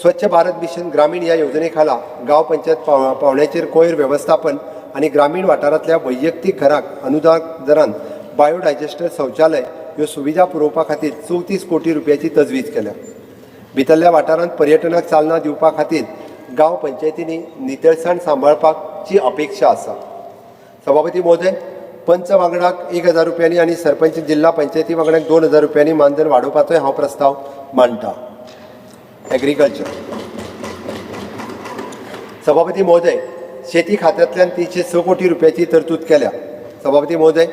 स्वच्छ भारत मिशन ग्रामीण ह्या येवजणे खाला गांव पंचायत पावंड्याचेर कोयर वेवस्थापन आनी ग्रामीण वाठारांतल्या वैयक्तीक घरांक अनुदान दरान बायोडायजेस्टर शौचालय ह्यो सुविधा पुरोवपा खातीर 34 कोटी रुपयाची तजवीज केल्या. भितरल्या वाठारांत पर्यटनाक चालना दिवपा खातीर गांव पंचायतींनी नितळसाण सांबाळपाची अपेक्षा आसा. सभापती महोदय, पंच वांगडाक 1000 रुपयांनी आनी सरपंच जिल्हा पंचायती वांगड्याक 2000 रुपयांनी मानधन वाडोवपाचोय हांव प्रस्ताव मांडटा. एग्रीकल्चर. सभापती महोदय, शेती खात्यांतल्यान 306 कोटी रुपयाची तरतूद केल्या. सभापती महोदय,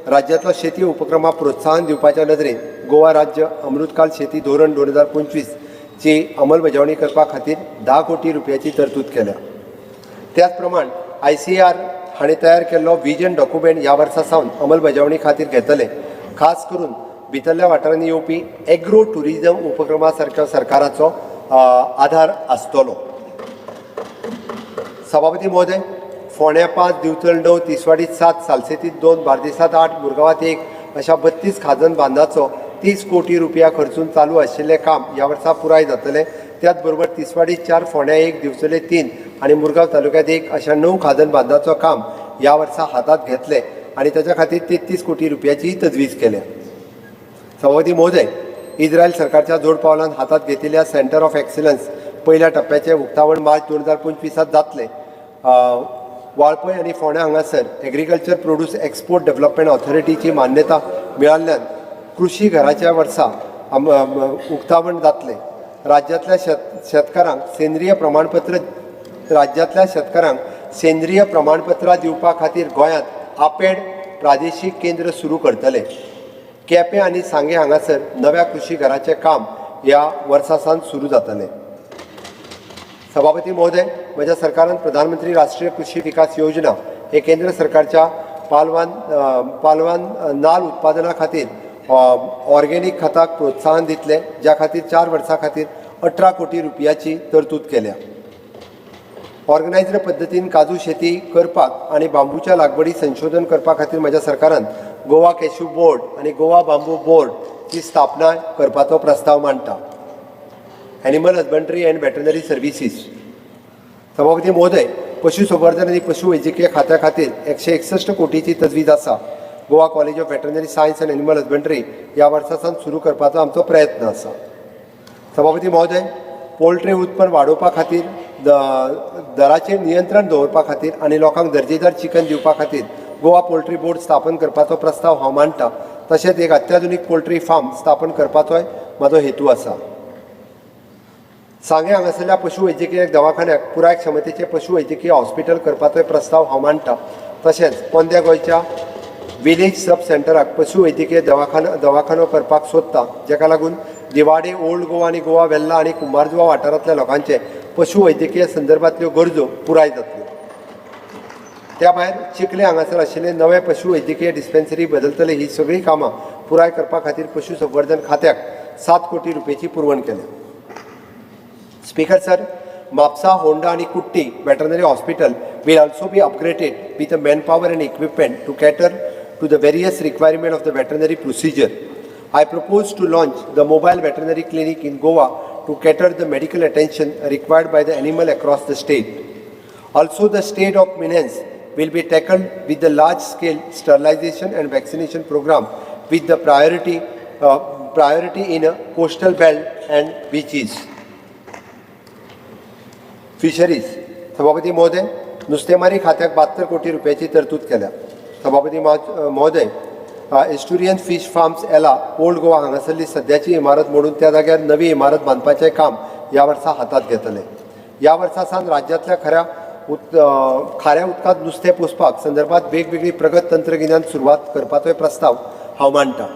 राज्यांतलो शेती उपक्रमाक प्रोत्साहन दिवपाच्या नदरेन गोवा राज्य अमृतकाल शेती धोरण 2025 ची अंमलबजावणी करपा खातीर 10 कोटी रुपयाची तरतूद केल्या. त्याच प्रमाण आयसीएआर हाणें तयार केल्लो विजन डॉक्युमेंट ह्या वर्सा सावन अंमलबजावणी खातीर घेतले. खास करून भितरल्या वाठारांनी येवपी एग्रो ट्युरिजम उपक्रमा सारक्या सरकाराचो आधार आसतलो. सभापती महोदय, फोंड्या 5, दिवचल 9, तिसवाडीत 7, सालसेतीत 2, बार्देसात 8, मुरगांवात 1 अशा 32 खाजन बांदाचो 30 कोटी रुपया खर्चून चालू आशिल्लें काम ह्या वर्सा पुराय जातलें. त्याच बरोबर तिसवाडीत 4, फोंड्या 1, दिवचले 3 आनी मुरगांव तालुक्यांत 1 अशा 9 खाजन बांदाचो काम ह्या वर्सा हातांत घेतले आनी ताच्या खातीर 33 कोटी रुपयाची तजवीज केल्या. सभापती महोदय, इस्रायल सरकारच्या जोड पावलान हातात घेतिल्ल्या सेंटर ऑफ एक्सिलन्स पयल्या टप्प्याचें उक्तावण मार्च 2025त जातलें. वाळपय आनी फोंड्या हांगासर एग्रीकल्चर प्रोड्यूस एक्सपोर्ट डेव्हलपमेंट ऑथॉरिटीची मान्यता मेळिल्ल्यान कृशी घराच्या वर्सा उक्तावण जातलें. राज्यांतल्या शेतकारांक सेंद्रीय प्रमाणपत्रां दिवपा खातीर गोंयांत आपेड प्रादेशीक केंद्र सुरू करतले. केपें आनी सांगें हांगासर नव्या कृशी घराचें काम ह्या वर्सा सावन सुरू जातलें. सभापती महोदय, म्हज्या सरकारान प्रधानमंत्री राष्ट्रीय कृशी विकास योजना हे केंद्र सरकारच्या पालवान नाल उत्पादना खातीर ऑर्गेनीक खताक प्रोत्साहन दितले, ज्या खातीर 4 वर्सां खातीर 18 कोटी रुपयाची तरतूद केल्या. ऑर्गनायज्ड पद्दतीन काजू शेती करपाक आनी बांबूच्या लागवडी संशोधन करपा खातीर म्हज्या सरकारान गोवा कॅश्यू बोर्ड आनी गोवा बांबू बोर्डची स्थापना करपाचो प्रस्ताव मांडटा. Animal Husbandry and Veterinary Services. सभापती महोदय, पशुसंवर्धन आनी पशुवैजकीय खात्या खातीर 161 कोटीची तजवीज आसा. Goa College of Veterinary Science and Animal Husbandry ह्या वर्सा सावन सुरू करपाचो आमचो प्रयत्न आसा. सभापती महोदय, पोल्ट्री उत्पन्न वाडोवपा खातीर, दराचेर नियंत्रण दवरपा खातीर आनी लोकांक दर्जेदार चिकन दिवपा खातीर गोवा पोल्ट्री बोर्ड स्थापन करपाचो प्रस्ताव हांव मांडटा. तशेंच एक अत्याधुनीक पोल्ट्री फार्म स्थापन करपाचोय म्हाजो हेतू आसा. सांगें हांगासरल्या पशुवैजकीय दवाखान्याक पुराय क्षमतेचें पशुवैजकीय हॉस्पिटल करपाचोय प्रस्ताव हांव मांडटा. तशेंच पोंद्या गोंयच्या विलेज सब सेंटराक पशुवैजकीय दवाखानो करपाक सोदता, जाका लागून दिवाडे, ओल्ड गोवा आनी गोवा वेल्ला आनी कुंभारजुवा वाठारांतल्या लोकांचे पशुवैजकीय संदर्भांतल्यो गरजो पुराय जातल्यो. त्या भायर चिखले हांगासर आशिल्ले नवे पशुवैजकीय डिस्पेन्सरी बदलतले. ही सगळीं कामां पुराय करपा खातीर पशुसंवर्धन खात्याक 7 कोटी रुपयाची पुरवण केल्या. Speaker sir, Mapsa, Honda and Kutti Veterinary Hospital will also be upgraded with the manpower and equipment to cater to the various requirement of the veterinary procedure. I propose to launch the mobile veterinary clinic in Goa to cater the medical attention required by the animal across the state. Also, the state of menace will be tackled with the large scale sterilization and vaccination program with the priority in a coastal belt and beaches. Fisheries. सभापती महोदय, नुस्तेमारी खात्याक 72 कोटी रुपयाची तरतूद केल्या. सभापती महोदय, एस्टुरियन fish farms Ela, old Goa हांगासरली सद्याची इमारत मोडून त्या जाग्यार नवी इमारत बांदपाचें काम ह्या वर्सा हातांत घेतले. ह्या वर्सा सावन राज्यांतल्या खाऱ्या उदकांत नुस्तें पोसपाक संदर्भात वेगवेगळी प्रगत तंत्रगिन्यान सुरवात करपाचोय प्रस्ताव हांव मांडटा.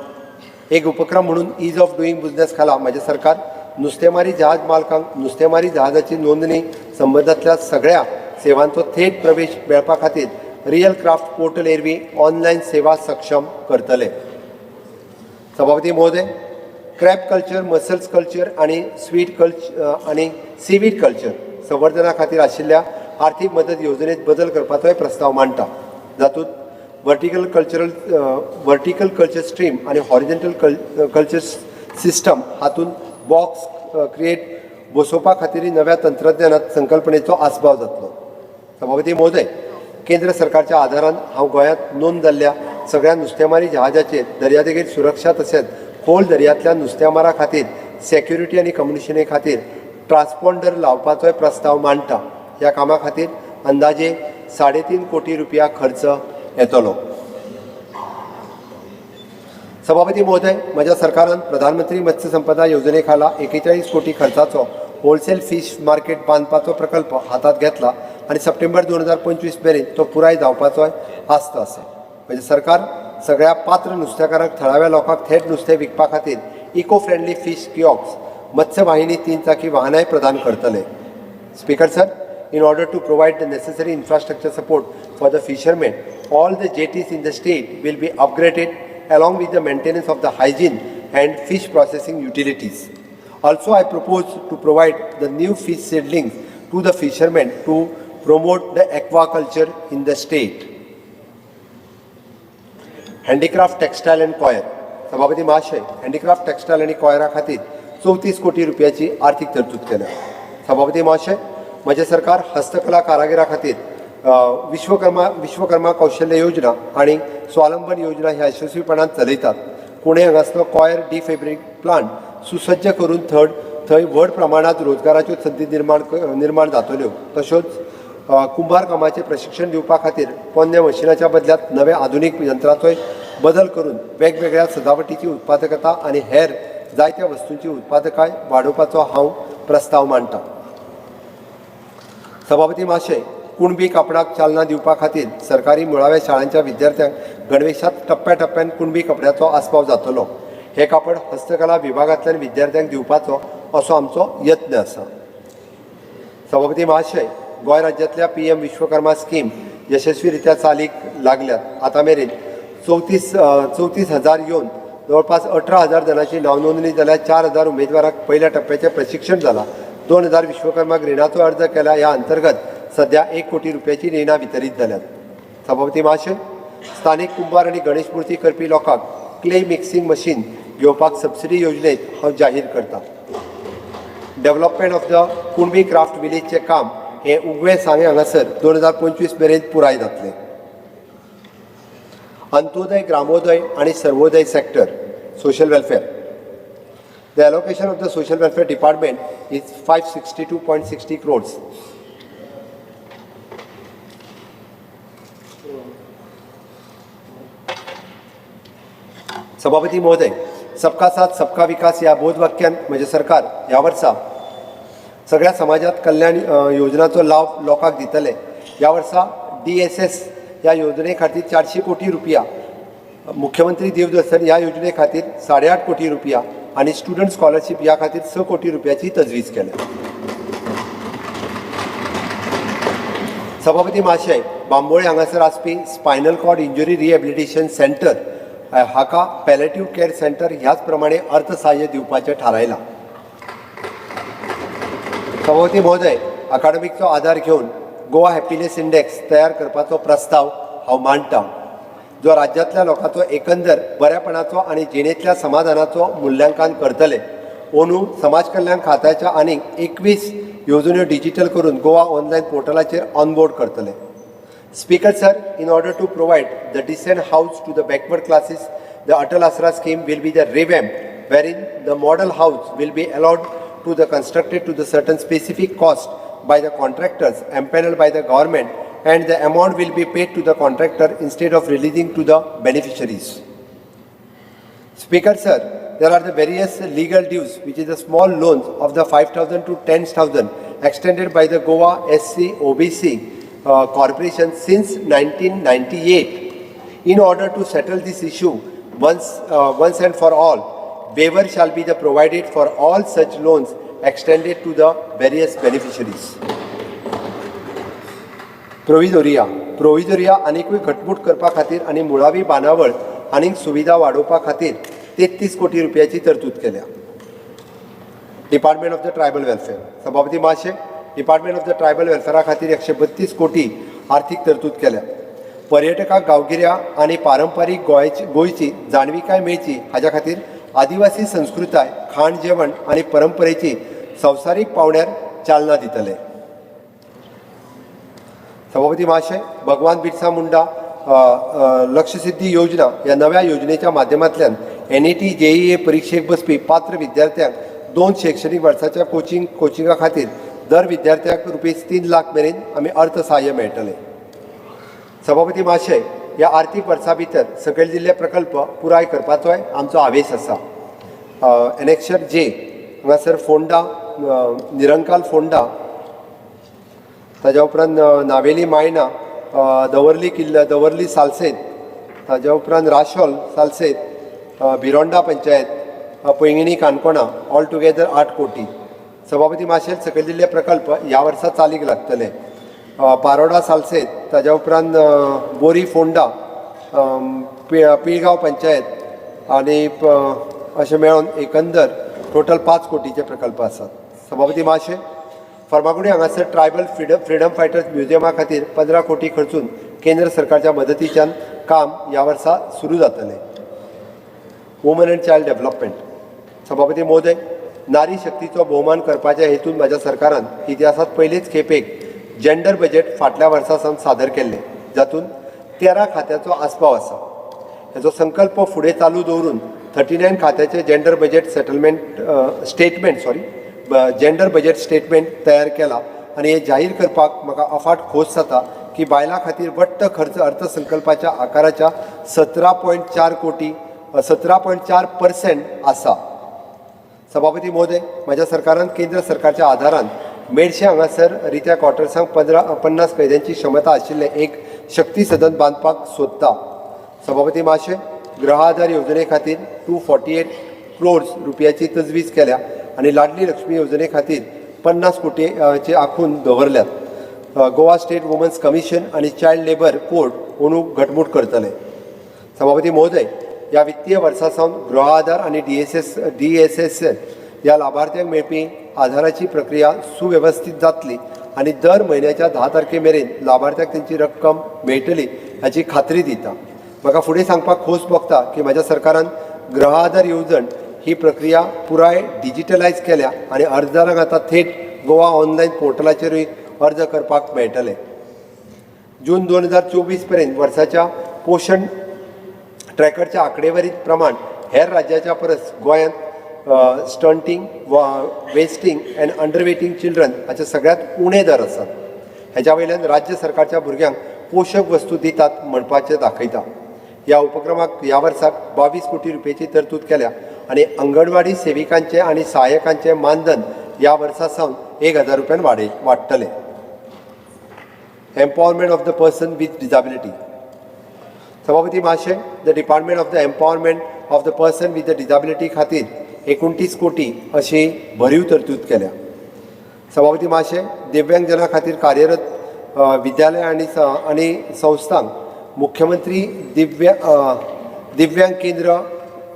एक उपक्रम म्हणून ईज ऑफ डुईंग बिझनेस खाला म्हजें सरकार नुस्तेमारी जहाज मालकांक नुस्तेमारी जहाजाची नोंदणी संबंदांतल्या सगळ्या सेवांचो थेट प्रवेश मेळपा खातीर रियल क्राफ्ट पोर्टल वरवीं ऑनलायन सेवा सक्षम करतले. सभापती महोदय, क्रॅब कल्चर, मसल्स कल्चर आनी स्वीट कल्चर आनी सीवीड कल्चर संवर्धना खातीर आशिल्ल्या आर्थीक मदत येवजणेंत बदल करपाचोय प्रस्ताव मांडटा, जातूंत वर्टिकल कल्चर स्ट्रीम आनी हॉरिजेंटल कल्चर सिस्टम हातूंत बॉक्स क्रिएट बसोवपा खातीर नव्या तंत्रज्ञानात संकल्पनेचो आस्पाव जातलो. सभापती महोदय, केंद्र सरकारच्या आधारान हांव गोंयांत नोंद जाल्ल्या सगळ्या नुस्तेमारी जहाजाचेर दर्यादेगेर सुरक्षा तशेंच खोल दर्यांतल्या नुस्तेमारा खातीर सेक्युरिटी आनी कम्युनिकेशने खातीर ट्रान्सपॉन्डर लावपाचोय प्रस्ताव मांडटा. ह्या कामा खातीर अंदाजे 3.5 कोटी रुपया खर्च येतलो. सभापती महोदय, म्हज्या सरकारान प्रधानमंत्री मत्स्य संपदा येवजणे खाला 41 कोटी खर्चाचो होलसेल फीश मार्केट बांदपाचो प्रकल्प हातांत घेतला आनी सप्टेंबर 2025 मेरेन तो पुराय जावपाचो आस्त आसा. म्हजें सरकार सगळ्या पात्र नुस्तेकारांक थळाव्या लोकांक थेट नुस्तें विकपा खातीर इको फ्रेंडली फीश किऑक्स, मत्स्यवाहिनी तीन चाकी वाहनांय प्रदान करतले. Speaker sir, in order to provide the necessary infrastructure support for the fishermen, all the jetties in the state will be upgraded along with the maintenance of the hygiene and fish processing utilities. Also, I propose to provide the new fish seedlings to the fishermen to promote the aquaculture in the state. Handicraft, textile and coir. सभापती महाशय, हँडीक्राफ्ट, टेक्सटायल आनी कॉयरा खातीर 34 कोटी रुपयाची आर्थीक तरतूद केल्या. सभापती महाशय, म्हजें सरकार हस्तकला कारागिरा खातीर विश्वकर्मा कौशल्य योजना आनी स्वावलंबन योजना ह्या यशस्वीपणान चलयतात. पुणे हांगासलो कॉयर डी फेब्रीक प्लांट सुसज्ज करून थंय व्हड प्रमाणांत रोजगाराच्यो संदी निर्माण जातल्यो. तश्योच कुंभार कामाचें प्रशिक्षण दिवपा खातीर पोन्न्या मशिनाच्या बदल्यात नव्या आधुनीक यंत्राचोय बदल करून वेगवेगळ्या सजावटीची उत्पादकता आनी हेर जायत्या वस्तूंची उत्पादकाय वाडोवपाचो हांव प्रस्ताव मांडटा. सभापती महाशय, कुणबी कापडाक चालना दिवपा खातीर सरकारी मुळाव्या शाळांच्या विद्यार्थ्यांक गणवेशांत टप्प्याटप्प्यान कुणबी कपड्याचो आस्पाव जातलो. हे कापड हस्तकला विभागांतल्यान विद्यार्थ्यांक दिवपाचो असो आमचो यत्न आसा. सभापती महाशय, गोंय राज्यांतल्या पीएम विश्वकर्मा स्कीम यशस्वीरित्या चालीक लागल्यात. आतां मेरेन 34,000 येवन जवळपास 18,000 जाणांची नांवनोंदणी जाल्या. 4,000 उमेदवारांक पयल्या टप्प्याचें प्रशिक्षण जालां. 2,000 विश्वकर्माक रिणाचो अर्ज केला. ह्या अंतर्गत सध्या 1 कोटी रुपयाची रिणां वितरीत जाल्यात. सभापती महाशय, स्थानीक कुंभार आनी गणेश मूर्ती करपी लोकांक क्ले मिक्सिंग मशीन घेवपाक सबसिडी योजनेत हांव जाहीर करता. Development of the Kunbi craft विलेजचें काम हें उगवें सांगें हांगासर 2025 मेरेन पुराय जातलें. अंत्योदय, ग्रामोदय आनी Sarvodaya sector, social welfare. The allocation of the social welfare department is 562.60 crores. सभापती महोदय, सबका साथ सबका विकास ह्या बोधवाक्यान म्हजें सरकार ह्या वर्सा सगळ्या समाजात कल्याण योजनाचो लाव लोकांक दितले. ह्या वर्सा डीएसएस ह्या योजने खातीर 400 कोटी रुपया, मुख्यमंत्री देवदर्शन ह्या योजने खातीर 8.5 कोटी रुपया आनी स्टुडंट स्कॉलरशीप ह्या खातीर 6 कोटी रुपयाची तजवीज केल्या. सभापती महाशय, बांबोळे हांगासर आसपी spinal cord injury rehabilitation centre हाका पॅलेटिव्ह केअर सेंटर ह्याच प्रमाणे अर्थसहाय्य दिवपाचें थारायलां. सभापती महोदय, अकाडमीकचो आदार घेवन गोवा हॅपिनेस इंडेक्स तयार करपाचो प्रस्ताव हांव मांडटा, जो राज्यांतल्या लोकांचो एकंदर बऱ्यापणाचो आनी जिणेंतल्या समाधानाचो मुल्यांकन करतले. अंदू समाज कल्याण खात्याच्या आनीक 21 येवजण्यो डिजिटल करून गोवा ऑनलायन पोर्टलाचेर ऑनबोर्ड करतले. Speaker sir, in order to provide the decent house to the backward classes, the Atal Asra scheme will be the revamped, wherein the model house will be allowed to the constructed to the certain specific cost by the contractors empaneled by the government, and the amount will be paid to the contractor instead of releasing to the beneficiaries. Speaker sir, there are the various legal dues, which is the small loans of the 5,000 to 10,000 extended by the Goa SC OBC Corporation since 1998. In order to settle this issue once and for all, waiver shall be the provided for all such loans extended to the various beneficiaries. Provisoria. Provisoria आनीकूय घटमूट करपा खातीर आनी मुळावी बांदावळ आनीक सुविधा वाडोवपा खातीर 33 कोटी रुपयाची तरतूद केल्या. Department of the Tribal Welfare. सभापती महाशय, डिपार्टमेंट ऑफ the tribal वेलफेअरा खातीर 132 कोटी आर्थीक तरतूद केल्या. पर्यटकांक गांवगिऱ्या आनी पारंपारीक गोंयची जाणविकाय मेळची हाज्या खातीर आदिवासी संस्कृताय, खाण जेवण आनी परंपरेची संवसारीक पांवड्यार चालना दितले. सभापती महाशय, भगवान बिरसा मुंडा लक्षसिद्धी योजना ह्या नव्या योजनेच्या माध्यमांतल्यान एनईटी जेईए परिक्षेक बसपी पात्र विद्यार्थ्यांक 2 शैक्षणीक वर्साच्या कोचिंगा खातीर दर विद्यार्थ्याक रुपीज 3 लाख मेरेन आमी अर्थसहाय्य मेळटलें. सभापती महाशय, ह्या आर्थीक वर्सा भितर सकयल दिल्ले प्रकल्प पुराय करपाचोय आमचो हावेस आसा. एनेक्शर जे हांगासर फोंडा, निरंकाल फोंडा, ताज्या उपरांत नावेली मायना, दवर्ली किल्ला, दवर्ली सालसेत, ताज्या उपरांत राशोल सालसेत, भिरोंडा पंचायत, पैंगिणी काणकोणा, ऑल टुगेदर 8 कोटी. सभापती महाशय, सकयल दिल्ले प्रकल्प ह्या वर्सा चालीक लागतले. पारोडा सालसेत, ताज्या उपरांत बोरी फोंडा, पिळगांव पंचायत आनी अशें मेळोन एकंदर टोटल 5 कोटीचे प्रकल्प आसात. सभापती महाशय, फर्मागुडी हांगासर ट्रायबल फ्रिडम फायटर्स म्युझियमा खातीर 15 कोटी खर्चून केंद्र सरकारच्या मदतीच्यान काम ह्या वर्सा सुरू जातलें. Woman and child development. सभापती महोदय, नारी शक्तीचो भोवमान करपाच्या हेतून म्हाज्या सरकारान इतिहासांत पयलेच खेपेक जेंडर बजेट फाटल्या वर्सा सावन सादर केल्लें, जातूंत 13 खात्याचो आस्पाव आसा. हेचो संकल्प फुडें चालू दवरून 39 खात्याचे gender budget settlement statement, sorry, gender budget statement तयार केला आनी हें जाहीर करपाक म्हाका अफाट खोस जाता की बायलां खातीर वट्ट खर्च अर्थसंकल्पाच्या आकाराच्या 17.4 कोटी, 17.4% आसा. सभापती महोदय, म्हज्या सरकारान केंद्र सरकारच्या आधारान मेडशे हांगासर रित्या क्वॉर्टर्सांक 50 कैद्यांची क्षमता आशिल्लें एक शक्ती सदन बांदपाक सोदता. सभापती महाशय, गृह आधार येवजणे खातीर 248 क्रोर्स रुपयाची तजवीज केल्या आनी लाडली लक्ष्मी येवजणे खातीर 50 कोटीचे आंखून दवरल्यात. गोवा स्टेट वुमन्स कमिशन आनी चायल्ड लेबर कोर्ट अंदू घटमूट करतले. सभापती महोदय, ह्या वित्तीय वर्सा सावन गृह आधार आनी डीएसएस ह्या लाभार्थ्यांक मेळपी आधाराची प्रक्रिया सुवेवस्थीत जातली आनी दर म्हयन्याच्या 10 तारखे मेरेन लाभार्थ्याक तेंची रक्कम मेळटली हाची खात्री दिता. म्हाका फुडें सांगपाक खोस भोगता की म्हज्या सरकारान गृह आधार येवजण ही प्रक्रिया पुराय डिजिटलायज केल्या आनी अर्जदारांक आतां थेट गोवा ऑनलायन पोर्टलाचेरूय अर्ज करपाक मेळटले. जून 2024 पर्यंत वर्साच्या पोशण ट्रॅकरच्या आंकडेवारी प्रमाण हेर राज्याच्या परस गोंयांत stunting, wasting and underweighting children हाचे सगळ्यांत उणे दर आसात. हेज्या वयल्यान राज्य सरकारच्या भुरग्यांक पोशक वस्तू दितात म्हणपाचें दाखयता. ह्या उपक्रमाक ह्या वर्साक 22 कोटी रुपयाची तरतूद केल्या आनी अंगणवाडी सेविकांचे आनी सहाय्यकांचे मानधन ह्या वर्सा सावन 1000 रुपयान वाडटलें. Empowerment of the person with disability. सभापती महाशय, the Department of the Empowerment of the Person with the Disability खातीर 29 कोटी अशी भरीव तरतूद केल्या. सभापती महाशय, दिव्यांगजना खातीर कार्यरत विद्यालय आनी संस्थांक मुख्यमंत्री दिव्यांग केंद्र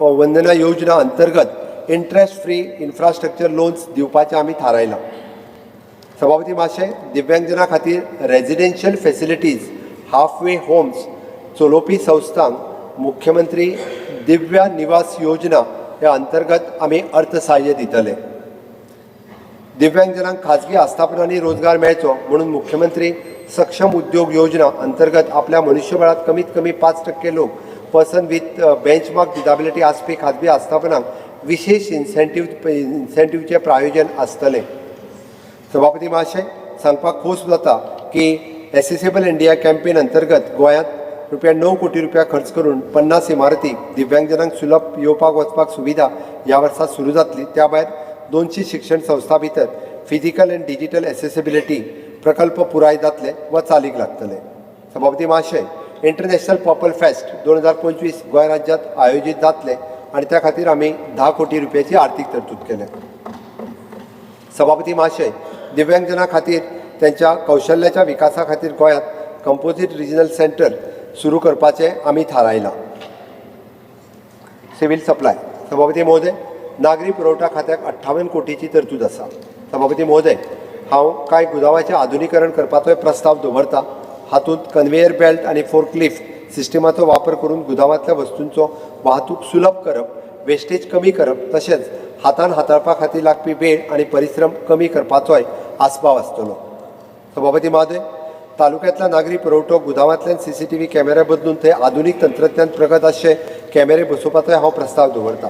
वंदना योजना अंतर्गत इंट्रस्ट फ्री इन्फ्रास्ट्रक्चर लोन्स दिवपाचें आमी थारायलां. सभापती महाशय, दिव्यांगजना खातीर residential facilities, half way homes चलोवपी संस्थांक मुख्यमंत्री दिव्या निवास योजना ह्या अंतर्गत आमी अर्थसहाय्य दितले. दिव्यांगजनांक खाजगी आस्थापनांनी रोजगार मेळचो म्हणून मुख्यमंत्री सक्षम उद्योग योजना अंतर्गत आपल्या मनुष्यबळात कमीत कमी 5% लोक पर्सन विथ बेंचमार्क डिजाबिलिटी आसपी खाजगी आस्थापनांक विशेष इन्सेंटिव्हचें प्रायोजन आसतलें. सभापती महाशय, सांगपाक खोस जाता की एसेसेबल इंडिया कॅम्पेन अंतर्गत गोंयांत रुपया 9 कोटी रुपया खर्च करून 50 इमारती दिव्यांगजनांक सुलभ येवपाक वचपाक सुविधा ह्या वर्सा सुरू जातली. त्या भायर 200 शिक्षण संस्था भितर फिजिकल अँड डिजिटल एसेसिबिलिटी प्रकल्प पुराय जातले वा चालीक लागतले. सभापती महाशय, इंटरनॅशनल पर्पल फेस्ट 2025 गोंय राज्यांत आयोजीत जातले आनी त्या खातीर आमी 10 कोटी रुपयाची आर्थीक तरतूद केल्या. सभापती महाशय, दिव्यांगजना खातीर त्यांच्या कौशल्याच्या विकासा खातीर गोंयांत कंपोजीट रिजनल सेंटर सुरू करपाचें आमी थारायलां. Civil supply. सभापती महोदय, नागरी पुरवठा खात्याक 58 कोटीची तरतूद आसा. सभापती महोदय, हांव कांय गुदावाचें आधुनिकरण करपाचोय प्रस्ताव दवरता. हातूंत कन्वेयर बेल्ट आनी फोर्कलिफ्ट सिस्टमाचो वापर करून गुदावांतल्या वस्तूंचो वाहतूक सुलभ करप, वेस्टेज कमी करप, तशेंच हातान हाताळपा खातीर लागपी वेळ आनी परिश्रम कमी करपाचोय आस्पाव आसतलो. सभापती महोदय, तालुक्यांतल्या नागरी पुरवठो गुदावांतल्यान सीसीटीव्ही कॅमेरे बदलून थंय आधुनीक तंत्रज्ञान प्रगत आसचे कॅमेरे बसोवपाचोय हांव प्रस्ताव दवरता.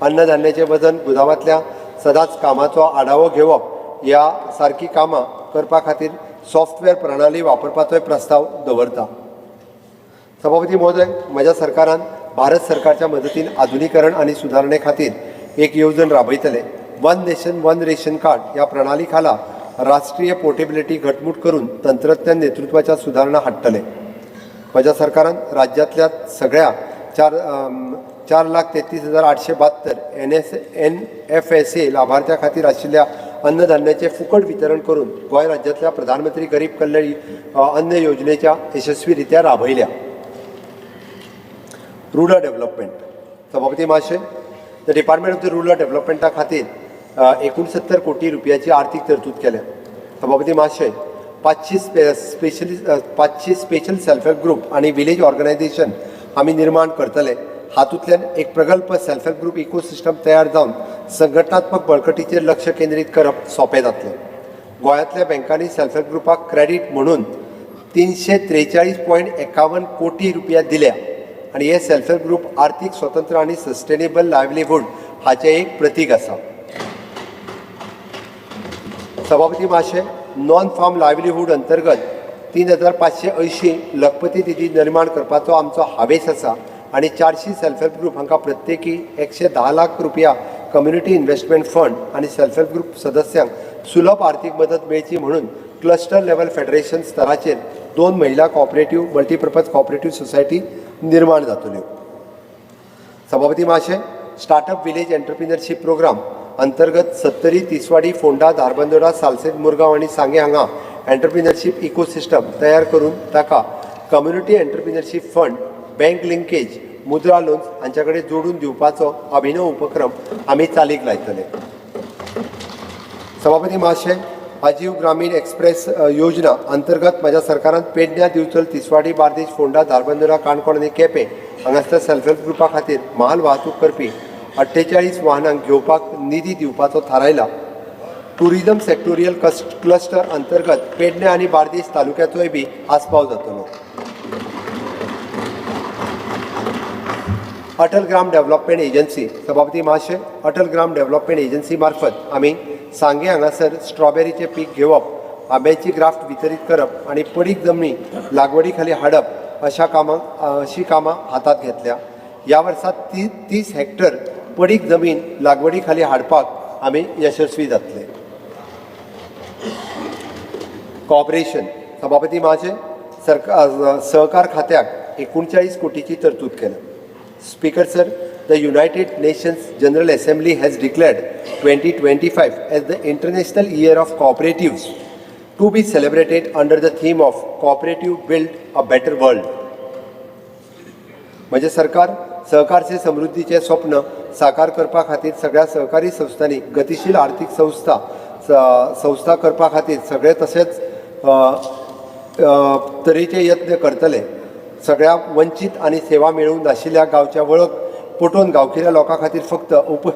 अन्नधान्याचें वजन, गुदावांतल्या सदांच कामाचो आढावो घेवप ह्या सारकी कामां करपा खातीर सॉफ्टवेअर प्रणाली वापरपाचोय प्रस्ताव दवरता. सभापती महोदय, म्हज्या सरकारान भारत सरकारच्या मदतीन आधुनिकरण आनी सुदारणे खातीर एक येवजण राबयतले. One nation one ration card ह्या प्रणाली खाला राष्ट्रीय पोर्टेबिलिटी घटमूट करून तंत्रज्ञान नेतृत्वाच्या सुदारणा हाडटले. म्हज्या सरकारान राज्यांतल्या सगळ्या 4,33,872 NSNFSA लाभार्थ्यां खातीर आशिल्ल्या अन्नधान्याचें फुकट वितरण करून गोंय राज्यांतल्या प्रधानमंत्री गरीब कल्याण अन्न योजनेच्या यशस्वी रित्या राबयल्या. Rural development. सभापती महाशय, the department of the rural डेव्हलपमेंटा खातीर 69 कोटी रुपयाची आर्थीक तरतूद केल्या. सभापती महाशय, 500 स्पेशल सेल्फ हेल्प ग्रुप आनी विलेज ऑर्गनायझेशन आमी निर्माण करतले. हातूंतल्यान एक प्रगल्भ सेल्फ हेल्प ग्रुप इकोसिस्टम तयार जावन संघटनात्मक बळकटीचेर लक्ष केंद्रीत करप सोंपें जातलें. गोंयांतल्या बँकांनी सेल्फ हेल्प ग्रुपाक क्रेडीट म्हणून 343.51 कोटी रुपया दिल्या आनी हे सेल्फ हेल्प ग्रुप आर्थीक स्वतंत्र आनी सस्टेनेबल लायवलीहूड हाचें एक प्रतीक आसा. सभापती महाशय, नॉन फार्म लायवलीहूड अंतर्गत 3580 लखपती दिदी निर्माण करपाचो आमचो हावेस आसा आनी 400 सेल्फ हेल्प ग्रुप हांकां प्रत्येकी 110 लाख रुपया कम्युनिटी इन्व्हेस्टमेंट फंड आनी सेल्फ हेल्प ग्रुप सदस्यांक सुलभ आर्थीक मदत मेळची म्हणून क्लस्टर लेवल फेडरेशन स्तराचेर दोन महिला कॉपरेटिव्ह मल्टीपर्पज कॉपरेटिव्ह सोसायटी निर्माण जातल्यो. सभापती महाशय, स्टार्टअप विलेज एंटरप्रिनरशीप प्रोग्राम अंतर्गत सत्तरी, तिसवाडी, फोंडा, धारबांदोडा, सालसेत, मुरगांव आनी सांगें हांगा एंटरप्रिनरशीप इकोसिस्टम तयार करून ताका community entrepreneurship fund, bank linkage, मुद्रा लोन्स हांचे कडेन जोडून दिवपाचो अभिनव उपक्रम आमी चालीक लायतले. सभापती महाशय, आजीव ग्रामीण एक्सप्रेस योजना अंतर्गत म्हज्या सरकारान पेडण्या, दिवचल, तिसवाडी, बार्देश, फोंडा, धारबांदोडा, काणकोण आनी केपें हांगासर सेल्फ हेल्प ग्रुपा खातीर म्हाल वाहतूक करपी 48 वाहनांक घेवपाक निधी दिवपाचो थारायला. टुरिझम सेक्टोरियल क्लस्टर अंतर्गत पेडणे आनी बार्देस तालुक्याचोय बी आस्पाव जातलो. अटल ग्राम डेव्हलपमेंट एजन्सी. सभापती महाशय, अटल ग्राम डेव्हलपमेंट एजन्सी मार्फत आमी सांगे हांगासर स्ट्रॉबेरीचें पीक घेवप, आंब्याची ग्राफ्ट वितरीत करप आनी पडीक जमनी लागवडी खाली हाडप अशी कामां हातांत घेतल्या. ह्या वर्सा 30 हेक्टर पडीक जमीन लागवडी खाली हाडपाक आमी यशस्वी जातले. कॉपरेशन. सभापती महाशय, सरकार सहकार खात्याक 39 कोटीची तरतूद केल्या. Speaker sir, the United Nations General Assembly has declared 2025 as the International Year of Cooperatives, to be celebrated under the theme of Cooperative Build a Better World. म्हणजे सरकार सहकारचे समृद्धीचे स्वप्न साकार करपा खातीर सगळ्या सहकारी संस्थांनी गतिशील आर्थीक संस्था करपा खातीर सगळे तशेंच अ, अ, तरेचे यत्न करतले. सगळ्या वंचीत आनी सेवा मेळूंक नाशिल्ल्या गांवच्या वळख पटोवन गांवगिऱ्या लोकां खातीर फक्त उप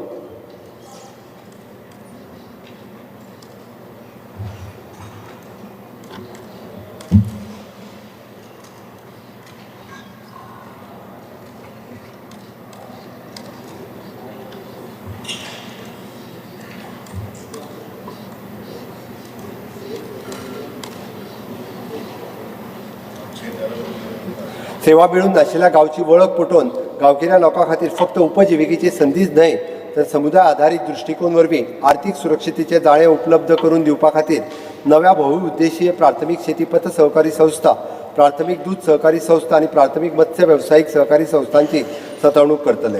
सेवा मेळून नाशिल्ल्या गांवची वळख पटोवन गांवगिऱ्या लोकां खातीर फक्त उपजिविकेची संदीच न्हय तर समुदाय आधारीत दृश्टिकोन वरवीं आर्थिक सुरक्षतेचे जाळें उपलब्ध करून दिवपा खातीर नव्या बहुउद्देशीय प्राथमीक शेती पत सहकारी संस्था, प्राथमीक दूद सहकारी संस्था आनी प्राथमीक मत्स्य वेवसायीक सहकारी संस्थांची सतवणूक करतले.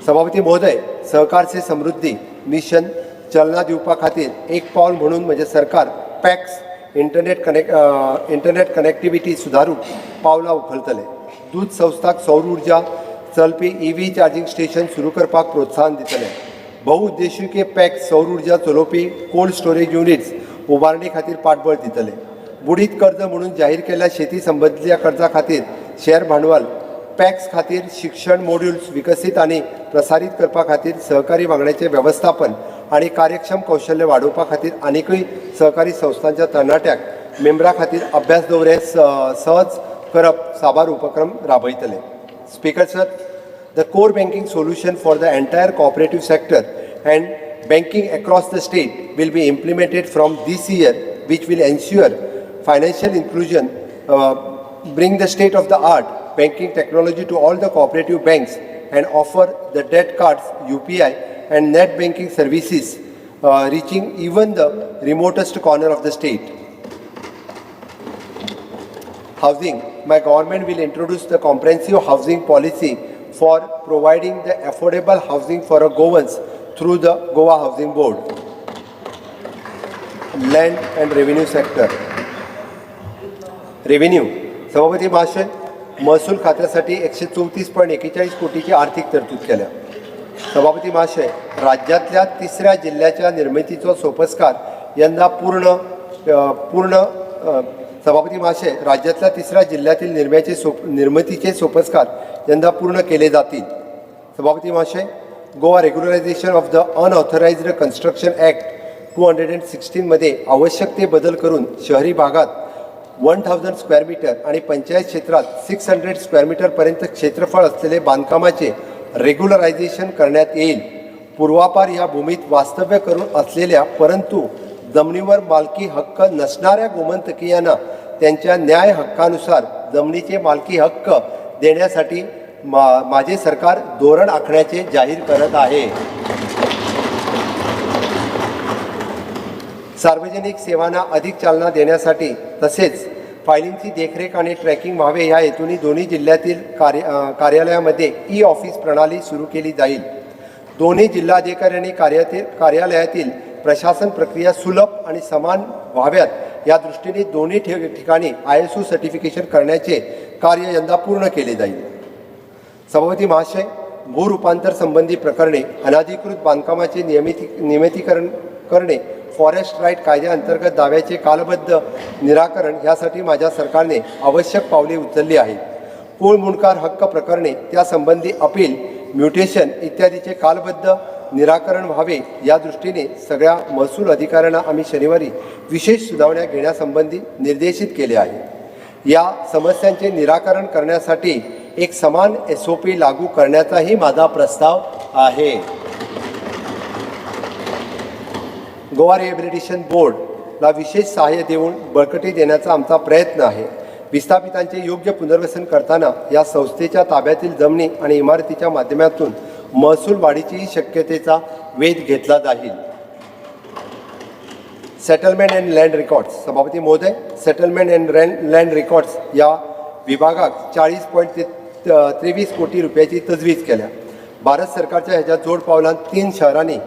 सभापती महोदय, सहकार से समृद्धी मिशन चालना दिवपा खातीर एक पावल म्हणून म्हजें सरकार PACS internet connectivity सुदारूंक पावलां उखलतले. दूद संस्थाक सौर उर्जा चलपी ईव्ही चार्जींग स्टेशन सुरू करपाक प्रोत्साहन दितले. बहुउद्देशीय पॅक्स सौर उर्जा चलोवपी कोल्ड स्टोरेज युनिट्स उबारणे खातीर पाठबळ दितले. बुडीत कर्ज म्हणून जाहीर केल्ल्या शेती संबंदीच्या कर्जा खातीर शेअर भांडवल पॅक्स खातीर शिक्षण मॉड्युल्स विकसीत आनी प्रसारीत करपा खातीर सहकारी वांगड्याचें वेवस्थापन आनी कार्यक्षम कौशल्य वाडोवपा खातीर आनिकूय सहकारी संस्थांच्या तरणाट्याक मेंबरा खातीर अभ्यास दौरे सहज करप साबार उपक्रम राबयतले. Speaker sir, the core banking solution for the entire cooperative sector and banking across the state will be implemented from this year, which will ensure financial inclusion, bring the state of the art banking technology to all the cooperative banks and offer the debt cards, UPI and net banking services, reaching even the remotest corner of the state. Housing. My government will introduce the comprehensive housing policy for providing the affordable housing for our Goans through the Goa Housing Board. Land and revenue sector. Revenue. सभापती महाशय, महसूल खात्यासाठी 134.41 कोटीची आर्थिक तरतूद केल्या. सभापती महाशय, राज्यांतल्या तिसऱ्या जिल्ह्याच्या निर्मितीचो सोपस्कार यंदा पूर्ण पूर्ण सभापती महाशय, राज्यातल्या तिसऱ्या जिल्ह्यातील निर्म्याचे सोप निर्मितीचे सोपस्कार यंदा पूर्ण केले जातील. सभापती महाशय, Goa Regularisation of the Unauthorised Construction Act 216मध्ये आवश्यक ते बदल करून शहरी भागात 1000 स्क्वेअर मीटर आणि पंचायत क्षेत्रात 600 स्क्वेअर मीटरपर्यंत क्षेत्रफळ असलेले बांधकामाचे रेग्युलरायझेशन करण्यात येईल. पूर्वापार या भूमीत वास्तव्य करून असलेल्या परंतु जमिनीवर मालकी हक्क नसणाऱ्या गोमंतकीयांना त्यांच्या न्याय हक्कानुसार जमिनीचे मालकी हक्क देण्यासाठी माझे सरकार धोरण आखण्याचे जाहीर करत आहे. सार्वजनिक सेवांना अधिक चालना देण्यासाठी तसेच फायलिंगची देखरेख आणि ट्रॅकिंग व्हावे ह्या हेतूंनी दोन्ही जिल्ह्यातील कार्यालयामध्ये ई ऑफिस प्रणाली सुरू केली जाईल. दोन्ही जिल्हाधिकाऱ्यांनी कार्यालयातील प्रशासन प्रक्रिया सुलभ आणि समान व्हाव्यात या दृष्टीने दोन्ही ठिकाणी ISO certification करण्याचे कार्य यंदा पूर्ण केले जाईल. सभापती महाशय, भूरूपांतर संबंधी प्रकरणे, अनधिकृत बांधकामाचे नियमितीकरण करणे, फॉरेस्ट राईट कायद्याअंतर्गत दाव्याचे कालबद्ध निराकरण यासाठी माझ्या सरकारने आवश्यक पावले उचलली आहेत. कुळ मुंडकार हक्क प्रकरणे, त्यासंबंधी अपील, म्युटेशन इत्यादीचे कालबद्ध निराकरण व्हावे या दृष्टीने सगळ्या महसूल अधिकाऱ्यांना आम्ही शनिवारी विशेष सुनावण्या घेण्यासंबंधी निर्देशित केले आहे. या समस्यांचे निराकरण करण्यासाठी एक समान SOP लागू करण्याचाही माझा प्रस्ताव आहे. गोवा रिहॅबिलिटेशन बोर्डला विशेष सहाय्य देऊन बळकटी देण्याचा आमचा प्रयत्न आहे. विस्थापितांचे योग्य पुनर्वसन करताना या संस्थेच्या ताब्यातील जमिनी आणि इमारतीच्या माध्यमातून महसूल वाढीचीही शक्यतेचा वेध घेतला जाईल. Settlement and land records. सभापती महोदय, सेटलमेंट अँड लँड रिकॉर्ड्स या विभागाक 40.23 कोटी रुपयाची तजवीज केल्या. भारत सरकारच्या ह्याच्या जोड पावलान 3 शहरांनी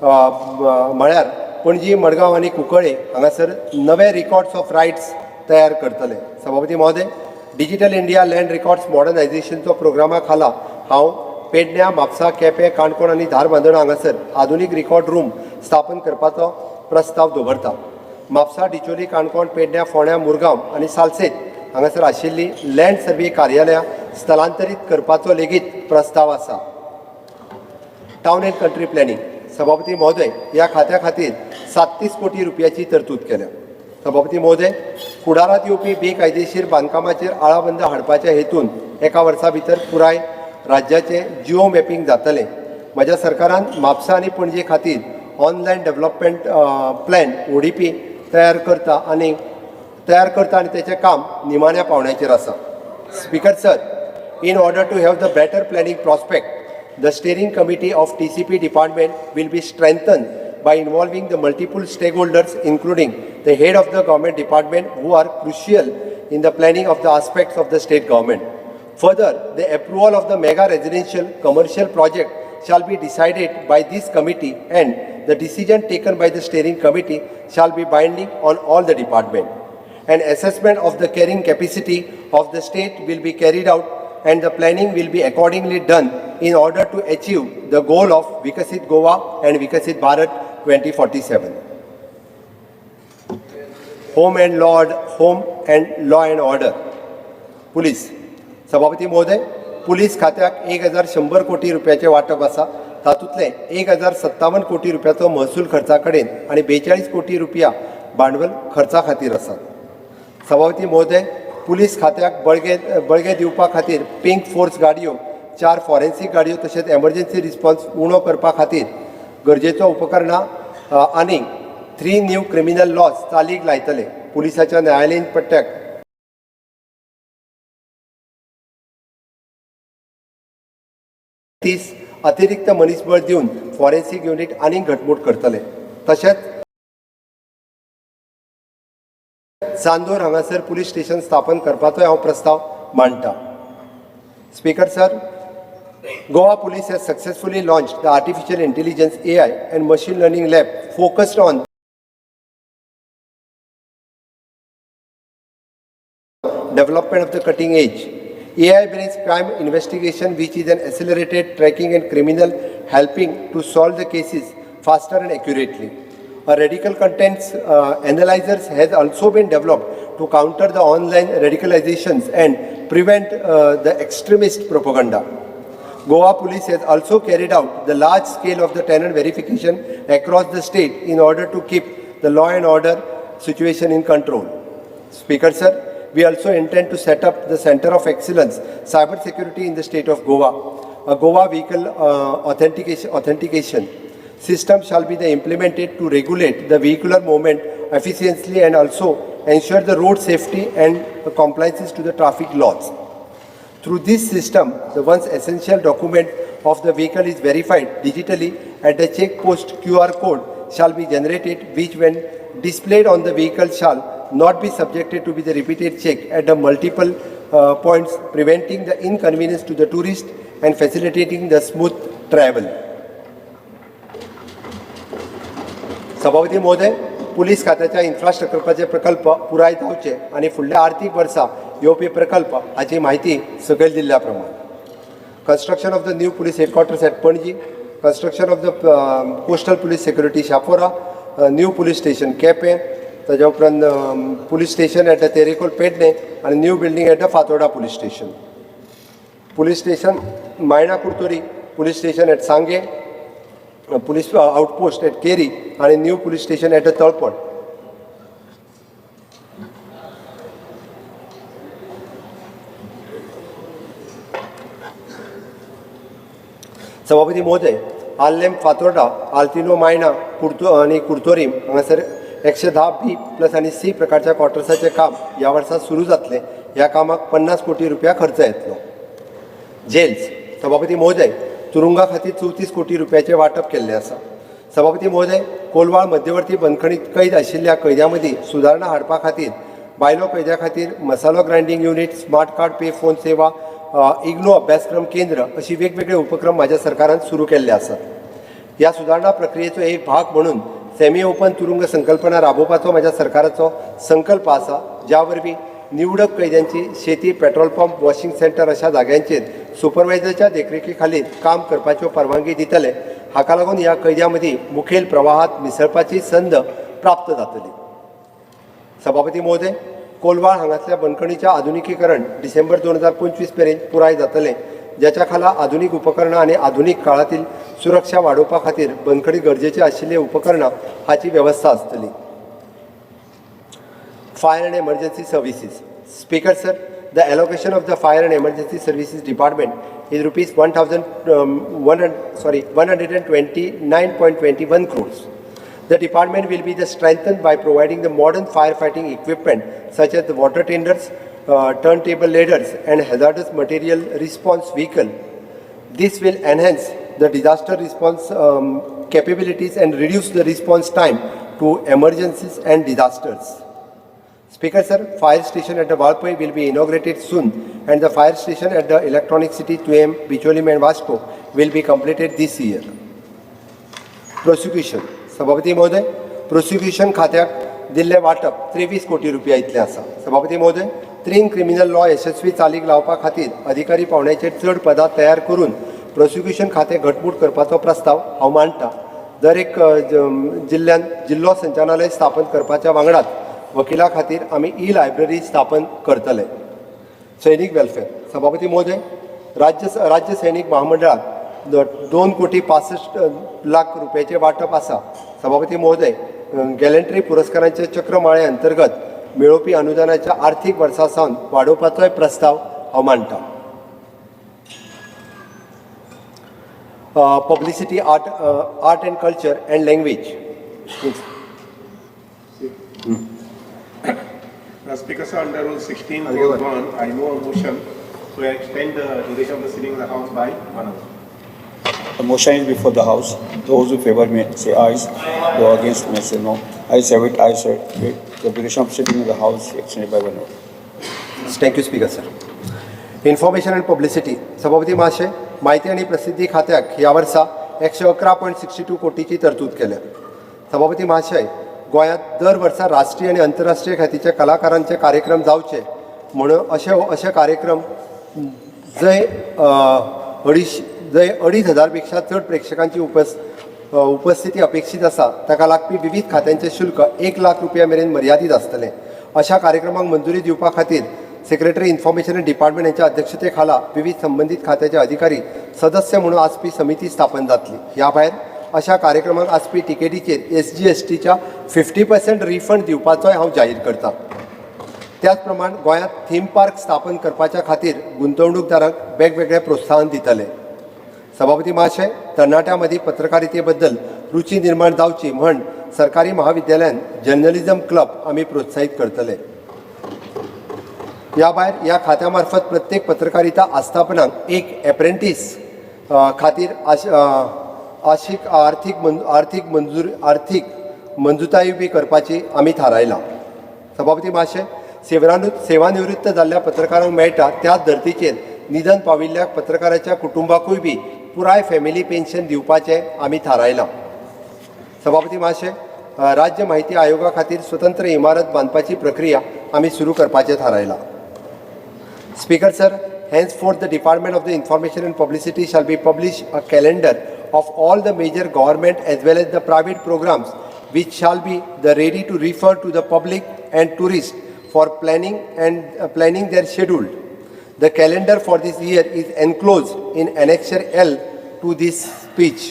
म्हळ्यार पणजी, मडगांव आनी कुंकळे हांगासर नवे रिकॉर्ड्स ऑफ रायट्स तयार करतले. सभापती महोदय, डिजिटल इंडिया लँड रिकॉर्ड्स मॉडर्नायझेशनचो प्रोग्रामा खाला हांव पेडण्या, म्हापसा, केपें, काणकोण आनी धारबांदोडा हांगासर आधुनीक रिकॉर्ड रूम स्थापन करपाचो प्रस्ताव दवरता. म्हापसा, डिचोली, काणकोण, पेडण्या, फोंड्या, मुरगांव आनी सालसेत हांगासर आशिल्ली लँड सर्वे कार्यालयां स्थलांतरीत करपाचो लेगीत प्रस्ताव आसा. Town and country planning. सभापती महोदय, ह्या खात्या खातीर 37 कोटी रुपयाची तरतूद केल्या. सभापती महोदय, फुडारांत येवपी बेकायदेशीर बांदकामाचेर आळाबंद हाडपाच्या हेतून एका वर्सा भितर पुराय राज्याचें जिओ मॅपिंग जातलें. म्हज्या सरकारान म्हापसा आनी पणजे खातीर ऑनलायन डेव्हलपमेंट प्लॅन ODP तयार करता आनी तेचें काम निमाण्या पावंड्याचेर आसा. Speaker sir, in order to have the better planning prospect, the steering committee of TCP department will be strengthened by involving the multiple stakeholders, including the head of the government department, who are crucial in the planning of the aspects of the state government. Further, the approval of the mega residential commercial project shall be decided by this committee, and the decision taken by the steering committee shall be binding on all the department. An assessment of the carrying capacity of the state will be carried out, and the planning will be accordingly done in order to achieve the goal of Vikasit Goa and Vikasit Bharat 2047. Home and Law and Order. Police. सभापती महोदय, पुलीस खात्याक 1100 कोटी रुपयाचें वांटप आसा. तातूंतले 1057 कोटी रुपयाचो महसूल खर्चा कडेन आनी 42 कोटी रुपया भांडवल खर्चा खातीर आसात. सभापती महोदय, पुलीस खात्याक बळगें दिवपा खातीर पिंक फोर्स गाडयो, 4 फॉरेन्सीक गाडयो तशेंच एमर्जन्सी रिस्पॉन्स उणो करपा खातीर गरजेचो उपकरणां आनी 3 न्यू क्रिमिनल लॉज चालीक लायतले. पुलिसाच्या न्यायालयीन पट्ट्याक 30 अतिरिक्त मनीसबळ दिवन फॉरेन्सीक युनिट आनीक घटमूट करतले. तशेंच चांदोर हांगासर पुलीस स्टेशन स्थापन करपाचोय हांव प्रस्ताव मांडटा. Speaker sir, Goa Police has successfully launched the Artificial Intelligence AI and Machine Learning Lab focused on development of the cutting edge AI-based crime investigation, which is an accelerated tracking and criminal helping to solve the cases faster and accurately. A radical contents analyzers has also been developed to counter the online radicalizations and prevent the extremist propaganda. Goa Police has also carried out the large scale of the tenant verification across the state in order to keep the law and order situation in control. Speaker sir, we also intend to set up the Center of Excellence Cyber Security in the state of Goa. A Goa vehicle authentication system shall be implemented to regulate the vehicular movement efficiently and also ensure the road safety and compliances to the traffic laws. Through this system, the once essential document of the vehicle is verified digitally at the check post. QR code shall be generated, which when displayed on the vehicle shall not be subjected to be the repeated check at the multiple points, preventing the inconvenience to the tourist and facilitating the smooth travel. सभापती महोदय, पुलीस खात्याच्या इन्फ्रास्ट्रक्चराचे प्रकल्प पुराय जावचे आनी फुडल्या आर्थीक वर्सा येवपी प्रकल्प हाची म्हायती सकयल दिल्ल्या प्रमाण. Construction of the new police headquarters at Panaji, construction of the coastal police security Chapora, new police station Quepem, ताज्या उपरांत police station at the Terekhol Pernem आनी new building at the Fatorda police station, police station Maina Curtorim, police station at Sanguem, police outpost at Keri आनी new police station at the Talpona. सभापती महोदय, आल्लेम फातोर्डा, आल्तिनो मायणा, कुर्तो आनी कुर्तोरीम हांगासर 110 बी प्लस आनी सी प्रकारच्या क्वॉर्टर्साचें काम ह्या वर्सा सुरू जातलें. ह्या कामाक 50 कोटी रुपया खर्च येतलो. जेल्स. सभापती महोदय, तुरुंगा खातीर 34 कोटी रुपयाचें वांटप केल्लें आसा. सभापती महोदय, कोलवाळ मध्यवर्ती बंदखणीत कैद आशिल्ल्या कैद्यां मदीं सुदारणा हाडपा खातीर बायलो कैद्या खातीर मसालो grinding unit, smart card pay phone सेवा, इग्नो अभ्यासक्रम केंद्र अशी वेगवेगळे उपक्रम म्हाज्या सरकारान सुरू केल्ले आसात. ह्या सुदारणा प्रक्रियेचो एक भाग म्हणून सेमी ओपन तुरुंग संकल्पना राबोवपाचो म्हाज्या सरकाराचो संकल्प आसा, ज्या वरवीं निवडक कैद्यांची शेती, पेट्रोल पंप, वॉशिंग सेंटर अशा जाग्यांचेर सुपरवायझरच्या देखरेखी खाली काम करपाच्यो परवानगी दितले. हाका लागून ह्या कैद्यां मदीं मुखेल प्रवाहांत मिसळपाची संद प्राप्त जातली. सभापती महोदय, कोलवाळ हांगासल्या बंदखणीचें आधुनिकीकरण डिसेंबर 2025 मेरेन पुराय जातलें, ज्याच्या खाला आधुनीक उपकरणां आनी आधुनीक काळातील सुरक्षा वाडोवपा खातीर बंदखणी गरजेचे आशिल्ले उपकरणां हाची वेवस्था आसतली. Fire and Emergency Services. Speaker sir, the allocation of the Fire and Emergency Services Department is rupees 1,129.21 crores. The department will be the strengthened by providing the modern firefighting equipment such as the water tenders, turntable ladders and hazardous material response vehicle. This will enhance the disaster response capabilities and reduce the response time to emergencies and disasters. Speaker sir, fire station at the Valpoi will be inaugurated soon and the fire station at the Electronic City, Tuem, Bicholim and Vasco will be completed this year. Prosecution. सभापती महोदय, प्रोसिक्युशन खात्याक दिल्लें वांटप 23 कोटी रुपया इतलें आसा. सभापती महोदय, 3 क्रिमिनल लॉ यशस्वी चालीक लावपा खातीर अधिकारी पावंड्याचेर चड पदां तयार करून प्रोसिक्युशन खातें घटमूट करपाचो प्रस्ताव हांव मांडटा. दर एक जिल्ल्यांत जिल्लो संचालनालय स्थापन करपाच्या वांगडाच वकिला खातीर आमी ई लायब्ररी स्थापन करतले. सैनीक वेलफेअर. सभापती महोदय, राज्य सैनीक महामंडळाक 2 कोटी 65 लाख रुपयाचें वांटप आसा. सभापती महोदय, गॅलंट्री पुरस्कारांचे चक्रमाळे अंतर्गत मेळोवपी अनुदानाच्या आर्थीक वर्सा सावन वाडोवपाचोय प्रस्ताव हांव मांडटा. Publicity, art and culture and language. Speaker sir, under Rule 16, Clause 1, I move a motion to extend the duration of the sitting of the House by 1 hour. The motion is before the House. Those who favor may say ayes. Those against may say no. Ayes have it, ayes have it. The duration of sitting of the House extended by 1 hour. Thank you speaker sir. Information and publicity. सभापती महाशय, माहिती आनी प्रसिद्धी खात्याक ह्या वर्सा 111.62 कोटीची तरतूद केल्या. सभापती महाशय, गोंयांत दर वर्सा राष्ट्रीय आनी अंतरराष्ट्रीय ख्यातीचे कलाकारांचे कार्यक्रम जावचे म्हणून अशे कार्यक्रम जंय 2,500 पेक्षा चड प्रेक्षकांची उपस्थिती अपेक्षीत आसा ताका लागपी विविध खात्यांचे शुल्क 1 लाख रुपया मेरेन मर्यादीत आसतलें. अशा कार्यक्रमांक मंजुरी दिवपा खातीर सेक्रेटरी इन्फॉर्मेशन डिपार्टमेंट यांच्या अध्यक्षते खाला विविध संबंधित खात्याचे अधिकारी सदस्य म्हणून आसपी समिती स्थापन जातली. ह्या भायर अशा कार्यक्रमांक आसपी तिकेटीचेर SGSTच्या 50% रिफंड दिवपाचोय हांव जाहीर करता. त्याच प्रमाण गोंयांत थीम पार्क स्थापन करपाच्या खातीर गुंतवणूकदारांक वेगवेगळे प्रोत्साहन दितले. सभापती महाशय, तरणाट्यां मदीं पत्रकारिते बद्दल रुची निर्माण जावची म्हण सरकारी महाविद्यालयान जर्नलिझम क्लब आमी प्रोत्साहीत करतले. ह्या भायर ह्या खात्या मार्फत प्रत्येक पत्रकारिता आस्थापनाक एक एप्रेंटीस खातीर आशीक आर्थीक मंजुताय बी करपाची आमी थारायलां. सभापती महाशय, सेवानिवृत्त जाल्ल्या पत्रकारांक मेळटा त्याच धर्तीचेर निधन पाविल्ल्या पत्रकाराच्या कुटुंबाकूय बी पुराय फॅमिली पेन्शन दिवपाचें आमी थारायलां. सभापती महाशय, राज्य माहिती आयोगा खातीर स्वतंत्र इमारत बांदपाची प्रक्रिया आमी सुरू करपाचें थारायलां. Speaker sir, henceforth the Department of the Information and Publicity shall be publish a calendar of all the major government as well as the private programs which shall be the ready to refer to the public and tourist for planning and planning their schedule. The calendar for this year is enclosed in Annexure L to this speech.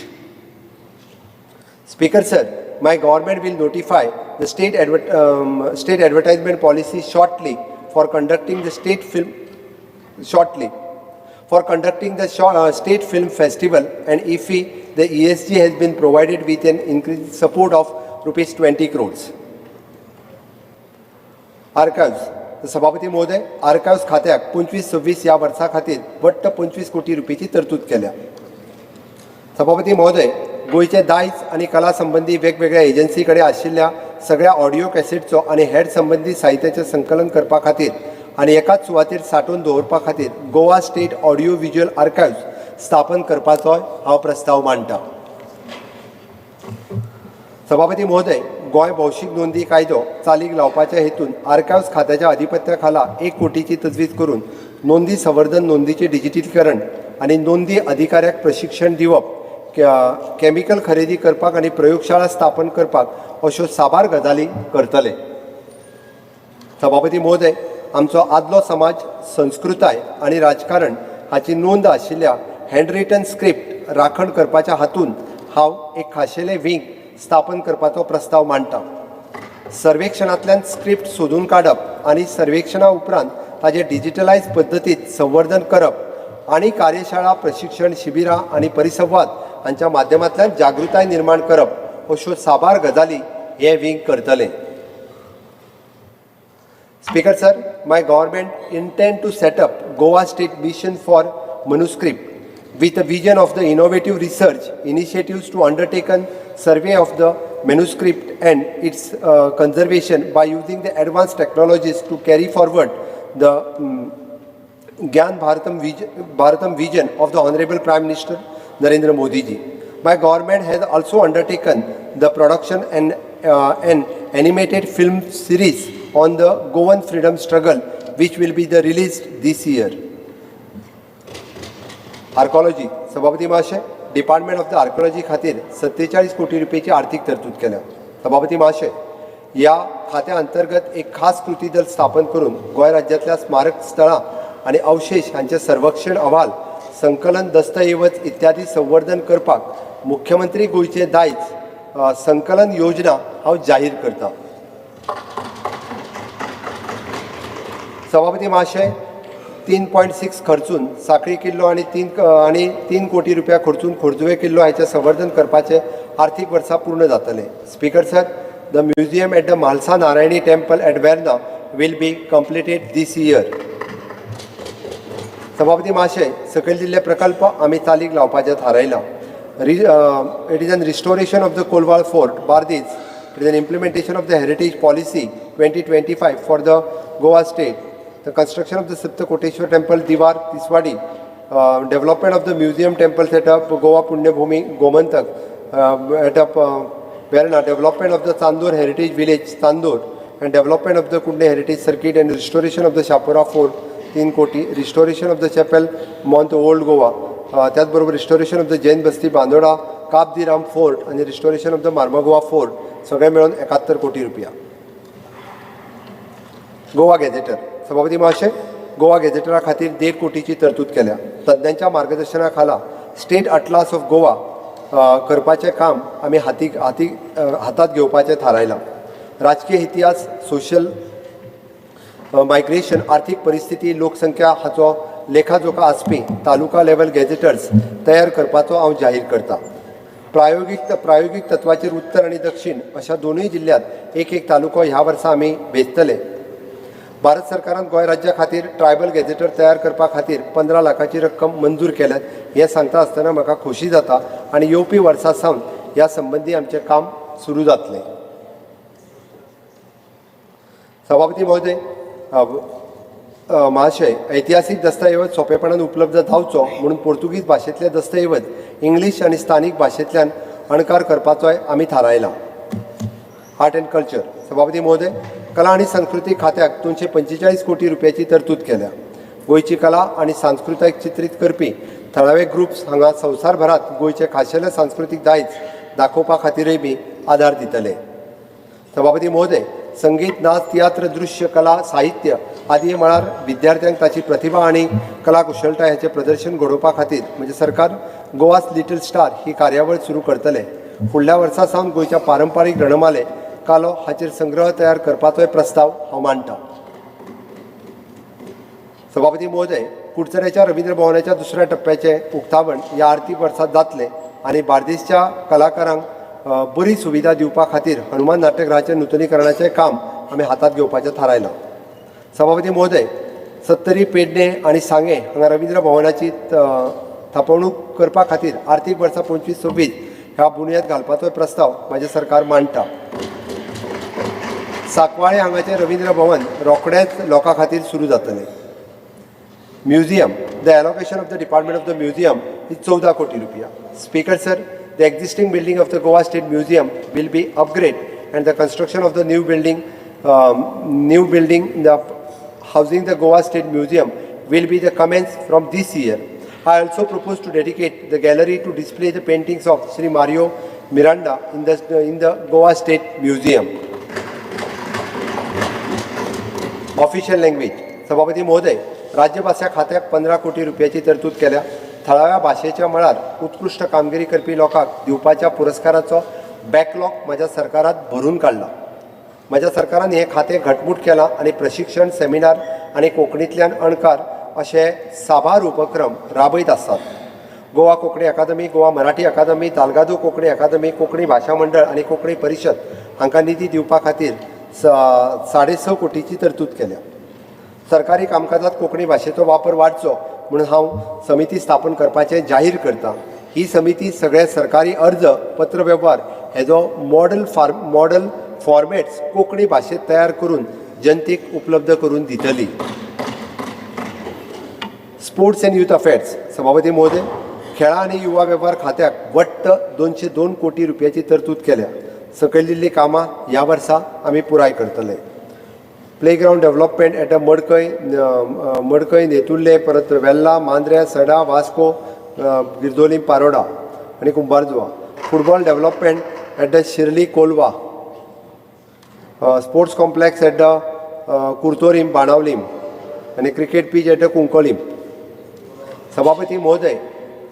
Speaker sir, my government will notify the state advertisement policy shortly for conducting the state film shortly for conducting the state film festival, and if the ESG has been provided with an increased support of rupees 20 crores. Archives. सभापती महोदय, आर्काइव्स खात्याक 25-26 ह्या वर्सा खातीर वट्ट 25 कोटी रुपयेची तरतूद केल्या. सभापती महोदय, गोंयचे दायज आनी कला संबंदी वेगवेगळ्या एजन्सी कडेन आशिल्ल्या सगळ्या ऑडियो कॅसेटचो आनी हेर संबंदी साहित्याचें संकलन करपा खातीर आनी एकाच सुवातेर सांठोवन दवरपा खातीर Goa state audio visual archives स्थापन करपाचोय हांव प्रस्ताव मांडटा. सभापती महोदय, गोंय भौशीक नोंदी कायदो चालीक लावपाच्या हेतून आर्काइव्स खात्याच्या अधिपत्या खाला 1 कोटीची तजवीज करून नोंदी संवर्धन, नोंदीचें डिजिटीकरण आनी नोंदी अधिकाऱ्याक प्रशिक्षण दिवप, केमिकल खरेदी करपाक आनी प्रयोगशाळा स्थापन करपाक अश्यो साबार गजाली करतले. सभापती महोदय, आमचो आदलो समाज, संस्कृताय आनी राजकारण हाची नोंद आशिल्ल्या हँडरिटन स्क्रिप्ट राखण करपाच्या हातून हांव एक खाशेलें विंग स्थापन करपाचो प्रस्ताव मांडटा. सर्वेक्षणांतल्यान स्क्रिप्ट सोदून काडप आनी सर्वेक्षणा उपरांत ताजें डिजिटलायज पद्दतींत संवर्धन करप आनी कार्यशाळा, प्रशिक्षण शिबिरां आनी परिसंवाद हांच्या माध्यमांतल्यान जागृताय निर्माण करप अश्यो साबार गजाली हे विंग करतले. Speaker sir, my government intend to set up Goa State Mission for Manuscript with a vision of the innovative research initiatives to undertaken survey of the manuscript and its conservation by using the advanced technologies to carry forward the Gyan Bharatam vision of the Honorable Prime Minister Narendra Modi ji. My government has also undertaken the production and an animated film series on the Goan freedom struggle, which will be the released this year. Archaeology. सभापती महाशय, डिपार्टमेंट ऑफ the archaeology खातीर 47 कोटी रुपयेची आर्थीक तरतूद केल्या. सभापती महाशय, ह्या खात्या अंतर्गत एक खास कृती दल स्थापन करून गोंय राज्यांतल्या स्मारक स्थळां आनी अवशेश हांचे सर्वेक्षण अहवाल, संकलन, दस्तऐवज इत्यादी संवर्धन करपाक मुख्यमंत्री गोंयचें दायज संकलन योजना हांव जाहीर करता. सभापती महाशय, 3.6 खर्चून साखळी किल्लो आनी 3 कोटी रुपया खर्चून खोर्जुवे किल्लो हाचें संवर्धन करपाचें आर्थीक वर्सा पूर्ण जातलें. Speaker sir, the museum at the Mhalsa Narayani temple at Verna will be completed this year. सभापती महाशय, सकयल दिल्ले प्रकल्प आमी चालीक लावपाचें थारायलां. रि It is an restoration of the Colvale Fort, Bardez. It is an implementation of the heritage policy 2025 for the Goa State, the construction of the Saptakoteshwar Temple, Diwar, Tiswadi, development of the museum temple setup, Goa Punyabhumi, Gomantak, at up, Verna, development of the Chandor Heritage Village, Chandor, and development of the Kudne Heritage Circuit and restoration of the Chapora Fort, 3 कोटी, restoration of the chapel, Mont Old Goa, त्याचबरोबर restoration of the Jain Basti, Bandora, Cabo de Rama Fort आनी restoration of the Marmagoa Fort, सगळें मेळून 71 कोटी रुपया. गोवा गॅझेटर. सभापती महाशय, गोवा गॅझेटरा खातीर 1.5 कोटीची तरतूद केल्या. तज्ञांच्या मार्गदर्शना खाला स्टेट अटलास ऑफ गोवा करपाचें काम आमी हाती हाती हातात घेवपाचें थारायलां. राजकीय इतिहास, सोशल मायग्रेशन, आर्थीक परिस्थिती, लोकसंख्या हाचो लेखाजोखा आसपी तालुका लेवल गॅझेटर्स तयार करपाचो हांव जाहीर करता. प्रायोगीक प्रायोगीक तत्वाचेर उत्तर आनी दक्षिण अशा दोनूय जिल्ल्यांत एक एक तालुको ह्या वर्सा आमी वेंचतले. भारत सरकारान गोंय राज्या खातीर ट्रायबल गॅझेटर तयार करपा खातीर 15 लाखाची रक्कम मंजूर केल्यात हें सांगता आसतना म्हाका खोशी जाता आनी येवपी वर्सा सावन ह्या संबंदी आमचें काम सुरू जातलें. सभापती महोदय, महाशय, ऐतिहासीक दस्तऐवज सोंपेपणान उपलब्ध जावचो म्हणून पोर्तुगीज भाशेंतले दस्तऐवज इंग्लीश आनी स्थानीक भाशेंतल्यान अणकार करपाचोय आमी थारायलां. Art and culture. सभापती महोदय, कला आनी संस्कृती खात्याक 245 कोटी रुपयाची तरतूद केल्या. गोंयची कला आनी सांस्कृताय चित्रीत करपी थळावे ग्रुप्स हांगा संवसारभरांत गोंयचें खाशेलें सांस्कृतीक दायज दाखोवपा खातीरय बी आदार दितले. सभापती महोदय, संगीत, नाच, तियात्र, दृश्य कला, साहित्य आदी मळार विद्यार्थ्यांक ताची प्रतिभा आनी कला कुशळटाय हाचें प्रदर्शन घडोवपा खातीर म्हणजे सरकार गोवास लिटल स्टार ही कार्यावळ सुरू करतले. फुडल्या वर्सा सावन गोंयच्या पारंपारीक रणमाले, कालो हाचेर संग्रह तयार करपाचोय प्रस्ताव हांव मांडटा. सभापती महोदय, कुडचड्याच्या रवींद्र भवनाच्या दुसऱ्या टप्प्याचें उक्तावण ह्या आर्थीक वर्सात जातलें आनी बार्देसच्या कलाकारांक बरी सुविधा दिवपा खातीर हनुमान नाट्यगृहाचें नुतनीकरणाचें काम आमी हातांत घेवपाचें थारायलां. सभापती महोदय, सत्तरी, पेडणे आनी सांगें हांगा रवींद्र भवनाची थापणूक करपा खातीर आर्थीक वर्सा 25-26 ह्या बुन्याद घालपाचो प्रस्ताव म्हाजें सरकार मांडटा. सांकवाळे हांगाचें रवींद्र भवन रोखडेंच लोकां खातीर सुरू जातलें. Museum. The allocation of the Department of the Museum is 14 कोटी रुपया. Speaker sir, the existing building of the Goa State Museum will be upgrade and the construction of the new building the housing the Goa State Museum will be the commence from this year. I also propose to dedicate the gallery to display the paintings of Sri Mario Miranda in the Goa State Museum. Official language. सभापती महोदय, राज्यभाशा खात्याक 15 कोटी रुपयाची तरतूद केल्या. थळाव्या भाशेच्या मळार उत्कृश्ट कामगिरी करपी लोकांक दिवपाच्या पुरस्काराचो बॅकलॉग म्हज्या सरकारात भरून काडला. म्हज्या सरकारान हें खातें घटमूट केलां आनी प्रशिक्षण, सेमिनार आनी कोंकणींतल्यान अणकार अशे साबार उपक्रम राबयत आसात. गोवा कोंकणी अकादमी, गोवा मराठी अकादमी, दाल्गादो कोंकणी अकादमी, कोंकणी भाशा मंडळ आनी कोंकणी परिशद हांकां निधी दिवपा खातीर 6.5 कोटीची तरतूद केल्या. सरकारी कामकाजात कोंकणी भाशेचो वापर वाडचो म्हणून हांव समिती स्थापन करपाचें जाहीर करता. ही समिती सगळे सरकारी अर्ज, पत्रवेव्हार हेजो मॉडल फॉर्मेट्स कोंकणी भाशेंत तयार करून जनतेक उपलब्ध करून दितली. Sports and youth affairs. सभापती महोदय, खेळां आनी युवा वेव्हार खात्याक वट्ट 202 कोटी रुपयाची तरतूद केल्या. सकयल दिल्लीं कामां ह्या वर्सा आमी पुराय करतले. Playground development at a Madkai, Madkai, Netulle, परत वेल्ला, मांद्र्या, सडा, वास्को, गिरदोली, पारोडा आनी Kumbharjua. Football development at the Shirley, Colva. Sports complex at the Curtorim, Benaulim आनी cricket pitch at the Cuncolim. सभापती महोदय,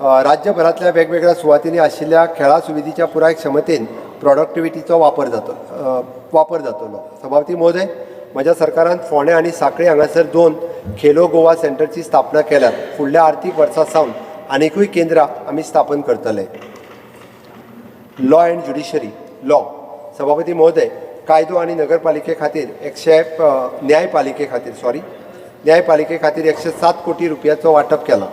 राज्यभरांतल्या वेगवेगळ्या सुवातींनी आशिल्ल्या खेळां सुविधेच्या पुराय क्षमतेन प्रॉडक्टिविटीचो वापर जातलो. सभापती महोदय, म्हज्या सरकारान फोंडें आनी सांखळी हांगासर दोन खेलो गोवा सेंटरची स्थापना केल्यात. फुडल्या आर्थीक वर्सा सावन आनिकूय केंद्रां आमी स्थापन करतले. Law and judiciary. लॉ. सभापती महोदय, कायदो आनी नगरपालिके खातीर एकशे न्यायपालिके खातीर, सॉरी, न्यायपालिके खातीर 107 कोटी रुपयाचो वांटप केला.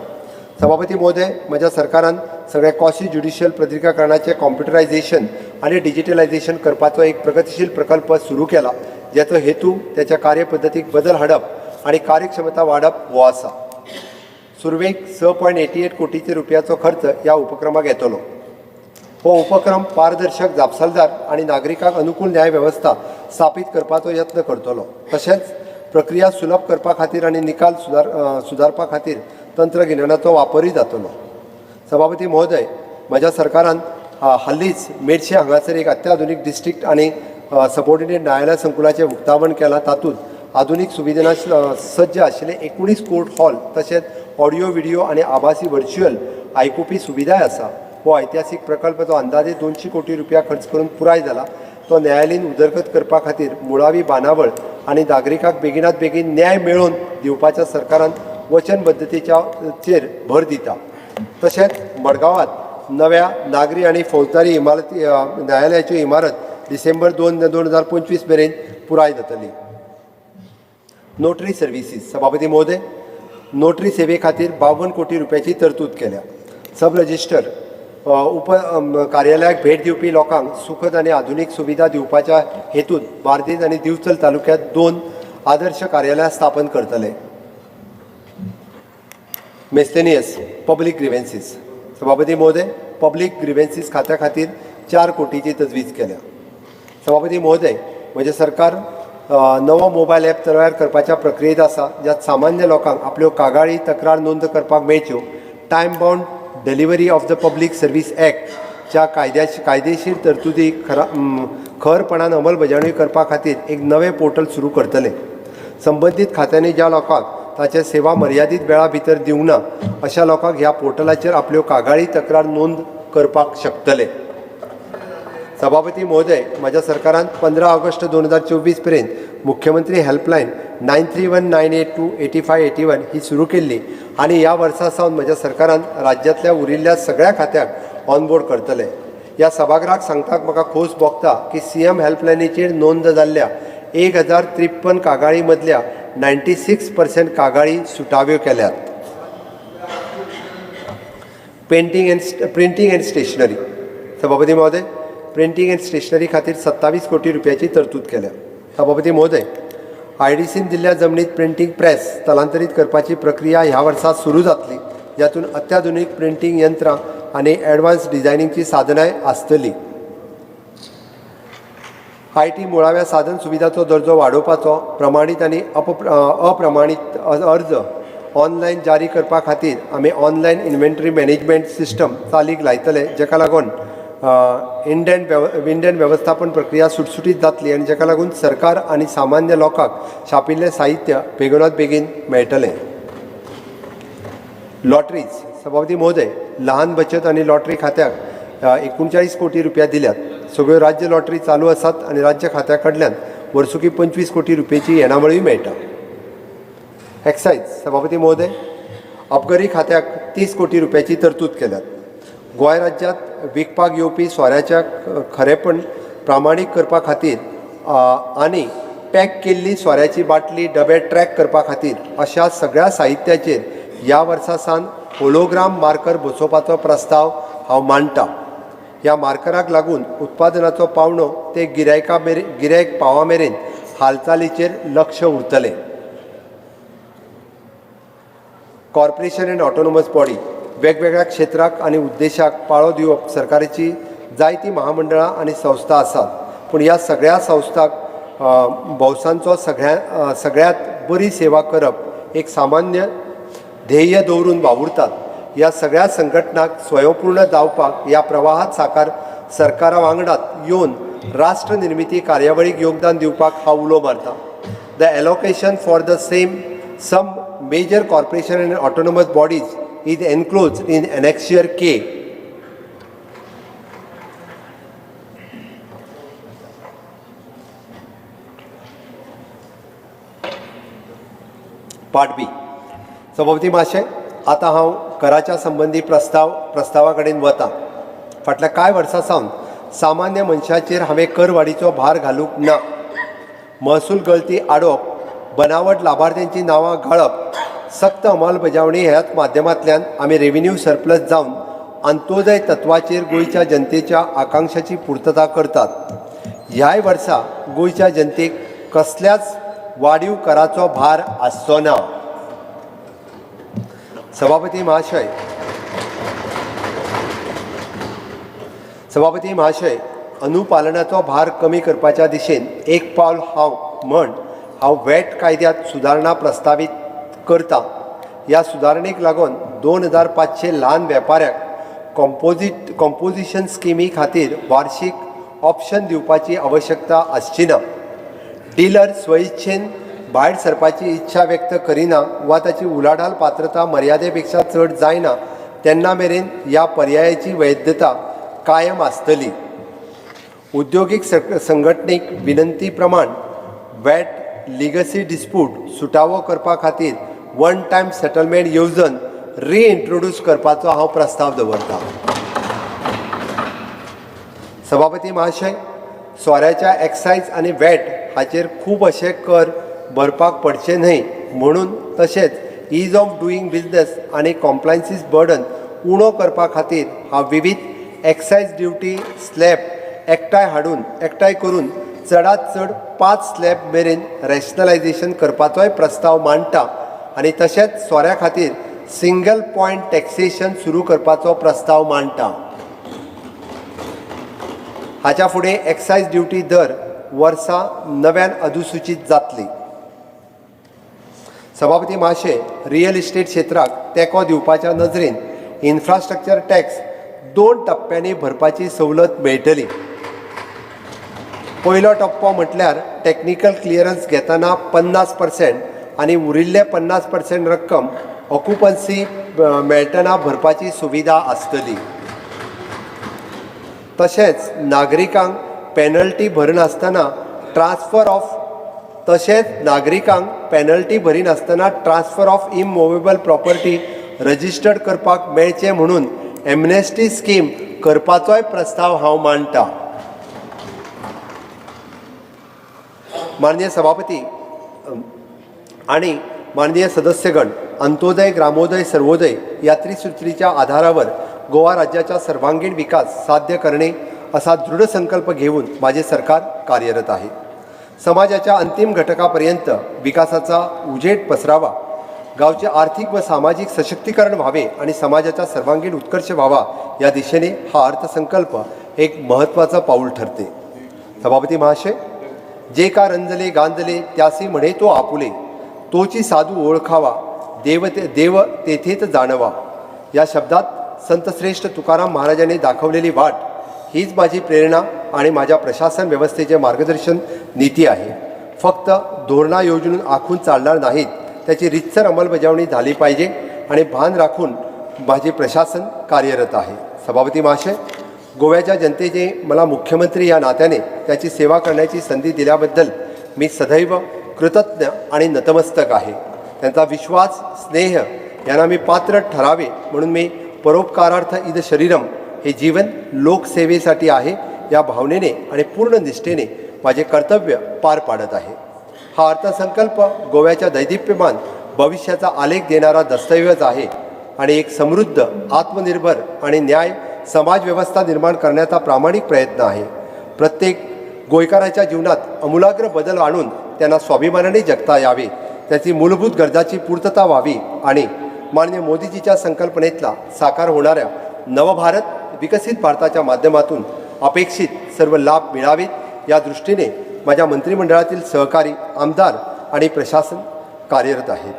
सभापती महोदय, म्हज्या सरकारान सगळे कॉसी ज्युडिशियल प्रक्रियाकरणाचें कॉम्प्युटरायझेशन आनी डिजिटलायझेशन करपाचो एक प्रगतीशील प्रकल्प सुरू केला, ज्याचो हेतू त्याच्या कार्यपद्दतीक बदल हाडप आनी कार्यक्षमता वाडप हो आसा. सुरवेक 6.88 कोटीचे रुपयाचो खर्च ह्या उपक्रमाक येतलो. हो उपक्रम पारदर्शक, जापसालदार आनी नागरिकांक अनुकूल न्याय वेवस्था स्थापीत करपाचो यत्न करतलो. तशेंच प्रक्रिया सुलभ करपा खातीर आनी निकाल सुदारपा खातीर तंत्रगिन्यानाचो वापरूय जातलो. सभापती महोदय, म्हज्या सरकारान हालींच मेडशे हांगासर एक अत्याधुनीक डिस्ट्रिक्ट आनी सबॉर्डिनेट न्यायालय संकुलाचें उक्तावण केलां. तातूंत आधुनीक सुविधां सज्ज आशिल्ले 19 कोर्ट हॉल तशेंच ऑडियो, व्हिडियो आनी आभासी व्हर्च्युअल आयकुपी सुविधाय आसा. हो ऐतिहासीक प्रकल्प, जो अंदाजे 200 कोटी रुपया खर्च करून पुराय जाला, तो न्यायालयीन उदरगत करपा खातीर मुळावी बांदावळ आनी नागरिकांक बेगिनात बेगीन न्याय मेळोवन दिवपाच्या सरकारान वचनबद्दतेच्या चेर भर दिता. तशेंच मडगांवांत नव्या नागरी आनी फौजदारी इमारती न्यायालयाची इमारत डिसेंबर 2025 मेरेन पुराय जातली. Notary services. सभापती महोदय, नोटरी सेवे खातीर 52 कोटी रुपयाची तरतूद केल्या. सब रजिस्टर उप कार्यालयाक भेट दिवपी लोकांक सुखद आनी आधुनीक सुविधा दिवपाच्या हेतून बार्देज आनी दिवचल तालुक्यांत दोन आदर्श कार्यालयां स्थापन करतले. Miscellaneous public grievances. सभापती महोदय, पब्लीक ग्रिव्हन्सीस खात्या खातीर 4 कोटीची तजवीज केल्या. सभापती महोदय, म्हजें सरकार नवो मोबायल ॲप तयार करपाच्या प्रक्रियेत आसा, ज्यात सामान्य लोकांक आपल्यो कागाळी, तक्रार नोंद करपाक मेळच्यो. Time Bound Delivery of the Public Service ॲक्टच्या कायदेशीर तरतुदी खरपणान अंमलबजावणी करपा खातीर एक नवें पोर्टल सुरू करतले. संबंदीत खात्यांनी ज्या लोकांक ताचे सेवा मर्यादीत वेळा भितर दिवंक ना, अशा लोकांक ह्या पोर्टलाचेर आपल्यो कागाळी, तक्रार नोंद करपाक शकतले. सभापती महोदय, म्हज्या सरकारान 15 ऑगस्ट 2024 पर्यंत मुख्यमंत्री helpline 9319828581 ही सुरू केल्ली आनी ह्या वर्सा सावन म्हज्या सरकारान राज्यांतल्या उरिल्ल्या सगळ्या खात्यांक ऑनबोर्ड करतले. ह्या सभागृहाक सांगपाक म्हाका खोस भोगता की सीएम हेल्पलायनीचेर नोंद जाल्ल्या 1053 कागाळी मदल्या 96% कागाळी सुटाव्यो केल्यात. Painting and printing and stationery. सभापती महोदय, प्रिंटींग अँड स्टेशनरी खातीर 27 कोटी रुपयाची तरतूद केल्या. सभापती महोदय, आयडीसीन दिल्ल्या जमनीत प्रिंटींग प्रेस स्थलांतरीत करपाची प्रक्रिया ह्या वर्सा सुरू जातली, जातूंत अत्याधुनीक प्रिंटींग यंत्रां आनी एडवान्स डिझायनिंगची साधनांय आसतलीं. IT मुळाव्या साधन सुविधाचो दर्जो वाडोवपाचो, प्रमाणीत आनी अप्रमाणीत अर्ज ऑनलायन जारी करपा खातीर आमी ऑनलायन इन्व्हेंटरी मॅनेजमेंट सिस्टम चालीक लायतले, जाका लागून इंडियन वेवस्थापन प्रक्रिया सुटसुटीत जातली आनी जाका लागून सरकार आनी सामान्य लोकांक छापिल्लें साहित्य बेगीनात बेगीन मेळटलें. लॉटरीज. सभापती महोदय, लहान बचत आनी लॉटरी खात्याक 39 कोटी रुपया दिल्यात. सगळ्यो राज्य लॉटरी चालू आसात आनी राज्य खात्या कडल्यान वर्सुकी 25 कोटी रुपयेची येणावळूय मेळटा. एक्सायज. सभापती महोदय, अबकारी खात्याक 30 कोटी रुपयाची तरतूद केल्यात. गोंय राज्यांत विकपाक येवपी सोऱ्याच्या खरेपण प्रमाणीक करपा खातीर आनी पॅक केल्ली सोऱ्याची बाटली डबे ट्रॅक करपा खातीर अशा सगळ्या साहित्याचेर ह्या वर्सा सावन होलोग्राम मार्कर बसोवपाचो प्रस्ताव हांव मांडटा. ह्या मार्कराक लागून उत्पादनाचो पावणो ते गिरायका मेरेन गिरायक पावा मेरेन हालचालीचेर लक्ष उरतलें. कॉर्पोरेशन अँड ऑटोनॉमस बॉडी वेगवेगळ्या क्षेत्राक आनी उद्देशाक पाळो दिवप सरकाराची जायतीं महामंडळां आनी संस्था आसात, पूण ह्या सगळ्या संस्थांक भौसांचो सगळ्यांत बरी सेवा करप एक सामान्य ध्येय दवरून वावुरतात. ह्या सगळ्या संघटनांक स्वयंपूर्ण जावपाक ह्या प्रवाहात साकार सरकारा वांगडात येवन राष्ट्र निर्मिती कार्यावळीक योगदान दिवपाक हांव उलो मारता. The allocation for the same some major corporation and autonomous bodies is enclosed in Annexure K. Part B. सभापती महाशय, आतां हांव कराच्या संबंदी प्रस्तावा कडेन वता. फाटल्या कांय वर्सां सावन सामान्य मनशाचेर हांवें करवाडीचो भार घालूंक ना. महसूल गळती आडोवप, बनावट लाभार्थ्यांची नांवां गाळप, सक्त अंमलबजावणी ह्याच माध्यमांतल्यान आमी रेव्हेन्यू सरप्लस जावन अंत्योदय तत्वाचेर गोंयच्या जनतेच्या आकांक्षाची पुर्तता करतात. ह्याय वर्सा गोंयच्या जनतेक कसल्याच वाडीव कराचो भार आसचो ना. सभापती महाशय, अनुपालनाचो भार कमी करपाच्या दिशेन एक पावल हांव म्हण हांव वॅट कायद्यांत सुदारणा प्रस्तावीत करता. ह्या सुदारणेक लागून 2500 ल्हान वेपाऱ्यांक कॉम्पोजिशन स्किमी खातीर वार्षीक ऑप्शन दिवपाची आवश्यकता आसची ना. डिलर स्वइच्छेन भायर सरपाची इच्छा व्यक्त करिना वा ताची उलाढाल पात्रता मर्यादे पेक्षा चड जायना तेन्ना मेरेन ह्या पर्यायाची वैधता कायम आसतली. उद्योगीक संघटनेक विनंती प्रमाण वॅट लिगसी डिस्प्यूट सुटावो करपा खातीर वन टायम सेटलमेंट येवजण रिइंट्रोड्यूस करपाचो हांव प्रस्ताव दवरतां. सभापती महाशय, सोऱ्याच्या एक्सायज आनी वॅट हाचेर खूब अशे कर भरपाक पडचे न्हय म्हणून, तशेंच is of doing business आनी कॉम्प्लायन्सीस बर्डन उणो करपा खातीर हांव विवीध एक्सायज ड्युटी स्लॅब एकठांय करून चडांत चड 5 स्लॅब मेरेन रॅशनलायझेशन करपाचोय प्रस्ताव मांडटा आनी तशेंच सोऱ्या खातीर सिंगल पॉयंट टॅक्सेशन सुरू करपाचो प्रस्ताव मांडटा. हाच्या फुडें एक्सायज ड्युटी दर वर्सा नव्यान अधिसुचीत जातली. सभापती महाशय, रियल इस्टेट क्षेत्राक तेंको दिवपाच्या नजरेन इन्फ्रास्ट्रक्चर टॅक्स दोन टप्प्यांनी भरपाची सवलत मेळटली. पयलो टप्पो म्हटल्यार टॅक्निकल क्लियरन्स घेतना 50% आनी उरिल्ले 50% रक्कम ऑक्युपन्सी मेळटना भरपाची सुविधा आसतली. तशेंच नागरिकांक penalty भरिनासतना transfer of immovable property registered करपाक मेळचें म्हणून एमनेस्टी स्कीम करपाचोय प्रस्ताव हांव मांडटा. माननीय सभापती आणि माननीय सदस्यगण, अंत्योदय, ग्रामोदय, सर्वोदय या त्रिसूत्रीच्या आधारावर गोवा राज्याचा सर्वांगीण विकास साध्य करणे असा दृढ संकल्प घेऊन माझे सरकार कार्यरत आहे. समाजाच्या अंतिम घटकापर्यंत विकासाचा उजेड पसरावा, गावचे आर्थिक व सामाजिक सशक्तीकरण व्हावे आणि समाजाचा सर्वांगीण उत्कर्ष व्हावा या दिशेने हा अर्थसंकल्प एक महत्त्वाचं पाऊल ठरते. सभापती महाशय, जे का रंजले गांजले त्यासी म्हणे तो आपुले, तोची साधू ओळखावा, देव ते देव तेथेच जाणवा. या शब्दात संतश्रेष्ठ तुकाराम महाराजांनी दाखवलेली वाट हीच माझी प्रेरणा आणि माझ्या प्रशासन व्यवस्थेचे मार्गदर्शन नीती आहे. फक्त धोरणा योजून आखून चालणार नाहीत, त्याची रितसर अंमलबजावणी झाली पाहिजे आणि भान राखून माझे प्रशासन कार्यरत आहे. सभापती महाशय, गोव्याच्या जनतेने मला मुख्यमंत्री या नात्याने त्याची सेवा करण्याची संधी दिल्याबद्दल मी सदैव कृतज्ञ आणि नतमस्तक आहे. त्यांचा विश्वास, स्नेह यांना मी पात्र ठरावे म्हणून मी परोपकारार्थ इद शरीरम, हे जीवन लोकसेवेसाठी आहे या भावनेने आणि पूर्ण निष्ठेने माझे कर्तव्य पार पाडत आहे. हा अर्थसंकल्प गोव्याच्या दैदिप्यमान भविष्याचा आलेख देणारा दस्तऐवज आहे आणि एक समृद्ध, आत्मनिर्भर आणि न्याय समाजव्यवस्था निर्माण करण्याचा प्रामाणिक प्रयत्न आहे. प्रत्येक गोयकाराच्या जीवनात आमूलाग्र बदल आणून त्यांना स्वाभिमानाने जगता यावे, त्याची मूलभूत गरजाची पूर्तता व्हावी आणि माननीय मोदीजीच्या संकल्पनेतला साकार होणाऱ्या नवभारत, विकसित भारताच्या माध्यमातून अपेक्षित सर्व लाभ मिळावेत, या दृष्टीने माझ्या मंत्रिमंडळातील सहकारी, आमदार आणि प्रशासन कार्यरत आहेत.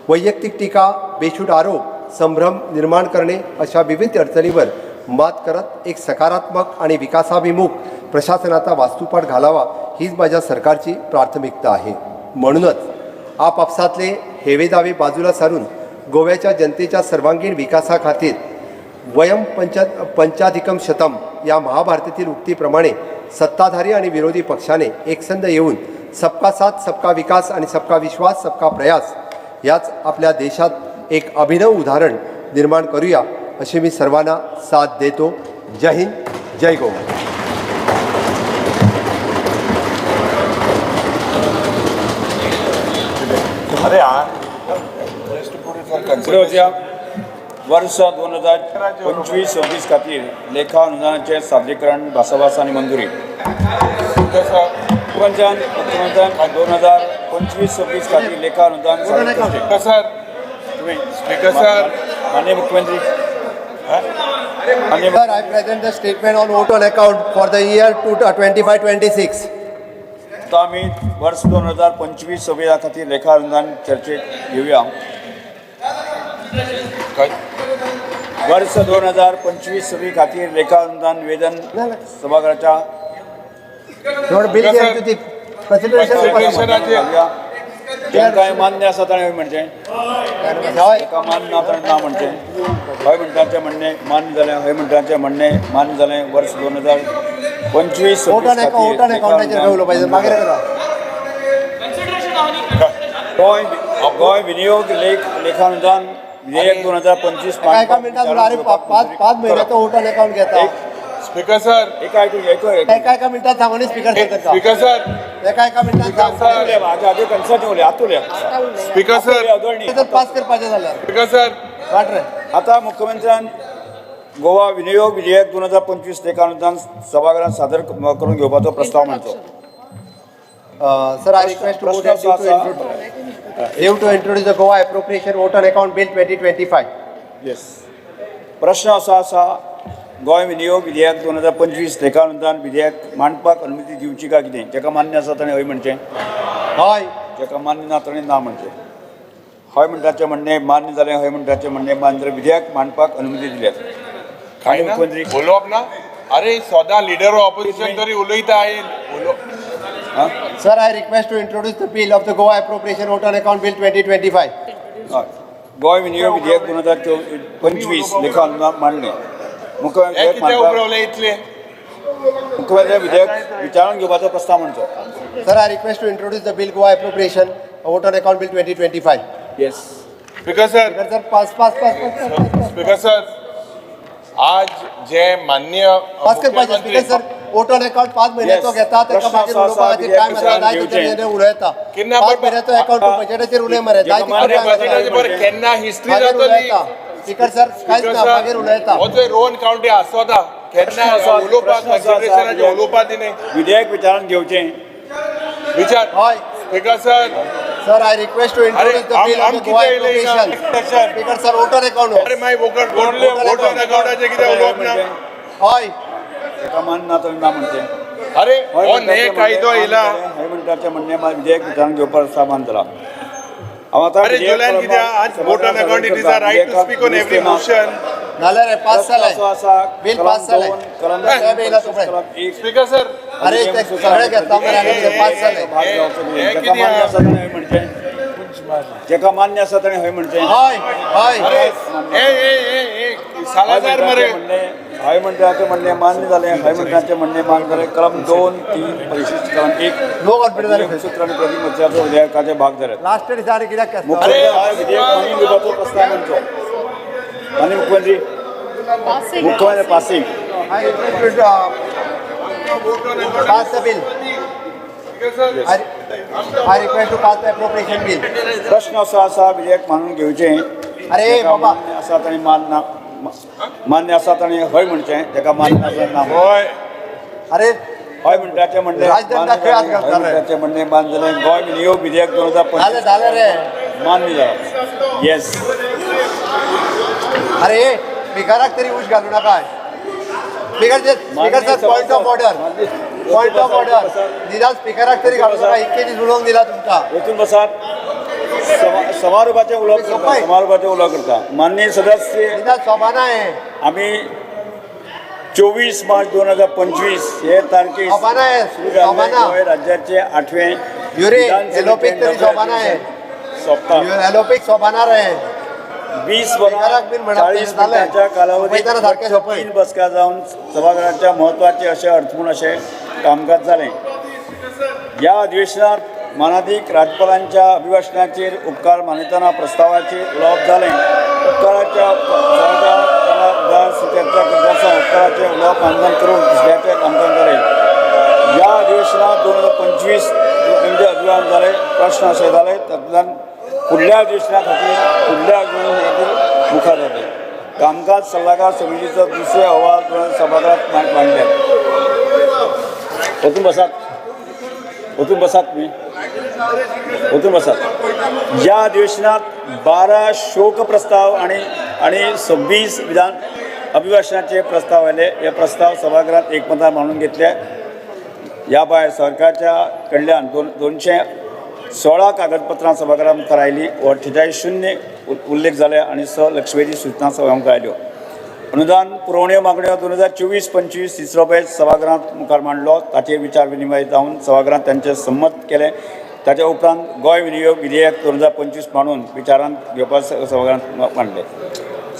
वैयक्तिक टीका, बेछूट आरोप, संभ्रम निर्माण करणे अशा विविध अडचणीवर मात करत एक सकारात्मक आणि विकासाभिमुख प्रशासनाचा वास्तुपाठ घालावा, हीच माझ्या सरकारची प्राथमिकता आहे. म्हणूनच आपापसातले हेवेदावे बाजूला सारून गोव्याच्या जनतेच्या सर्वांगीण विकासाखातीर वयम पंचाधिकम शतम या महाभारतातील उक्तीप्रमाणे सत्ताधारी आणि विरोधी पक्षाने एकसंध येऊन सबका साथ, सबका विकास आणि सबका विश्वास, सबका प्रयास याच आपल्या देशात एक अभिनव उदाहरण निर्माण करूया, अशी मी सर्वांना साथ देतो. जय हिंद, जय गोवा. अरे हा. फुडें वचया. वर्स 2025-26 खातीर लेखा अनुदानाचें सादरीकरण, भासाभास आनी मंजुरी. मुख्यमंत्र्यान मुख्यमंत्र्यान 2025-26 खातीर लेखा अनुदान सादर करचें. Speaker sir. तुम्ही स्पीकर सर. माननीय मुख्यमंत्री, माननीय Sir, I present the statement on vote on account for the year 25-26. आता आमी वर्स 2025-26 खातीर लेखा अनुदान चर्चेक घेवया. काय? वर्ष 2025-26 खातीर लेखा अनुदान निवेदन सभाघराच्या You want bill here to the consideration? Consideration. तांकां मान्य आसा ताणें हय म्हणचें. हय. ताका मान्य ना ताणें ना म्हणचें. हय म्हणटाचें म्हणणें मान्य जालें. हय म्हणटाचें म्हणणें मान्य जालें. वर्स 2025 vote on account, vote on अकाउंटाचेर खंय उलोवपाचें मागीर करा. गोंय गोंय विनियोग लेखानुदान विधेयक 2025. एका एका मिनटात उलो. अरे, 5 5 म्हयन्याचो वोट ऑन अकाउंट घेता. Speaker sir. एक आयकून ऐकू. एका एका मिनटात सांगू न्ही स्पीकर सर तांकां. Speaker sir. एका एका मिनटात सांग. सर. आगे कन्सर्ट उलय, आतां उलया. Speaker sir. जर पास करपाचें जाल्यार स्पीकर सर. वाट रे. आता मुख्यमंत्र्यान गोवा विनियोग विधेयक 2025 लेखानुदान सभागृहात सादर करून घेवपाचो प्रस्ताव मांडचो. Sir, I request to प्रश्न असो आसा. Leave to introduce the Goa Appropriation Vote on Account Bill 2025. Yes, प्रश्न असो आसा, गोंय विनियोग विधेयक 2025 लेखानुदान विधेयक मांडपाक अनुमती दिवची काय कितें? जाका मान्य आसा ताणें हय म्हणचें. हय. जाका मान्य ना ताणें ना म्हणचें. हय म्हणटाचें म्हणणें मान्य जालें. हय म्हणटाचें म्हणणें मान्य जालें. विधेयक मांडपाक अनुमती दिल्या. काय ना? मुख्यमंत्री. उलोवप ना. अरे, सदां लिडर ऑपोजिशन तरी उलयता उलो. हां. Sir, I request to introduce the bill of the Goa Appropriation Vote on Account Bill 2025. हय. गोंय विनियोग विधेयक 2025 लेखानुदान मांडलें. हे मुख्यमंत्री कितें मांडपाक उबरवलें इतलें? मुख्यमंत्री विधेयक विचारून घेवपाचो प्रस्ताव मांडचो. Sir, I request to introduce the bill Goa Appropriation Vote on Account Bill 2025. Yes. Speaker sir. Speaker sir, pass pass pass pass pass. Speaker sir, आज जे माननीय पास करपाचें. मुख्यमंत्री Speaker sir, vote on account 5 म्हयन्याचो घेता ताका. प्रश्न मागीर असो आसा, उलोवपा खातीर टायम आसा. विधेयक जाय घेवचें. तितलें उलयता. केन्ना 5 बरं- म्हयन्याचो अकाउंट बजेटाचेर उलय मरे, जाय जेका अरे, तितलो time आसा. बजेटाचे बरें केन्ना हिस्ट्री मागीर जातली. उलयता स्पीकर सर, कांयच स्पीकर ना. सर, मागीर उलयता. हो जो रोहन कावंटी आसोता केन्ना प्रश्न असो- उलोवपाक प्रश्न असो आसा, कन्सिडरेशनाचें विधेयक- उलोवपा दिने. विधेयक विचारून घेवचें. विचार. हय. Speaker sir. Sir, I request to introduce the bill of आम the Goa कितें इलयना? Appropriation. Speaker sir, vote on account. अरे, मागीर वोट ऑन अकाउंटाचें कितें उलोवप ना? हय. ताका मान्य ना ताणें ना म्हणचें. अरे, हय हो म्हणटाचें ने कायदो म्हणणें येयला. मान्य जालें. हय म्हणटाचें म्हणणें विधेयक विचारून घेवपाचो प्रस्ताव मांडला. हांव आतां अरे, विधेयक जुलयान कितें आज vote on account, it is a right to speak on every motion. जालें रे, पास प्रश्न असो जालें. आसा, बील कलम पास जालें. 2, कलम साहेब येयला तुमकां. कलम 1. Speaker sir. अरे, ते सगळे घेता मरे आनी ते पास जालें. भाग जावचो न्ही. हे जाका कितें मान्य आहा? आसा ताणें हय म्हणचें. जाका मान्य आसा ताणें हय म्हणचें. हय हय. अरे, ए ए ए ए सालाजार मरे. हय म्हणटाचें म्हणणें मान्य जालें. हय म्हणटाचें म्हणणें मान्य जालें. कलम 2, 3, परिशिष्ट कलम 1. नो कॉन्फिडन्स जालें. सूत्र आनी प्रतिमत्याचो विधेयकाचे भाग जाले. लास्ट दिसा आनी कित्याक केसता? मुख्यमंत्री हा विधेयक मानून घेवपाचो प्रस्ताव मांडचो. माननीय मुख्यमंत्री. Passing. मुख्यमंत्री passing. I request to pass the bill. I request to pass the appropriation bill. प्रश्न असो आसा विधेयक मानून घेवचें. अरे ताका बाबा. मान्य आसा ताणें मान्य आसा ताणें हय म्हणचें, ताका मान्य आसा ना. हय. अरे हय म्हणटाचें म्हणलें राजदंडा खंय हात घालता रे? म्हणटाचें म्हणणें मान्य जालें. गोंय विनियोग विधेयक 2025 जालें जालें रे. मान्य जाला. येस. अरे स्पिकराक तरी उश घालू नाका. Speaker speaker sir, point of order, point of order. निदान स्पिकराक तरी घालू नाका. इतके दीस उलोवंक दिला तुमकां. वचून बसात. समारोपाचें उलोवप करता, समारोपाचें उलोवप करता. माननीय सदस्य, निदान सोबाना हें. आमी 24 मार्च 2025 हे तारखेक सोबाना हें, सुरू जाल्लें सोबाना. गोंय राज्याचे 8वें युरे, विधानसभेचें एलोपीक तरी नवें सोबाना हें. सोंपता. एलोपीक सोबाना रे. 20 वरां स्पिकराक बीन म्हणप 40 जालें. मिनटांच्या कालावधीत सोंपयतना सारकें सोंपय. 3 बसका जावन सभाघराच्या म्हत्वाचे अशें अर्थपूर्ण अशें कामकाज जालें. ह्या अधिवेशनात मानादीक राज्यपालांच्या अभिभाशणाचेर उपकार मानयतना प्रस्तावाचेर उलोवप जालें. उपकाराच्या चर्चा करता आसा. उपकाराचें उलोवप मानधन करून दुसऱ्याचें कामकाज जालें. ह्या अधिवेशनात 2025 म्हणजे अधिवेशन जालें. प्रश्न अशें जाले तातूंतल्यान फुडल्या अधिवेशना खातीर मुखार जाले. कामकाज सल्लागार समितीचो दुसरे अहवाल 2000 सभाघरात मांडले. वचून बसात, वचून बसात तुमी, वचून बसात. ह्या अधिवेशनात 12 शोक प्रस्ताव आनी आनी 26 विधान अभिभाशणाचे प्रस्ताव आयले. हे प्रस्ताव सभाघरात एकमतान मांडून घेतले. ह्या भायर सरकारच्या कडल्यान 216 कागदपत्रां सभाघरा मुखार आयलीं. 48 0 उल्लेख जाले आनी 6 लक्षवेधी सुचना सभा मुखार आयल्यो. अनुदान पुरवण्यो मागण्यो 2024-25 तिसरो बॅच सभाघरांत मुखार मांडलो. ताचेर विचार विनिमय जावन सभाघरांत तांचें संमत केलें. ताच्या उपरांत गोंय विनियोग विधेयक 2025 मांडून विचारांत घेवपाक सभाघरांत मांडलें.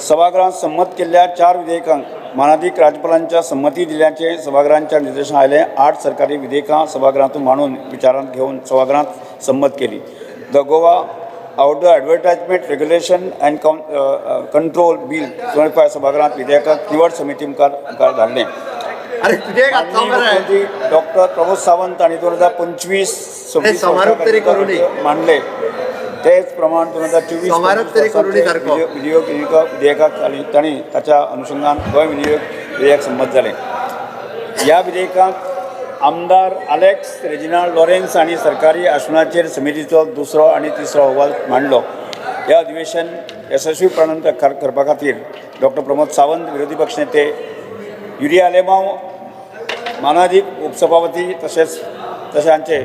सभाघरांत संमत केल्ल्या 4 विधेयकांक मानादीक राज्यपालांच्या संमती दिल्ल्याचें सभाघरांच्या निर्देशन आयलें. 8 सरकारी विधेयकां सभाघरांत मांडून विचारांत घेवन सभाघरांत संमत केली. The Goa Outdoor Advertisement Regulation and Control Bill 25 सभाघरांत विधेयकाक निवड समिती मुखार मुखार धाडलें. अरे तुजे घातलो माननीय मरे. मुख्यमंत्री डॉक्टर प्रमोद सावंत हांणी 2025 26 समारोप तरी करूं न्ही. मांडले. तेच प्रमाण 2024 समारोप तरी करूं न्ही सारको. विनियोग विधेयकाक तांणी ताच्या अनुशंगान गोंय विनियोग विधेयक संमत जालें. ह्या विधेयकांत आमदार आलेक्स रेजिनाल्ड लॉरेन्स हांणी सरकारी आसनाचेर समितीचो दुसरो आनी तिसरो अहवाल मांडलो. हे अधिवेशन येसस्वीपणान करपा खातीर डॉक्टर प्रमोद सावंत, विरोधी पक्षनेते युरी आलेमांव, मानादीक उपसभापती, तशेंच तशें हांचे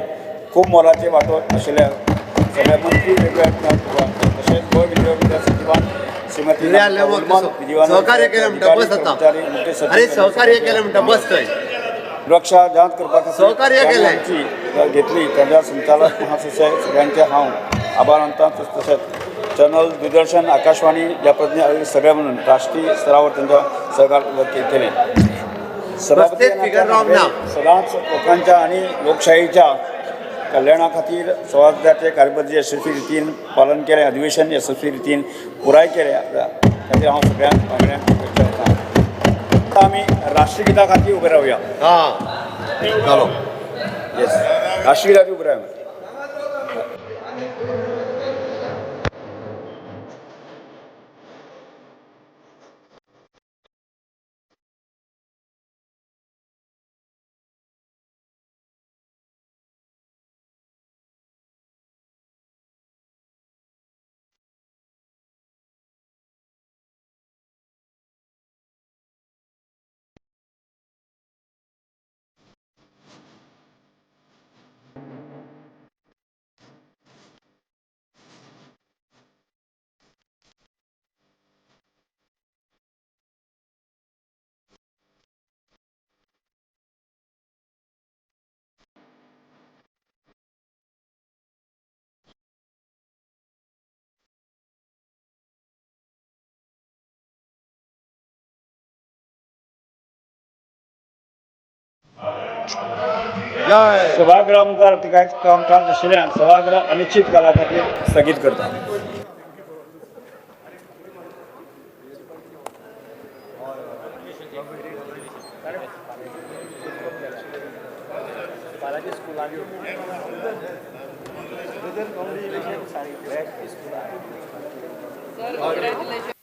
खूब मोलाचे वांटो आशिल्ल्या सगळे मंत्री वेगवेगळ्या, तशेंच गोंय विनियोग सचिवान श्रीमती युरी आलेमांव विधिवान सहकार्य केलें म्हणटा बस आतां. कर्मचारी, मुख्य सचिव, अरे सहकार्य केलें म्हणटा बस थंय. सुरक्षा जांच करपा खातीर सहकार्य तांणी केलें. आमची घेतली तांच्या संचालक महासंचालक सगळ्यांचे हांव आभार मानता. तशेंच चॅनल दूरदर्शन, आकाशवाणी ह्या प्रतिनिधी सगळे म्हणून राष्ट्रीय स्तरावर त्यांच्या सहकार केले. सभापती कसलेच फिगर wrong ना. सदांच लोकांच्या आणि लोकशाहीच्या कल्याणा खातीर सभाघराचे कार्यपद्दती यशस्वी रितीन पालन केलें. अधिवेशन यशस्वी रितीन पुराय केलें खातीर हांव सगळ्यांक वांगड्यांक शुभेच्छा दिता. आतां आमी राष्ट्रगिता खातीर उबे रावया. हां, चलो. येस, राष्ट्रगिता खातीर उबे रावया. सभागृहा मुखार कांय कामकाज नाशिल्ल्यान सभागृह अनिश्चित काळा खातीर स्थगीत करता. Sir, congratulations.